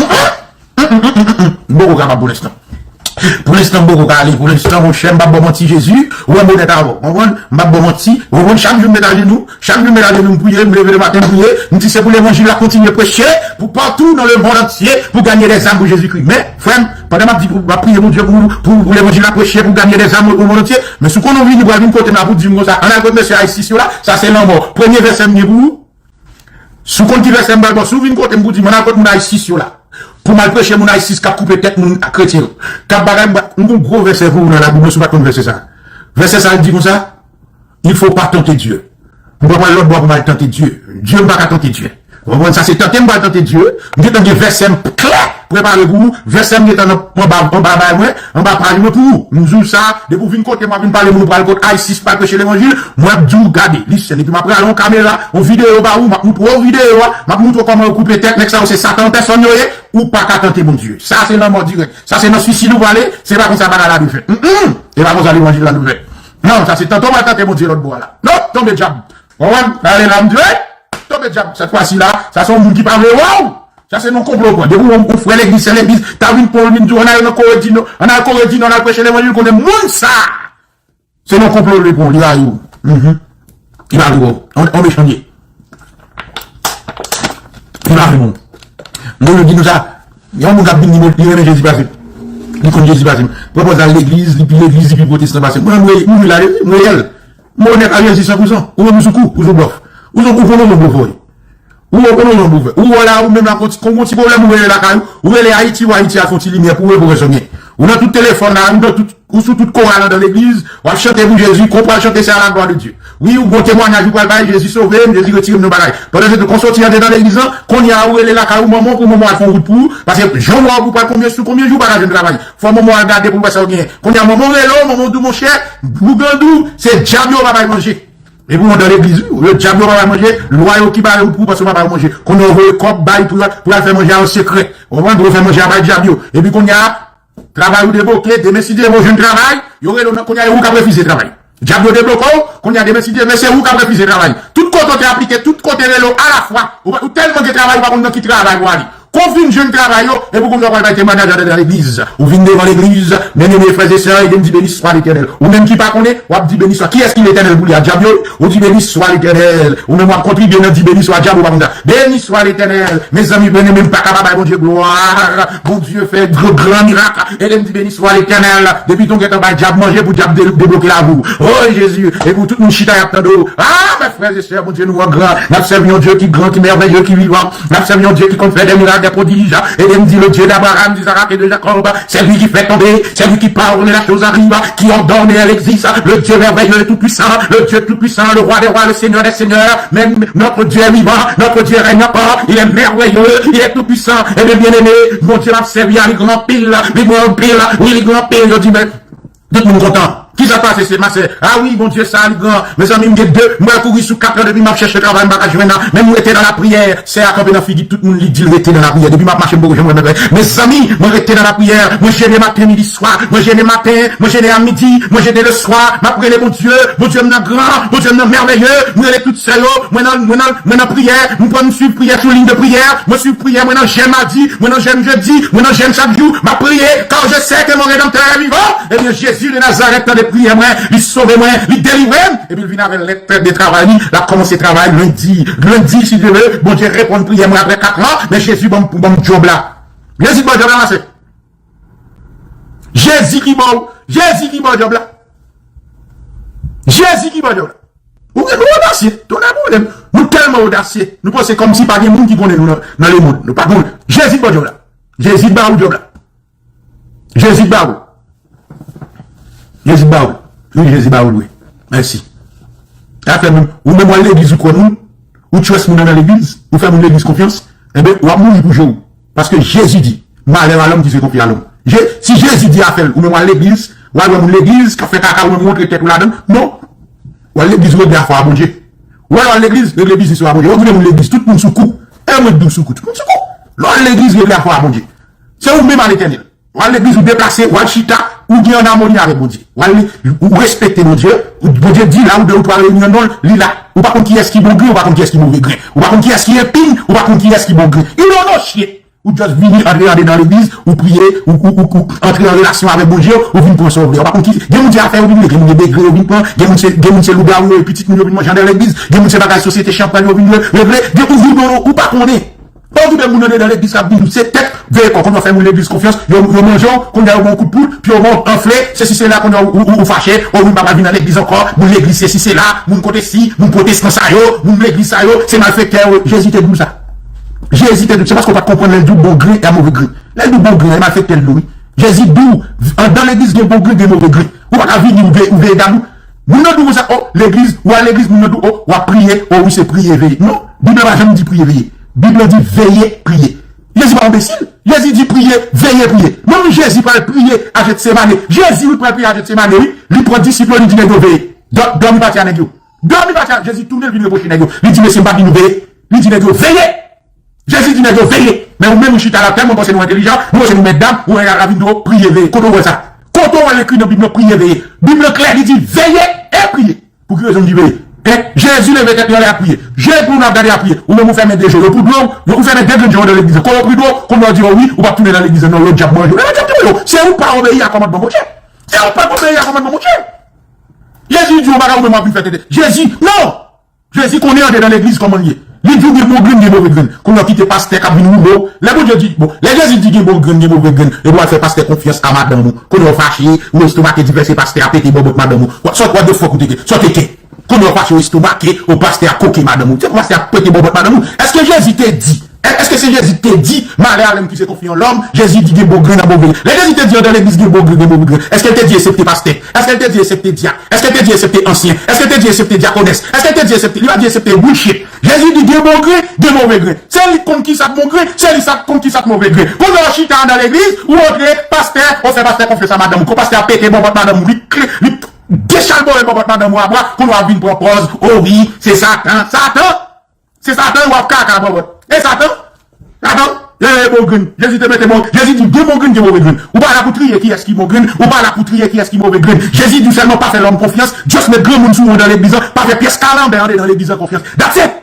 m poko kapab pou lenstan. Pou lenstan, m poko ka ale. Pou lenstan, monchè, m p ap ba w manti, Jezi. Ou wè m onèt avè w. Konprann? M p ap ba w manti. Ou konprann? Chak jou m met ajenou. Chak jou m met ajenou, m priye, m leve lematen, m priye. M di se pou levanjil la kontinye preche pou patou nan lemonn antye, pou ganye dèzam pou Jezikri. Men, frè m, pandan m ap di pou, m ap priye Bondye pou, pou, pou levanjil la preche, pou ganye dèzam nan lemonn antye. Men si w konnen w vini, pral vin kote m la pou di m konsa, ann al kot mesye ISIS yo la, sa se lanmò. Premye vèsè m gen pou ou. Si w konn ki vèsè m pral ba w, si w vin kote m pou di m ann al kot moun ISIS yo la, pou m al preche moun ISIS k ap koupe tèt moun kretyen yo, k ap bagay, m gon gwo vèsè pou ou nan Labib, si w pa t konn vèsè sa. Vèsè sa a di konsa, il faut pas tenter Dieu. M pa pral lòt bò pou m al tante Dye. Dye, m pa ka tante Dye. Ou konprann? Sa se tante m pral tante Dye. M gentan gen vèsè m klè prepare pou ou. Vèsè m gentan nan, anba, anba bay mwen, anba paj mwen pou ou. M di w sa, depi w vin kote m, w ap vin pale moun, ou pral kot ISIS, pral preche levanjil, mwen ap di w gade, listen, epi m ap rale yon kamera, yon videyo ba ou, m ap moutre w videyo a, m ap moutre w kòman yo koupe tèt, nèg sa yo se Satan an pèsòn yo ye, ou pa ka tante Bondye. Sa se lanmò dirèk. Sa se nan swisid ou prale, se pa konsa bagay la dwe fèt. Mm, mm. E pa konsa levanjil la dwe fèt. Non, sa se tante w pral tante Bondye lòt bò a la. Non, tonbe dyab. Ou konprann? Gade la, m di, hey! Tonbe dyab, sèt fwa si la, sa se yon moun ki pa vle wè w. Sa se nan konplo w pran. Depi w wè yon frè legliz, sè legliz, ta vin pran w, vin di w, ann al nan Kore di Nò, ann al Kore di Nò, ann al preche levanjil, konnen moun sa a, se nan konplo l pran w, li rayi w. Mhm. Li pa vle wè w. On, on mechan li ye. Li pa vle wè w. M toujou di nou sa, yon moun k ap vin di mwen, li renmen Jezi pase m. Li konn Jezi pase m. Pran pòz al legliz, li pi legliz, li pi pwotestan pase m. Mwen, mwen, mwen, mwen la, mwen reyèl. M onèt a Jezi san pou san. Ou menm ou sou kou, ou sou blòf. Ou, ou konnen yon bouvè. Ou, ou konnen yon bouvè. Ou wè la, ou menm la, kon, kon, kon ti pwoblèm ou rele lakay ou, ou rele Ayiti, ou Ayiti a fè yon ti limyè pou ou, e pou rezon gen. Ou nan tout telefòn la, ou nan tout, ou sou tout koral andan legliz, w ap chante pou Jezi, kon w pral chante se a la glwa de Dye. Wi, ou gon temwanyaj ou pral bay, Jezi sove m, Jezi retire m nan bagay. Pandan se tan, kon soti andedan legliz lan, kounye a ou rele lakay ou, manman w, pou manman w al fè yon wout pou ou, paske jan w wè w pou pral konbyen sou konbyen jou, ou pa ka jwenn travay. Fò manman w al gade pou l wè sa w genyen. Kounye a manman w rele w, manman w di w, monchè, bougandou, se dyab yo pa bay manje. Epi w andan legliz, wi, yo dyab yo pa bay manje, lwa yo ki ba yo pou, paske yo pa ba yo manje. Kounye a yo voye kòb bay pou, pou y al fè manje a an sekrè. Ou konprann? Pou yo fè manje a bay dyab yo. Epi kounye a, travay ou debloke, demen si Dye vle w jwenn travay, yo rele w nan kounye a, e ou k ap refize travay. Dyab yo debloke w, kounye a demen si Dye vle, se ou k ap refize travay. Tout kote w te aplike, tout kote rele w alafwa. Ou, ou tèlman gen travay, ou pa konn nan ki travay ou ale. Kon w fin jwenn travay yo, epi kounye a w pral bay temwayaj andedan legliz. Ou vin devan legliz, byeneme frè e sè, ede m di, beni swa Letènèl. Ou menm ki pa konnen, w ap di, beni swa. Kiyès ki Letènèl pou li a? Dyab yo, wi. Ou di, beni swa Letènèl. Ou menm w ap kontribye nan di, beni swa dyab, ou pa konn sa. Beni swa Letènèl. Mezanmi, byeneme, m pa ka pa bay Bondye glwa. Bondye fè gr-, gran mirak. Ede m di, beni swa Letènèl. Depi tan w gentan bay dyab manje pou dyab de-, debloke lavi w. O Jezi, epi tout moun chita y ap tande w. A, mè frè e sè, Bondye nou an gran. N ap sèvi yon Dye ki gran, ki mèveye, ki vivan. N ap sèvi yon Dye ki konn fè de mirak, de pwodij. Ede m di, le Dieu d'Abraham, d'Isaac et de Jacob, c'est lui qui fait tomber, c'est lui qui pardonne, la chose arrive, qui ordonne, elle existe. Le Dieu merveilleux et tout-puissant, le Dieu tout-puissant, le roi des rois, le Seigneur des seigneurs. Même notre Dieu est vivant, notre Dieu règne encore, il est merveilleux, il est tout-puissant. Ebyen, byeneme, Bondye m ap sèvi a, li gran anpil, li gran anpil, wi, li gran anpil. Yo di, men, tout moun kontan. Kisa k pase, sè, ma sè? A wi, Bondye sa, li gran. Mezanmi, m gen de, m pral kouri sou kat la depi m ap chèche travay, m pa ka jwenn nan. Men m rete nan lapriyè. Sè a kanpe nan figi tout moun, li di l rete nan lapriyè. Depi m ap mache, m poko janm wè travay. Mezanmi, mwen rete nan lapriyè. Mwen jene maten, midi, swa. Mwen jene maten, mwen jene a midi, mwen jene le swa. M ap rele Bondye. Bondye m nan gran, Bondye m nan mèveye. Mwen rele tout sè yo. Mwen nan, mwen nan, mwen nan priyè. Mwen pran, m swiv priyè sou liy de priyè. Mwen swiv priyè. Mwen nan jèn madi. Mwen nan jèn jedi. Mwen nan jèn chak jou. M ap priye. Car je sais que mon Rédempteur est vivant. Ebyen, Jezi de Nazarèt tande priyè mwen, li sove mwen, li delivre m. Epi l vin avè lèt de travay li, l ap kòmanse travay lendi. Lendi, si Dye vle, Bondye reponn priyè mwen apre kat an, men Jezi ban m, ban m djòb la. Jezi ki ba w djòb la, ma sè. Jezi ki ba w, Jezi ki ba w djòb la. Jezi ki ba w djòb la. Ou gen, nou odasye, tonnè bondye m. Nou tèlman odasye, nou panse kòmsi pa gen moun ki konnen nou nan, nan lemonn. Nou pa konnen. Jezi ki ba w djòb la. Jezi ki ba w djòb la. Jezi k ba ou. Jezi k ba ou. Wi, Jezi ba ou l, wi. Mèsi. Afè moun, ou menm w al legliz, ou kwè moun, ou trust moun nan legliz, ou fè moun legliz konfyans, enben, w ap mouri pou je w. Paske Jezi di, malheur à l'homme qui se confie à l'homme. Je, si Jezi di afè l, ou menm w al legliz, w al wè moun legliz, k ap fè kaka, ou menm ou antre tèt ou ladan l, non. W al legliz, ou regle afè w a Bondye. Ou al, w al legliz, regle biznis ou a Bondye. Ou kite moun legliz, tout moun sou kou. E mwen k di w sou kou, tout moun sou kou. Lè w al legliz, regle afè w a Bondye. Se ou menm a Letènèl. W al legliz, ou deplase, w al chita, ou gen an amoni avèk Bondye. W al, ou respekte Bondye. Ou, Bondye di la ou de ou twa reyini an non l, li la. Ou pa konn kiyès ki bon gren, ou pa konn kiyès ki move gren. Ou pa konn kiyès ki epin, ou pa konn kiyès ki bon gren. You don't know shit. Ou just vini antre andedan legliz, ou priye, ou, ou, ou, ou antre an relasyon avèk Bondye, ou vin pran sa w vle. Ou pa konn ki, gen moun se afè yo vin vle, gen moun se degre yo vin pran, gen moun se, gen moun se lougawou yo, pitit moun yo vin manje andedan legliz, gen moun se bagay sosyete chanpral yo vin vle regle, gen ou vin pran, ou pa konnen. Ou gen moun andedan legliz k ap vin, se tèt, veye kò, kounye a w fè moun legliz konfyans, yo, yo manje w, kounye a yo ba w kout poud, pye w anfle, sesi sela, kounye a ou, ou, ou fache, o wi, m pa pral vin nan legliz ankò, moun legliz sesi sela, moun kote si, moun pwotestan sa yo, moun legliz sa yo, se malfektè yo, Jezi te di w sa. Jezi te di w, se paske w pa t konprann lè l di w bon gren e a move gren. Lè l di w bon gren, e malfektè l di w, wi. Jezi di w, andan legliz gen bon gren, gen move gren. Ou pa ka vini, ou veye, ou veye gad ou. Moun nan di w konsa, o, legliz, ou al legliz, moun nan di w, o, w ap priye, o wi, se priye, veye. Non, Bib la pa janm di priye, veye. Bib la di veye, priye. Jezi pa enbesil. Jezi di priye, veye, priye. Menm Jezi pral priye a Jetsemane. Jezi, wi, pral priye a Jetsemane, wi. Li pran disip yo, li di nèg yo veye. Dò-, dòmi pati a nèg yo. Dòmi pati a, Jezi tounen, l vin repwoche nèg yo. Li di, mesye, m pa t vin nou veye. Li di nèg yo, veye! Jezi di nèg yo, veye! Men ou menm ou chita la, tèlman panse nou entelijan, nou panse nou mèt dam, ou wè y a vin di w, priye, veye. Kote w wè sa? Kote w wè l ekri nan Bib la, priye, veye? Bib la klè, li di, veye e priye. Pou ki rezon m di veye? Hein? Jezi leve tèt li anlè ap priye. Je pou nou ap gade ap priye. Ou menm ou fèmen de je w pou dlo, ou fèmen de grenn je w nan legliz la. Kon yo pri dlo, kounye a w di, o wi, ou p ap tounen nan legliz la, non, lòt dyab manje w. E lòt dyab tounen yo. Se ou pa obeyi a kòmandman Bondye. Se ou pa obeyi a kòmandman Bondye. Jezi di w bagay ou menm w ap vin fè tete. Jezi, non! Jezi konnen andedan legliz kòman l ye. Li di w gen bon grenn, gen move grenn. Kounye a w kite pastè k ap vin woule w. Lè Bondye di, bon, lè Jezi di gen bon grenn, gen move grenn, epi w al fè pastè konfyans a madanm ou. Kounye a w fache, ou estomake divès e pastè a pete bòbòt madanm ou. What, what the fuck ou te ke? Sa w te ke? Kounye a w fache, w estomake, o pastè a koke madanm ou. Se pou pastè a pete bòbòt madanm ou. Èske Jezi te di, èske se Jezi te di, malè a lèm ki se konfi an lòm, Jezi di gen bon grenn ak move grenn. Lè Jezi te di anndan legliz gen bon grenn, gen move grenn, èske l te di eksepte pastè? Èske l te di eksepte dyak? Èske l te di eksepte ansyen? Èske l te di eksepte dyakonès? Èske l te di eksepte, li pa di eksepte bullshit. Jezi di gen bon grenn, gen move grenn. Se li k konn ki sa k bon grenn, se li sa k konn ki sa k move grenn. Kounye a w chita anndan legliz, ou montre pastè, ou fè pastè konfyans a madanm ou. Kou pastè a pete bòbòt madanm ou, li kle, li dechalbore bòbòt madanm ou a bwa, kounye a w ap vin pran pòz, o wi, se Satan, Satan! Se Satan, w ap kaka bòbòt. E Satan? Satan? E bon grenn. Jezi te mete bon, Jezi di gen bon grenn, gen move grenn. Ou pa la pou triye kiyès ki bon grenn, ou pa la pou triye kiyès ki move grenn. Jezi di w sèlman pa fè lòm konfyans, just met granmoun sou ou anndan legliz lan, pa fè pyès kalanbè andedan legliz lan konfyans. That's it!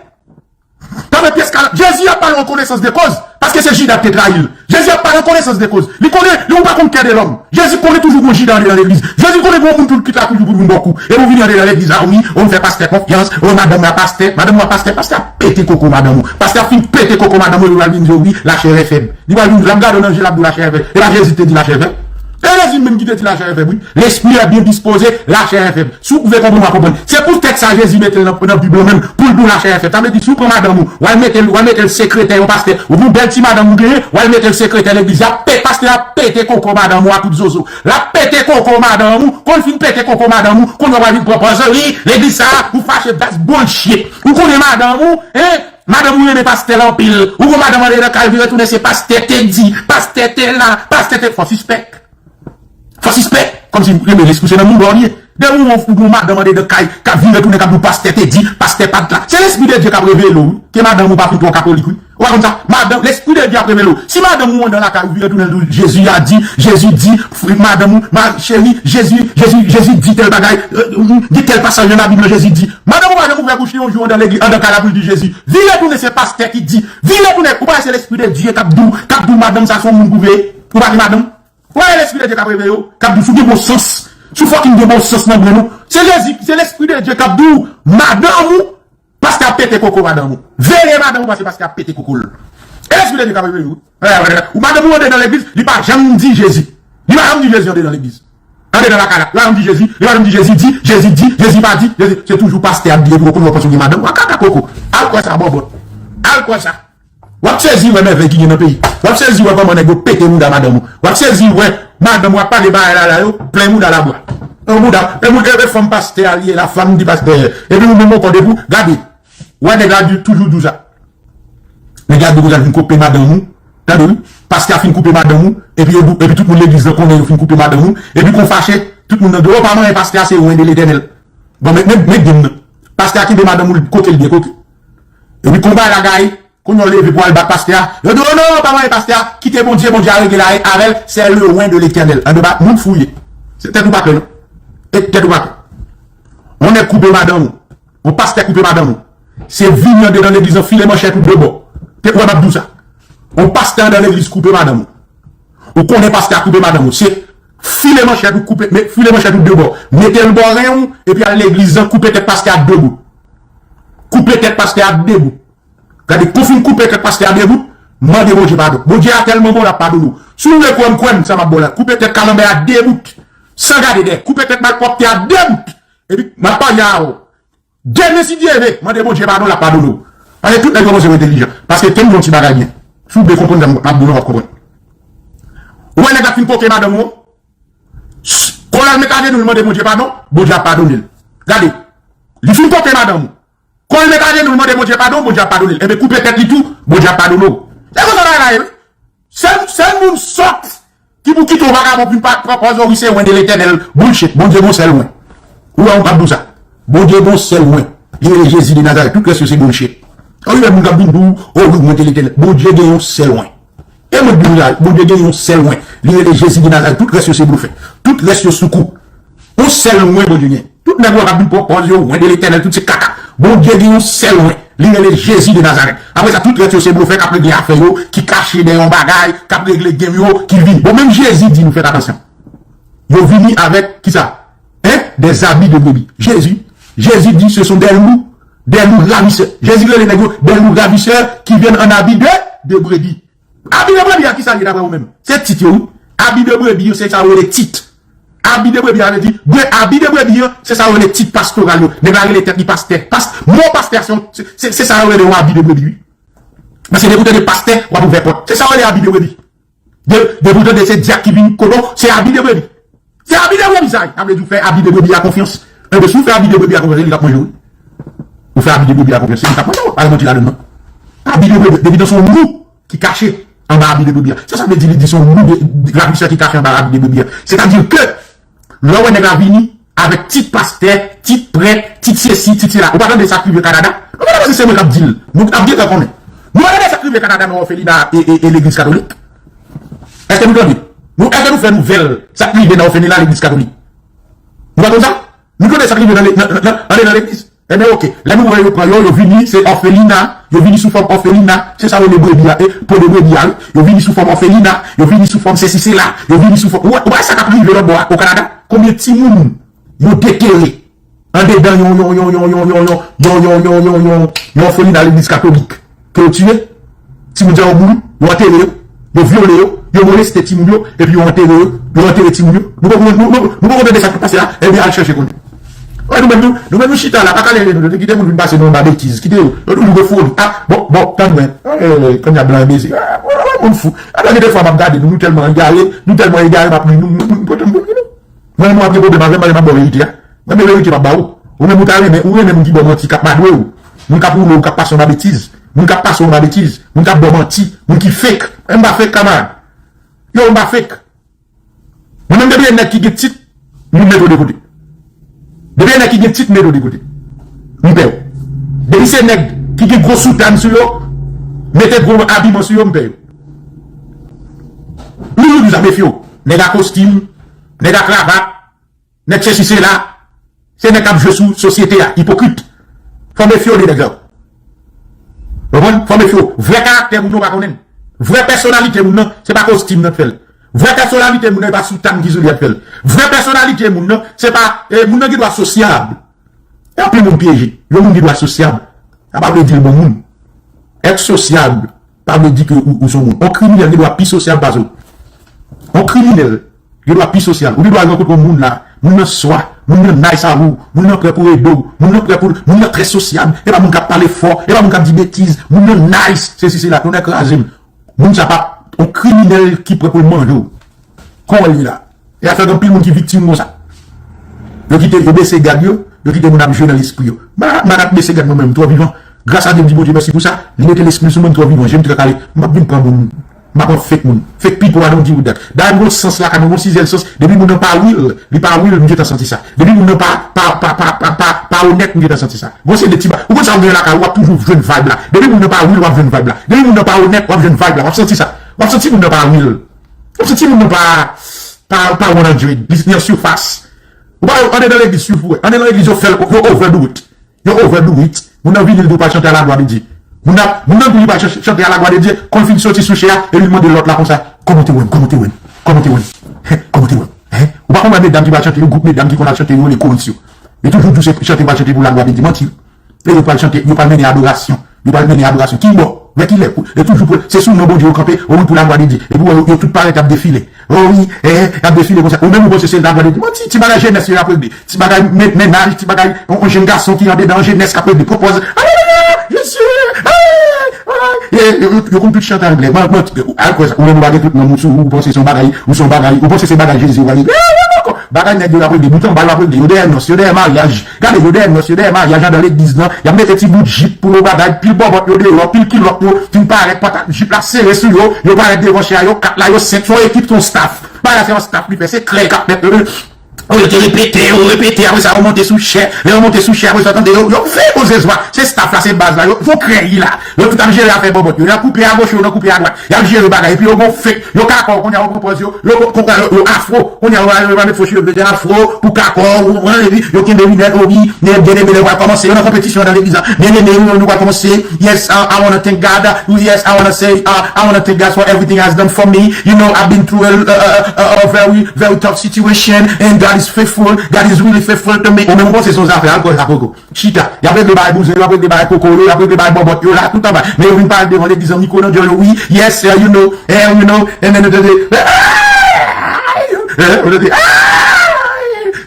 Pa fè pyès kalanbè. Jezi ap pale an konesans de koz, paske se Jida k te trayi l. Jezi ap pale an konesans de koz. Li konnen, li ou pa konn kè de lòm. Jezi konnen toujou gon Jida andedan legliz. Jezi konnen gon moun tou ki ta toujou pou vin bò kou. E pou vini andedan legliz la, wi, ou m fè pastè konfyans, o madanm la pastè, madanm la pastè, pastè ap pete koko madanm ou. Pastè ap fin pete koko madanm ou, epi l al vin di w, wi, lachè fèb. Li pral vin, l ap gade w nan je, l ap di w lachè fèb. E pa Jezi ki te di lachè fèb. E Jezi menm ki te di lachè fèb, wi. Lespri a byen dispoze, lachè fèb. Si w vle konprann, w a konprann. Se poutèt sa Jezi mete l nan, nan Bib lan menm, pou l di w lachè fèb. Sa vle di, si w pran madanm ou, w al mete l, w al mete l sekretè yon pastè, ou gon bèl ti madanm ou genyen, w al mete l sekretè legliz, l ap pe-, pastè a ap pete koko madanm ou a kout zozo. L ap pete koko madanm ou, kon l fin pete koko madanm ou, kounye a w al vin pran pòz, wi, legliz sa a, ou fache, that's bullshit. Ou konnen madanm ou, hein? Madanm ou renmen pastè l anpil. Ou gon madanm andedan kay, ou vin retounen se pastè te di, pastè te la, pastè te, fò sispèk. Fò sispèk. Kòmsi renmen lespri se nan mouda w li ye. Depi ou, ou gon madanm andedan kay, k ap vin retounen, k ap di w pastè te di, pastè pa t la. Se Lespri de Dye k ap revele w, wi. Ke madanm ou pa pi twò katolik, wi. Ou pa konn sa? Madanm, Lespri de Dye ap revele w. Si madanm ou anndan lakay ou vin retounen l di w, Jezi a di, Jezi di, madanm ou, ma cheri, Jezi, Jezi, Jezi di tèl bagay, euh, gen tèl pasaj nan Labib lan, Jezi di. Madanm ou pa janm ouvè bouch li yon jou anndan legliz, anndan kay la pou l di Jezi. Vire tounen se pastè ki di. Vire tounen, ou pa wè se Lespri de Dye k ap di w, k ap di w madanm sa se yon moun pou veye. Ou pa gen madanm? Ou pa wè Lespri de Dye k ap reveye w, k ap di w si w gen bon sans. Si w fucking gen bon sans nan grenn ou. Se Jezi, se Lespri de Dye k ap di w madanm ou, pastè ap pete koko madanm ou. Veye madanm ou paske pastè ap pete koko l. E Lespri de Dye k ap reveye w. Ou madanm ou andedan legliz, li pa janm di Jezi. Li pa janm di Jezi andedan legliz. Andedan lakay la. Li pa janm di Jezi, li pa janm di Jezi di, Jezi di, Jezi pa di, Jezi, se toujou pastè ap di, epi w konnen w panse w gen madanm, w a kaka koko. Al kwè sa, bòbòt. Al kwè sa. W ap sezi wè mèvèy ki gen nan peyi. W ap sezi wè kòman nèg yo pete mouda madanm ou. W ap sezi wè madanm ou ap pale bagay la la yo, plen mouda labwa. Yon mouda, e moun, e, e fanm pastè a li ye la, fanm di pastè. Epi ou menm ankò depi w gade. Wè nèg la di, toujou di w sa. Nèg la di w konsa l fin koupe madanm ou. Tande wi. Pastè a fin koupe madanm ou. Epi yo di w, epi tout moun legliz lan konnen yo fin koupe madanm ou. Epi kon fache, tout moun nan di w, o pa manyen pastè a se wen de Letènèl. Bon, men, men, men gen nan. Pastè a kenbe madanm ou kote l byen kote. Epi konba la gaye, kounye a w leve pou al bat pastè a. Yo di w, o non, pa manyen pastè a, kite Bondye, Bondye a regle la avè l, c'est le oint de l'Éternel. Andedan, moun fou w ye. Se tèt ou pa klè non. E tèt ou pa klè. Yon nèg koupe madanm ou. Yon pastè koupe madanm ou. Se vini andedan legliz lan, file manchèt ou de bò. Te kwè m ap di w sa. Yon pastè andan legliz koupe madanm ou. Ou konnen pastè a koupe madanm ou. Se file manchèt ou koupe, me, file manchèt ou de bò. Mete l bò ren ou, epi al legliz lan, koupe tèt pastè a de bout. Koupe tèt pastè a de bout. Gade, kou fin koupe tèt pastè a de bout, mande Bondye padon. Bondye a tèlman bon, l ap padone w. Si w vle kwè m, kwè m, sa m ap ba w la. Koupe tèt kalanbè a de bout. San gade dèyè. Koupe tèt malpwòpte a de bout. Epi, m ap pale a ou. Demen, si Dye vle, mande Bondye padon, l ap padone w. Paske tout nèg yo panse yo entèlijan. Paske, tande yon ti bagay byen. Si w vle konprann sa m ap di w la, w ap konprann. Ou wè nèg la fin koke madanm ou? Kò l al met ajenou l mande Bondye padon, Bondye ap padone l. Gade. Li fin koke madanm ou. Kò l met ajenou l mande Bondye padon, Bondye ap padone l. Enben, koupe tèt li tou, Bondye ap padone w. Se konsa bagay la ye, wi. Sèl, sèl moun sòt ki pou kite yon vagabon vin pa, pran pòz, o wi, se wen de Letènèl. Bullshit. Bondye gon sèl wen. Ou wè, m ap di w sa. Bondye gon sèl wen. Li rele Jezi de Nazarèt. Tout rès yo se bullshit. Ou wè moun k ap vin di w, o wi, wen de Letènèl. Bondye gen yon sèl wen. E mwen di w la, Bondye gen yon sèl wen. Li rele Jezi de Nazarèt. Tout rès yo se blofè. Tout rès yo sou kou. Yon sèl wen Bondye gen. Tout nèg ou wè k ap vin pran pòz yo, wen de Letènèl, tout se kaka. Bondye gen yon sèl wen. Li rele Jezi de Nazarèt. Apre sa, tout rès yo se blofè k ap regle afè yo, ki kache dèyè yon bagay, k ap regle game yo, ki vin. Bon, menm Jezi di nou fèt atansyon. Yo vini avèk, kisa? Hein? Des habits de brebis. Jezi, Jezi di, ce sont des loups, des loups ravisseurs. Jezi rele nèg yo, des loups ravisseurs qui viennent en habits de, de brebis. Abi de brebi a kisa l ye daprè ou menm? Se tit yo, wi. Abi de brebi yo, se sa yo rele tit. Abi de brebi a vle di, bre, abi de brebi an, se sa yo rele tit pastoral yo. Nèg la rele tèt li pastè. Past, mo pastè a se yon, se, se, se sa yo rele yon abi de brebi, wi. Paske depi w tande pastè, w ap ouvè pòt. Se sa yo rele abi de brebi. De, depi w tande se dyak ki vin kote w, se abi de brebi. Se abi de brebi sa ye. Sa vle di w fè abi de brebi a konfyans. Enben, si w fè abi de brebi a konfyans, se li k ap manje w, wi. Ou fè abi de brebi a konfyans, se li k ap manje w. Pa gen manti ladann, non. Abi de brebi, depi se yon lou ki kache anba abi de brebi a. Se sa vle di, li di se yon lou de, de, ravijè ki kache anba abi de brebi a. Sètadi ke, lè w wè nèg la vini avèk tit pastè, tit prèt, tit sesi, tit sela, ou pa tande sa k rive Kanada? Nou pa tande se mwen k ap di l. Nou ap gentan konnen. Nou pa tande sa k rive Kanada nan òfelina e, e, e legliz katolik? Èske nou tande? Nou, èske nou fè nouvèl sa k rive nan òfelina, legliz katolik? Nou pa konn sa? Nou tande sa k rive nan le-, nan, nan, nan, nan legliz? Ebyen, oke. Lè nou wè yo pran yo, yo vini, se òfelina, yo vini sou fòm òfelina, se sa yo rele brebi a, e, po de brebi a, wi. Yo vini sou fòm òfelina, yo vini sou fòm sesi sela, yo vini sou fòm, ou wè, ou wè sa k ap rive lòt bò a, o Kanada? Konbyen timoun yo detere andedan yon, yon, yon òfelina legliz katolik? Ke yo tiye, timoun sa yo mouri, yo antere yo, yo vyole yo, yo moleste timoun yo, epi yo antere yo, yo antere timoun yo. Nou poko, nou, nou, nou poko tande sa k pase la, ebyen al chèche konnen. Wè, nou menm nou, nou menm nou chita la, pa kale nou, nou kite moun vin pase nou anba betiz, kite yo, yo toujou gen foli. Ah, bon, bon, tann mwen. Eh, kounye a blan enbezi. Ah, wè, wè, moun fou. Atann gen de fwa m ap gade nou, nou tèlman egare, nou tèlman egare, m ap ri, nou, nou, nou, nou, nou. Mwen, mwen ap gen pwoblèm avè m, paske m ap ba w verite a. Mwen, men verite m ap ba ou. Ou menm ou ta renmen, ou renmen moun ki ba w manti, k ap madwe w. Moun k ap woule w, k ap pase w nan betiz. Moun k ap pase w nan betiz. Moun k ap ba w manti. Moun ki fake. Mwen, m pa fake, kamarad. Yo, m pa fake. Mwen menm, depi e nèg ki gen tit, m mete w de kote. Depi e nèg ki gen tit, m mete w de kote. M pè w. Depi se nèg ki gen gwo soutàn sou yo, mete gwo abiman sou yo, m pè yo. Loulou di sa, mefye w. Nèg a kostim, nèg a kravat, nèg sesi sela, se nèg k ap jwe sou sosyete a, ipokrit. Fò mefye w de nèg sa yo. Konprann? Fò mefye w. Vrè karaktè moun nan w pa konnen l. Vrè pèsonalite moun nan, se pa kostim nan k fè l. Vrè pèsonalite moun nan, e pa soutàn ki sou li a k fè l. Vrè pèsonalite moun nan, se pa, e, moun nan gen dwa sosyab. E anpil moun pyeje. Yon moun gen dwa sosyab, sa pa vle di l bon moun. Èt sosyab pa vle di ke ou, ou se yon moun. Yon kriminèl gen dwa pi sosyab pase w. Yon kriminèl gen dwa pi sosyab. Ou gen dwa rankontre yon moun la, moun nan swa, moun nan nice avè w, moun nan prè pou ede w, moun nan prè pou, moun nan trè sosyab, e pa moun k ap pale fò, e pa moun k ap di betiz, moun nan nice, sesi sela, tonnè kraze m. Moun sa pa yon kriminèl ki prè pou l manje w. Kon w wè l ye la. E afè gen anpil moun ki viktim konsa. Yo kite, yo bese gad yo, yo kite moun ap jwe nan lespri yo. M pa, m pa ka bese gad mwen menm, m twò vivan. Gras a Dye, m di Bondye mèsi pou sa, li mete lespri l sou mwen, m twò vivan, je m trè kale. M p ap vin pran moun, m pa pran fake moun. Fake people, I don't deal with that. Dayè, m gon sans lakay mwen, m gon sizyèm sans, depi moun nan pa real, li pa real, m gentan santi sa. Depi moun nan pa, pa, pa, pa, pa, pa, pa onèt, m gentan santi sa. Gon seri de ti ba-, ou konn sa ou gen lakay ou, w ap toujou jwenn vibe la. Depi moun nan pa real, w ap jwenn vibe la. Depi moun nan pa onèt, w ap jwenn vibe la. W ap santi sa. W ap santi moun nan pa real. W ap santi moun nan pa, pa, pa one hundred. Li, li an sifas. Ou pa, andedan legliz, si w vle. Andedan legliz, yo fè l, yo overdo it. Yo overdo it. Moun nan vini, li di w pral chante a la glwa de Dye. Moun nan, moun nan di w li pral ch-, chante a la glwa de Dye. Kon l fin soti sou chè a, epi l mande lòt la konsa, kòman w te wè m? Kòman w te wè m? Kòman w te wè m? Hen? Kòman w te wè m? Hen? Ou pa konn wè medam ki pral chante, yon gwoup medam ki konn al chante, yo rele Korens yo. Yo toujou di w se chante pral chante pou la glwa de Dye. Manti. E yo pral chante, yo pral mennen adorasyon. Yo pral mennen adorasyon. Ki bò? Vè kilè? E toujou pou, se sou non Bondye yo kanpe, o wi, pou la glwa de Dye. Epi w wè yo, yo tout parèt ap defile. O wi, eh, y ap defile konsa. Ou menm ou panse se la glwa de Dye. Manti, ti bagay jenès yo y ap regle. Ti bagay men-, mennaj, ti bagay, yon, yon jenn gason ki andedan, yon jenès k ap regle. Pran pòz. Alelouya, Jezi, eh, eh. Yo, yo, yo konn tout chante anglè. Mwen, mwen, al kwè sa. Ou menm ou pa gen tout nanm ou sou ou, ou panse se yon bagay, ou se yon bagay, ou panse se bagay Jezi ou pral regle. Bagay nèg yo y ap regle, bout anba yo ap regle, yo dèyè nòs, yo dèyè maryaj. Gade, yo dèyè nòs, yo dèyè maryaj anndan legliz lan, y ap mete ti bout jip pou yo bagay, pil bòbòt yo deyò, pil kilòt yo fin parèt, patat jip la sere sou yo, yo parèt devan chè a, yo kat la, yo senk, se yon ekip, se yon staff. Bagay la se yon staff li fè, se klè k ap mèt, euh, oh, yo te repete, yo repete, apre sa yo monte sou chè, lè yo monte sou chè, apre sa tande yo, yo fè koze zwa, se staff la, se baz la, yo, yo krèy la, yo tout ap jere afè bòbòt yo, y ap koupe agoch yo, y ap koupe adwat, y ap jere bagay, epi yo gon fake, yo kakò, kounye a yo pran pòz yo, yo, yo, yo afro, kounye a yo, yo, yo met fo cheve, yo met afro pou kakò, ou konprann, epi yo kenbe linèt, obi, men byeneme, lè pral kòmanse, yo nan konpetisyon nan legliz la, byeneme, nou, nou pral kòmanse, yes, uh, I wanna thank God, uh, yes, I wanna say, uh, I wanna thank God for everything has done for me, you know, I've been through a, a, a, a, a very, very tough situation, and God is faithful, God is really faithful to me, ou menm ou panse se yon zafè, al kwè sa poko. Chita. Y ap regle bagay bouzen yo, y ap regle bagay koko yo, y ap regle bagay bòbòt yo la, tout anba. Men yo vin parèt devan legliz an mikwo nan dyòl yo, wi. Yes, sir, you know, eh, you know, and then, Eh, ou tande? Ah!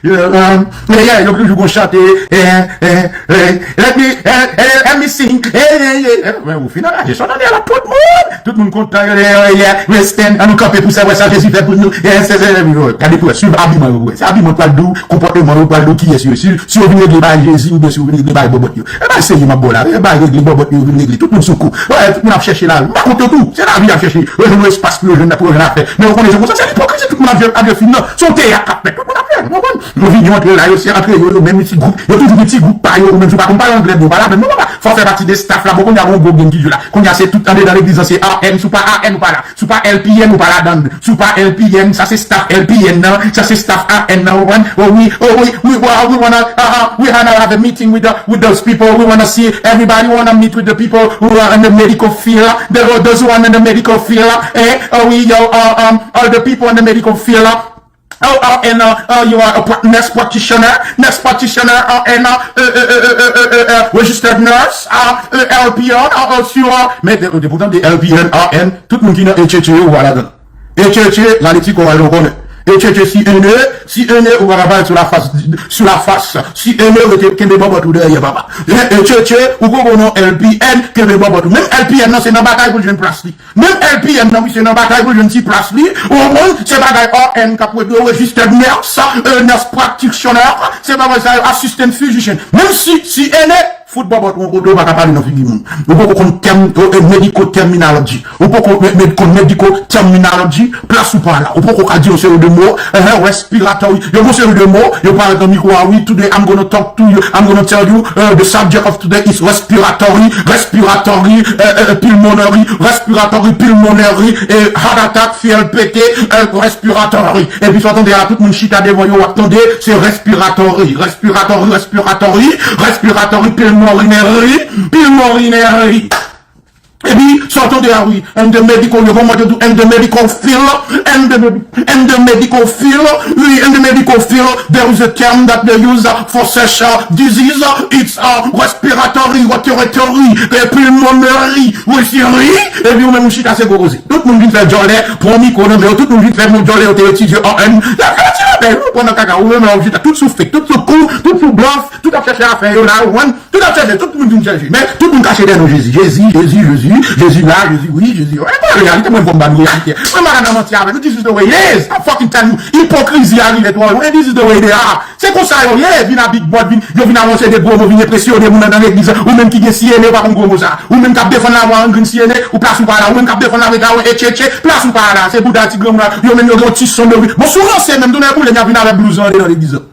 Yeah, um, yeah, yeah, yo toujou gon chante. Eh, eh, eh, let me, eh, eh, let me sing. Eh, eh, eh, eh. Men ou fin anraje, sa w tande la, tout moun. Tout moun kontan, yo, yo, yeah, we stand, an nou kanpe pou sa, wè sa Jezi fè pou nou. Yeah, se, se, yo, gade pou wè, swiv abiman yo, wè. Se abiman pral di w, konpòteman yo pral di w kiyès yo ye. Si, si yo vin regle bay Jezi, oubyen si yo vin regle bay bòbòt yo. E bay serye m ap ba w la, e bay regle bòbòt yo vin regle. Tout moun sou kou. Wè, tout moun ap chèche la. M pa kont yo tou. Se lavi y ap chèche. Yo jwenn yon espas pou yo jwenn, pou yo jwenn afè. Men yo konnen jan konsa, se lipokrizi, tout moun ap jwe, ap jwe fim nan. Se yon teyat k ap fèt. Tout moun ap jwe, ou konprann? Yo vini, yo antre la, yo se antre yo, yo menm ti gwoup. Yo toujou gen ti gwoup pa yo, ou menm si w pa konn pale anglè byen, ou pa ladann, non, papa. Fò w fè pati de staff la, bon, kounye a, gon gwo gang ki jwe la. Kounye a, se tout andedan legliz lan, se A N, si w pa A N, ou pa la. Si w pa L P N, ou pa ladann. Si w pa L P N, sa se staff L P N nan, sa se staff A N nan, ou konprann? Oh wi, oh wi, we, we, we wanna, uh, uh, we wanna have a meeting with the, with those people. We wanna see everybody, we wanna meet with the people who are in the medical field. The, those who are in the medical field, eh? Oh wi, yo, uh, um, all the people in the medical field. Oh, oh, and uh, uh, you are a pra- nurse practitioner, nurse practitioner, uh, and uh, uh, uh, uh, uh, uh, uh, uh, registered nurse, uh, uh, L P N, uh, uh, you are, men de, de, poutan de L P N, R N, tout moun ki nan H H A yo, ou pa ladan. H H A, la letik, ou pa konnen. H H A, si ene, si ene, ou pa ka parèt sou la fas, sou la fas, si ene, rete kenbe bòbòt ou dèyè, papa. H H A, ou konprann non, L P N, kenbe bòbòt ou. Menm L P N nan, se nan batay pou l jwenn plas li. Menm L P N nan, misye nan batay pou l jwenn ti plas li. Ou konprann? Se bagay R N k ap regle, registered nurse, euh, nurse practitioner, se bagay sa yo, assistant physician. Menm si, si ene, fout bòbòt yon kote, ou pa ka pale nan figi moun. Ou poko konn tèm, euh, euh, medical terminology. Ou poko me- me- konn medical terminology, plas ou pa la. Ou poko ka di yon seri de mo, eh, respiratory. Yo gon seri de mo, yo parèt nan mikwo a, wi, today I'm gonna talk to you, I'm gonna tell you, uh, the subject of today is respiratory, respiratory, uh, uh, pulmonary, respiratory, pulmonary, eh, heart attack, fyèl pete, eh, respiratory. Epi sa w tande a, tout moun chita devan yo, w ap tande, se respiratory, respiratory, respiratory, respiratory, pulmonary, pulmonary. Epi, sa w tande a, wi, in the medical, yo kòman yo di, in the medical field, in the, med- in the medical field, wi, in the medical field, there is a term that they use for such a disease, it's a respiratory, respiratory, eh, pulmonary, respiratory, epi ou menm ou chita se gwo koze. Tout moun vin fè djòlè, pran mikwo nan men yo, tout moun vin fè moun djòlè, yo te etidye an N. La fè ti lapè, yo pran nan kaka, ou menm la, ou chita, tout sou fake, tout sou kou, tout sou blòf, tout ap chèche afè yo la, ou konprann? Tout ap chèche, tout moun vin chèche. Men, tout moun kache dèyè non Jezi. Jezi, Jezi, Jezi, Jezi la, Jezi wi, Jezi. E pa reyalite, mwen fò m ba nou reyalite. Mwen pa ka nan manti avè nou. This is the way it is. I fucking tell you. Ipokrizi a rive twò lwen. This is the way they are. Se konsa yo ye. Vin a big board, vin, yo vin avanse de gwo mo, vin enpresyone moun nan legliz. Ou menm ki gen C N A, ou pa konn gwo mo sa. Ou menm k ap defann lavwa an grenn C N A, ou plas ou pa la. Ou menm k ap defann lavwa an etchetche, plas ou pa la. Se bouda ti granmoun la. Yo menm yo gen yon ti sonm, yo vin. Bon, sou ranse menm, tounen boule, y ap vin avèk blouz andedan legliz la.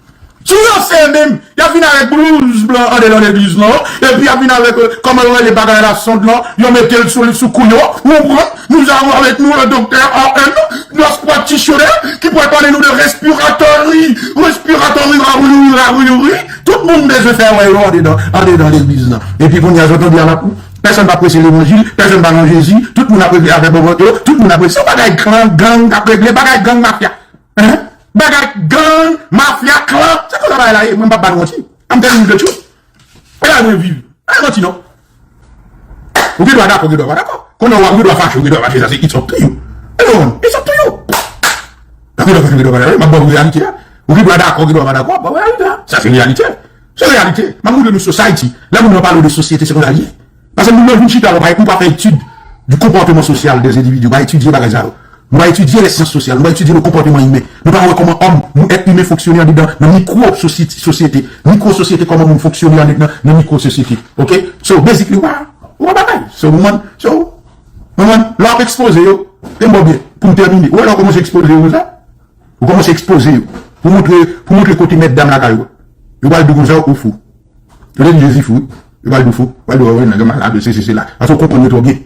Sou ranse menm, y ap vin avèk blouz blan andedan legliz lan, epi y ap vin avèk, euh, kòman yo rele bagay la, sond lan, yo mete l sou, sou kou yo. Ou konprann? Nous avons avec nous le docteur R N, nurse practitioner, ki pral pale nou de respiratory, respiratory, rawouyouy, rawouyouy. Tout moun bezwen fè wè yo andedan, andedan legliz lan. Epi kounye a, zòt andedan la pou pèsonn pa preche levanjil, pèsonn pa nan Jezi, tout moun ap regle afè bòbòt yo, tout moun ap regle. Se yon bagay gang, gang k ap regle, bagay gang mafya. Hein? Bagay gang, mafya, klan. Se konsa bagay la ye. Mwen m p ap ba nou manti. I'm telling you the truth. E la mwen viv. Pa manti non. Ou gen dwa dakò, gen dwa pa dakò. Konnen w gen dwa fache, gen dwa fache. Sa se it's up to you. E non, it's up to you. Ou gen dwa fache, gen dwa pa dakò. M ap ba w reyalite a. Ou gen dwa dakò, gen dwa pa dakò. Ba w reyalite a. Sa se reyalite. Se reyalite. M ap montre nou society. Lè moun nan pale w de sosyete, se konsa l ye. Paske moun nan vin chita la, ou pa, ou pa fè etid du comportement social des individus, ou pa etidye bagay sa yo. Nou pa etidye les sciences sociales, nou pa etidye le comportement humain. Nou pa wè kòman òm, nou èt imen fonksyone andedan, nan mikwo sosyete, sosyete. Mikwo sosyete, kòman moun fonksyone andedan, nan mikwo sosyete. Ok? So, basically, ou pa, ou pa bagay. So, ou konprann? So, ou konprann? Lè w ap ekspoze yo, e bon byen, pou m tèmine. Ou wè lè w kòmanse ekspoze yo konsa? Ou kòmanse ekspoze yo. Pou montre, pou montre kote mèt dam lakay ou. Yo pral di w konsa, ou fou. Yo te di Jezi fou, wi. Yo pral di w fou. Yo pral di w, wi, nèg yo malad, se, se, se la. Paske w konprann yo twò byen.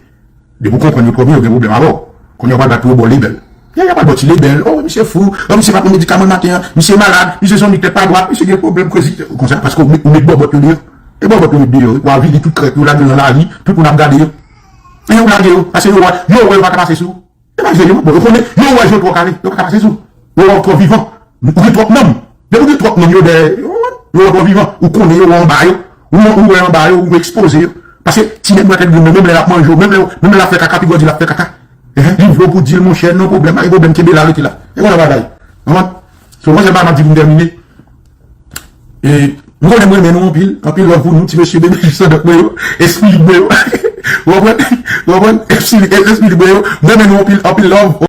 Depi w konprann yo twò byen, yo gen pwoblèm avè w. Kounye a, yo pral bat pou yo ba w lebèl. Ya, y a pral ba w ti lebèl. Oh, misye fou. Oh, misye pa pran medikaman maten an. Misye malad. Misye se yon nèg tèt pa dwat. Misye gen pwoblèm, crazy. Konsa, paske w met, w met bòbòt yo deyò. E bòbòt yo met deyò, wi. Pou avili tout krèk yo, lage nan lari. Tout moun ap gade yo. E yo lage yo. Paske yo wè, yo wè yo pa ka pase sou ou. Se pa serye non. Bon, yo konnen, yo wè je w twò kare, yo pa ka pase sou. Yo wè w twò vivan. Ou gen twòp nanm. Depi w gen twòp nanm, yo dèyè, yo wè w twò vivan. Ou konnen yo wè w anba yo. Ou, ou wè anba yo, ou ekspoze yo. Paske ti nèg bwa tèt grenn nan, menm lè l ap manje w, menm lè, menm lè l ap fè kaka, pi gwo di l ap fè kaka. Ehe, li vle w pou di l, monchè, non pwoblèm, pa gen pwoblèm, kenbe la, rete la. E konsa bagay. Konprann? So, mwen, se pa m ap di pou m tèmine. E, m konnen m renmen nou anpil, anpil love pou nou, ti mesye, bebe, sandok mwen yo, espirit mwen yo. Ou konprann? Ou konprann? Espirit, espirit mwen yo, m renmen nou anpil, anpil love.